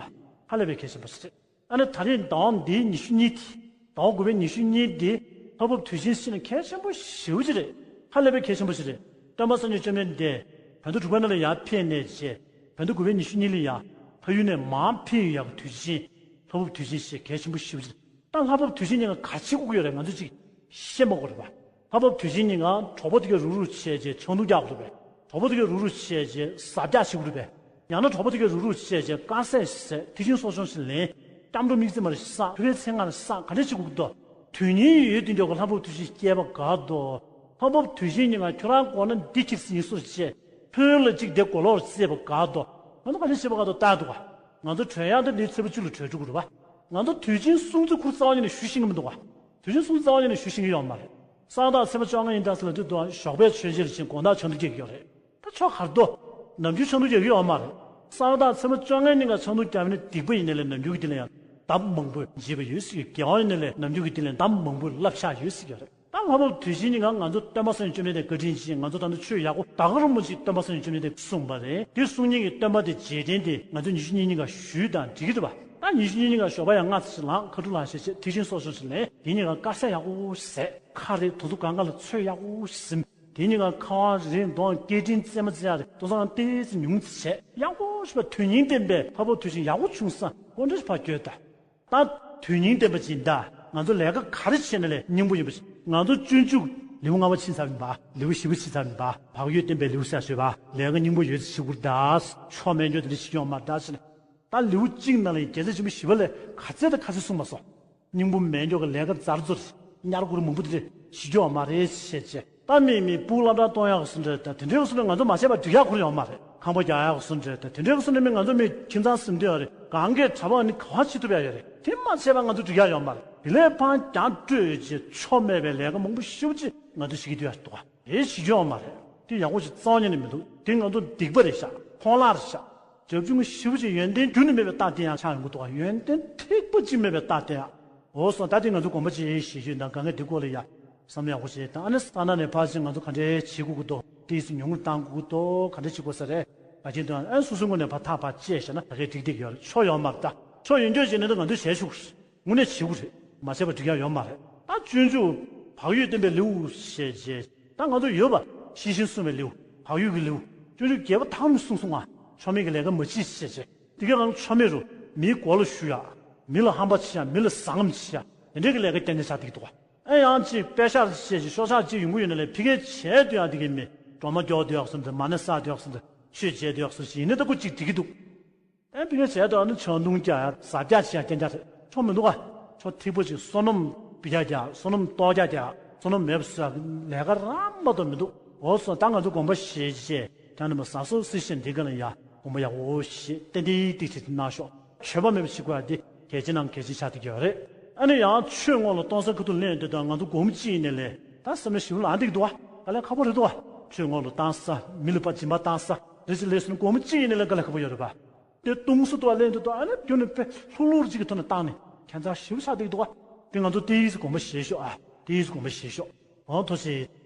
ཧ་ལས་པའི་གལ་ཆེན་པོ་ཞིག་རེད། ཨ་ནི་ད་རེས་ཟླ་བ་འདིའི་ཉི་ཤུ་གཉིས་དེ། ཟླ་བ་དགུ་པའི་ཉི་ཤུ་གཉིས་དེ། ལྷ་བབས་དུས་ཆེན་ཞིག་ནི་གལ་ཆེན་པོ་ཞེ་པོ་ཅིག་རེད། ཧ་ལས་པའི་གལ་ཆེན་པོ་ཞིག་རེད། སྟོན་པ་སངས་རྒྱས་བཅོམ་ལྡན་འདས། བོད་ཟླ་དྲུག་པའི་ནང་ལ་ཡར་ཕེབས་ནས་བྱས། བོད་ཟླ་དགུ་པའི་ཉི་ཤུ་གཉིས་ལ་ཡར། ཕ་ཡུལ་ནས་མར་ཕེབས་ཡོང་ཡག་གི་དུས་ཆེན། ལྷ་བབས་དུས་ཆེན་ཞེས་གལ་ཆེན་པོ་ཞེ་པོ་ཅིག་རེད། ད་ལྷ་བབས་དུས་ཆེན་ཉིན་ག་ག་རེ་བྱེད་དགོས་ཀྱི་ཡོད་རེད་ང་ཚོ་ཅིག་ཤེས་མ་དགོས་རེད་པ། ལྷ་བབས་དུས་ཆེན་ཉིན་ག་གྲོགས་པོ་དེ་གས་རུག་རུག་བྱས་རྗེས་ཆང་འཐུང་རྒྱག་དགོས་རེད་པས། གྲོགས་པོ་དེ་གས་རུག་རུག་བྱས་རྗེས་ཟ་རྒྱག་བྱེད་དགོས་རེད་པས། ཡང་ན་གྲོགས་པོ་དེ་གས་རུག་རུག་བྱས་རྗེས་དཀར་ཟས་ཟས་དེ་བཞིན་གསོ་སྦྱོང་ཞིག་ལེན། སྐྱབས་འགྲོ་དམིགས་བརྩེ་མར་བསགས་ཐུགས་རྗེ་ཆེ་ངར་བསགས་ག་འདྲ་བྱེད་དགོས་ཀྱི་འདུག་དོན་སྙིང་ཡོད་དུས་འཇོག་གི་ལྷ་བབས་དུས་ཆེན་སྐྱེལ་བ་དགའ་འདུག་ལྷ་བབས་དུས་ཆེན་ཉིན་ག་ཁྱོད་རང་མགོ་ན་འདི་ཁྱེར་ཟིན་སོ་བྱས། ཕུན་ལ་གཅིག་དེ་མགོ་ལོག་རྩེས་པ་དགའ་འདུག་ང་ཚོ་ག་འདྲ་བྱེད་པ་དགའ་འདུག་ལྟ་འདུག་ག་ང་ཚོ་གྲོན་ཡག་འདི་འདི་ཚེས་པ་བཅུ་ལ་གྲོལ་འགྲོ་གི་རེད་པ། ང་ཚོ་དུས་ཆེན་སྲུང་བརྩི་ཁུར་རྩ་བ་ཉིད་ནས་ཞུ་ཤེས་ཀྱི་མི་འདུག་ག་དུས་ཆེན་སྲུང་བརྩི་རྩ་བ་ཉིད་ནས་ཞུ་ཤེས་ཀྱི་ཡོད་མ་རེད། ས་ག་ཟླ་ཚེས་པ་བཅོ་ལྔ་ཉིན་ད་ཟེར་ལ་དུས་དུ་ཞོགས་པའི་མཆོད་མཇལ་ཕྱིན་དགོང་དག་ཆང་འཐུང་སྐྱེལ་གྱི་ཡོད་རེད། ད་ཆོ་གར་དོ། ནམ་རྒྱུན་ཆང་འཐུང་སྐྱེལ་གྱི་ཡོད་མ་རེད། ས་ག་ཟླ་ཚེས་པ་བཅོ་ལྔ་ཉིན་ག་ཆང་འཐུང་རྒྱག་མིན་སྡིག་པ་ཡིན་ནའི་ལས་ནམ་རྒྱུན་གྱི་དེ་ལ་ཡང་གདམས་མང་པོ་བྱས་པ་ཡོད་སྲིད་ཀྱི་དགེ་བ་ཡིན་ནའི་ལས་ནམ་རྒྱུན་གྱི་དེ་ལ་གདམས་མང་པོ་བསླབ་བཞག་ཡོད་སྲིད་ཀྱི་རེད། ད་ལྷ་བབས་དུས་ཆེན་ཉིན་ག་ང་ཚོ་སྟོན་པ་སངས་རྒྱས་བཅོམ་ལྡན་འདས་བཀའ་དྲིན་ཅན་ང་ཚོ་ད་ལྟ་ཆོས་ཡག་པོ་ད་ག་རང་མོ་ཅིག་སྟོན་པ་སངས་རྒྱས་བཅོམ་ལྡན་འདས་གསུངས་པ་རེད། དེ་གསུང་མཁན་གྱི་སྟོན་པ་དེ་རྗེས་དྲན་དེ་ང་ཚོ་ཉི་ཤུ་གཉིས་ཉིན་ག་ཞུས་དང་འགྲིག་གི་རེད་པ། ད་ཉི་ཤུ་གཉིས་ཉིན་ག་ཞོགས་པ་ཡང་སྔ་ཙམ་ལངས་ཁ་ཐུག་ལངས་བྱས་བྱས་དེ་བཞིན་གསོ་སྦྱོང་ཞིག་ལེན། དེ་ཉིན་ག་དཀར་ཟས་ཡག་པོ་བཟས། ཁ་རེད་དོ་དོ་གང་ག་ལ་ཚོད་ཡག་པོ་ཟིན། དེ་ཉིན་ག་ཁ་བ་རེད་འདོང་སྐད་འཕྲིན་རྩེད་མ་རྩེ་ཡག་རེད་དོ་སང་ཏོག་ཙམ་ཉུང་ཙམ་བྱས་ཡག་པོ་ཞིག་པ་དོན་སྙིང་ལྡན་པའི་ལྷ་བབས་དུས་ཆེན་ཡག་པོ་བྱུང་སོང་། འོ་འདྲ་ཞིག་ཕར་སྐྱོད་ད། ད་དོན་སྙིང་ལྡན་པ་ཅིག་ད་ང་ཚོ་ལས་ཀ་ག་རེ་བྱས་ན་ལས་སྙིང་པོ་ཡིན་པ་ཞིག་ང་ཚོ་སྤྱོད་འཇུག་ལེའུ་ལྔ་པ་ཕྱིན་ཚར་ཡིན་པ། ལེའུ་བཞི་པ་ཕྱིན་ཚར་ཡིན་པ། བག་ཡོད་བསྟན་པའི་ལེའུ་ཟེར་ཞུས་པ། ལས་ཀ་སྙིང་པོ་ཡོད་ཚེ་བྱེད་དགོས་ད། ཆོ་མེད་འགྱོ་དེ་འདྲ་བྱེད་ཀྱི་ཡོད་མ་རེད་ད་ཟེར་ནས། ད་ལེའུ་གཅིག་ནང་ལ་ཡང་རྒྱལ་སྲས་ཆེན་པོ་ཞི་བ་ལྷས་ག་ཚད་དང་ག་ཚད་གསུངས་པ་སོགས། སྙིང་པོ་མེད་འགྱོ་གི་ལས་ཀ་ཛར་ཛོར་གཉའ་ར་ཁུ་ར་མང་པོ་དེ་འདྲ་བྱེད་ཀྱི་ཡོད་མ་རེད་ཟེར་བྱས། ད་མི་མི་སྤུ་གུ་སློབ་གྲྭ་གཏོང་ཡག་གི་སུ་འདྲ་ད་དེ་འདྲའི་གི་སུ་འདྲ་ང་ཚོ་མ་བྱས་པ་འགྲིག་ཡག་ཁུར་ཡོད་མ་རེད། ཁང་པ་རྒྱག་ཡག་གི་སུ་འདྲ་ད་དེ་འདྲའི་གི་སུ་འདྲ་མི་ང་ཚོ་མི་ཁྱིམ་ཚང་ཟིན་དུས་ཡོད་རེད། གང་གས་གྲྭ་པ་ནི་ག་བ་བྱེད་ཐུབ་ཡག་ཡོད་རེད། དེ་མ་བྱས་པ་ང་ཚོ་འགྲིག་ཡག་ཡོད་མ་རེད། དེ་ལས་ཕར་རྒྱང་སྤྲོས་བྱས་ཆོ་མེད་པའི་ལས་ཀ་མང་པོ་ཞེ་པོ་ཅིག་ང་ཚོ་བྱེད་ཀྱི་འདུག་ཡག་འདུག་ག་དེ་བྱེད་རྒྱུ་ཡོད་མ་རེད། དེ་ཡག་པོ་ཞིག་རྩ་བ་ཉིད་ནས་མི་འདུག་དེ་ང་ཚོ་སྡིག་པ་རེད་ཤག་འཕོང་བརླག་རེད་ཤག་བྱབ་ཆུང་ཞེ་པོ་ཅིག་ཡོན་ཏན་རྒྱུན་ནས་མེད་པའི་རྟགས་དེ་ཡང་ཆགས་ཡོང་གི་འདུག་ཡོན་ཏན་ཐིག་པ་གཅིག་མེད་པའི་རྟགས་དེ་ཡང་། འོ་སོང་ད་དེ་ང་ཚོ་དགོངས་པ་བཞེས་ཞེས་ཞུས་དང་། གང་ག་འདི་སྐོར་ལ་ཡ་བསམ་བློ་ཡག་པོ་བྱས་དང་། ཨ་ནི་ས་གནས་ནས་ཕར་ཕྱིན་ང་ཚོ་ག་འདྲས་བྱེད་དགོས་ཀྱི་འདུག་དེའི་ཉུང་ངུར་བཏང་དགོས་ཀྱི་འདུག་ག་འདྲས་བྱེད་དགོས་ས་རེད། ག་ཅིག་དང་ཨ་སོ་སོའི་ངོས་ནས་ཕར་ཐག་ཕར་བཅད་བཞག་ན་ད་གས་འགྲིག་འགྲིག་ཡོད་རེད། ཆོ་ཡོད་མ་རེད། ད་ཆོ་ཡོད་འགྱོད་བྱས་ནས་ད་ང་ཚོས་བྱས་ཆོག་གི་རེད། དངོས་གནས་བྱེད་དགོས་རེད། མ་བྱས་པ་འགྲིག་ཡག་ཡོད་མ་རེད། ད་སྤྱོད་འཇུག་བག་ཡོད་བསྟན་པའི་ལེའུ་ཞེས་བྱས། ད་ང་ཚོ་ཡོད་པ་ཤེས་བཞིན་གསུངས་པའི་ལེའུ། བག་ཡོད་ཀྱི་ལེའུ། སྤྱོད་འཇུག་རྒྱས་པ་ཐམས་ཅད་གསུངས་སོང་ང་། ཆོ་མེད་ཀྱི་ལས་ཀ་མ་བྱེད་ཞེས་བྱས། དེ་གའི་ནང་ཆོ་མེད་རུ་མིའི་མགོ་ལ་གཞུ་ཡག་མི་ལ་ཧམ་པ་བྱེད་ཡག་མི་ལ་ཟ་ངམ་བྱེད་ཡག་དེ་འདྲའི་གི་ལས་ཀ་རྐྱང་རྐྱང་ཆགས་བསྡད་ཀྱི་འདུག་ག་ཨེ་ཡང་ཅིག་པད་ཤག་བྱས་ཅིག་ཤོག་ཆག་ཅིག་ཡོང་གི་ཡོད་ན་ལས་ཕ་གིར་བྱས་སྡོད་ཡག་དེ་གའི་མི་སྒྲོལ་མ་མགྱོགས་སྡོད་ཡག་བཟོ་འདྲ། མ་ཎི་བསགས་སྡོད་ཡག་བཟོ་འདྲ། ཆོས་བྱས་སྡོད་ཡག་བཟོ་འདྲ་ཞིག་ཡིན་ན་ད་ཁོ་ཅིག་འགྲིག་གི་འདུག་ཨེ་ཕ་གིར་བྱས་སྡོད་ཡག་ནི་ཆང་བརྡུང་རྒྱག་ཡག་ཟ་རྒྱག་བྱེད་ཡག་རྐྱང་རྐྱང་རེད། ཆོ་མི་འདུག་ག་ཆོ་ཐིག་པོ་ཅིག་བསོད་ནམས་སྤུས་ཀ་རྒྱག་བསོད་ནམས་སྟོབས་རྒྱག་རྒྱག་བསོད་ནམས་མེད་པ་བཟོ་ཡག་ལས་ཀ་རང་མ་གཏོགས་མི་འདུག་འོ་སོང་ད་ང་ཚོ་དགོངས་པ་བཞེས་བྱས་ཀྱང་ནི་མ་ཟ་སོགས་སྲིད་ཞེན་འདི་ག་ལ་ཡ་དགོངས་པ་ཡག་པོ་བཞེས་ཏན་ཏིག་ཏིག་བྱེད་གནང་ཤོག་བརྗོད་པ་མེད་པ་བྱེད་དགོས་ཡག་འདི་གལ་ཆེ་ནང་གལ་ཆེ་ཆགས་བསྡད་ཀྱི་ཡོད་རེད། ཨ་ནི་ཡང་ཆོས་སྔོན་ལ་གཏོང་ས་ཁ་ཐུག་ལེན་འདོད་དང་ང་ཚོ་སྒོར་མོ་གཅིག་ཡིན་ནའི་ལས་ད་བསམ་བློ་ཞིབ་ལངས་འགྲིག་འདུག་ག་དཀའ་ལས་ཁག་པོ་རེད་འདུག་ག་ཆོས་སྔོན་ལ་གཏོང་ས་མི་ལ་ཕར་སྦྱིན་པ་གཏོང་ས་རེ་ཅིག་ལས་སོང་སྒོར་མོ་གཅིག་ཡིན་ནའི་ལས་དཀའ་ལས་ཁག་པོ་ཡོད་རེད་པ། དེ་གཏོང་ས་འདུག་ག་ལེན་འདོད་འདུག་ཨ་ནི་རྒྱུ་ནི་དཔེ་ལྷུག་ལྷུག་ཅིག་གི་ཐོག་ནས་བཏང་ནས་ཁྱད་མཚར་ཞིབ་ཆགས་འགྲིག་འདུག་ག་དེ་ང་ཚོ་ཏོག་ཙམ་དགོངས་པ་བཞེས་ཤོག་ཨ་ཏོག་ཙམ་དགོངས་པ་བཞེས་ཤོག་འོ་ཐུགས་རྗེ་ཆེ།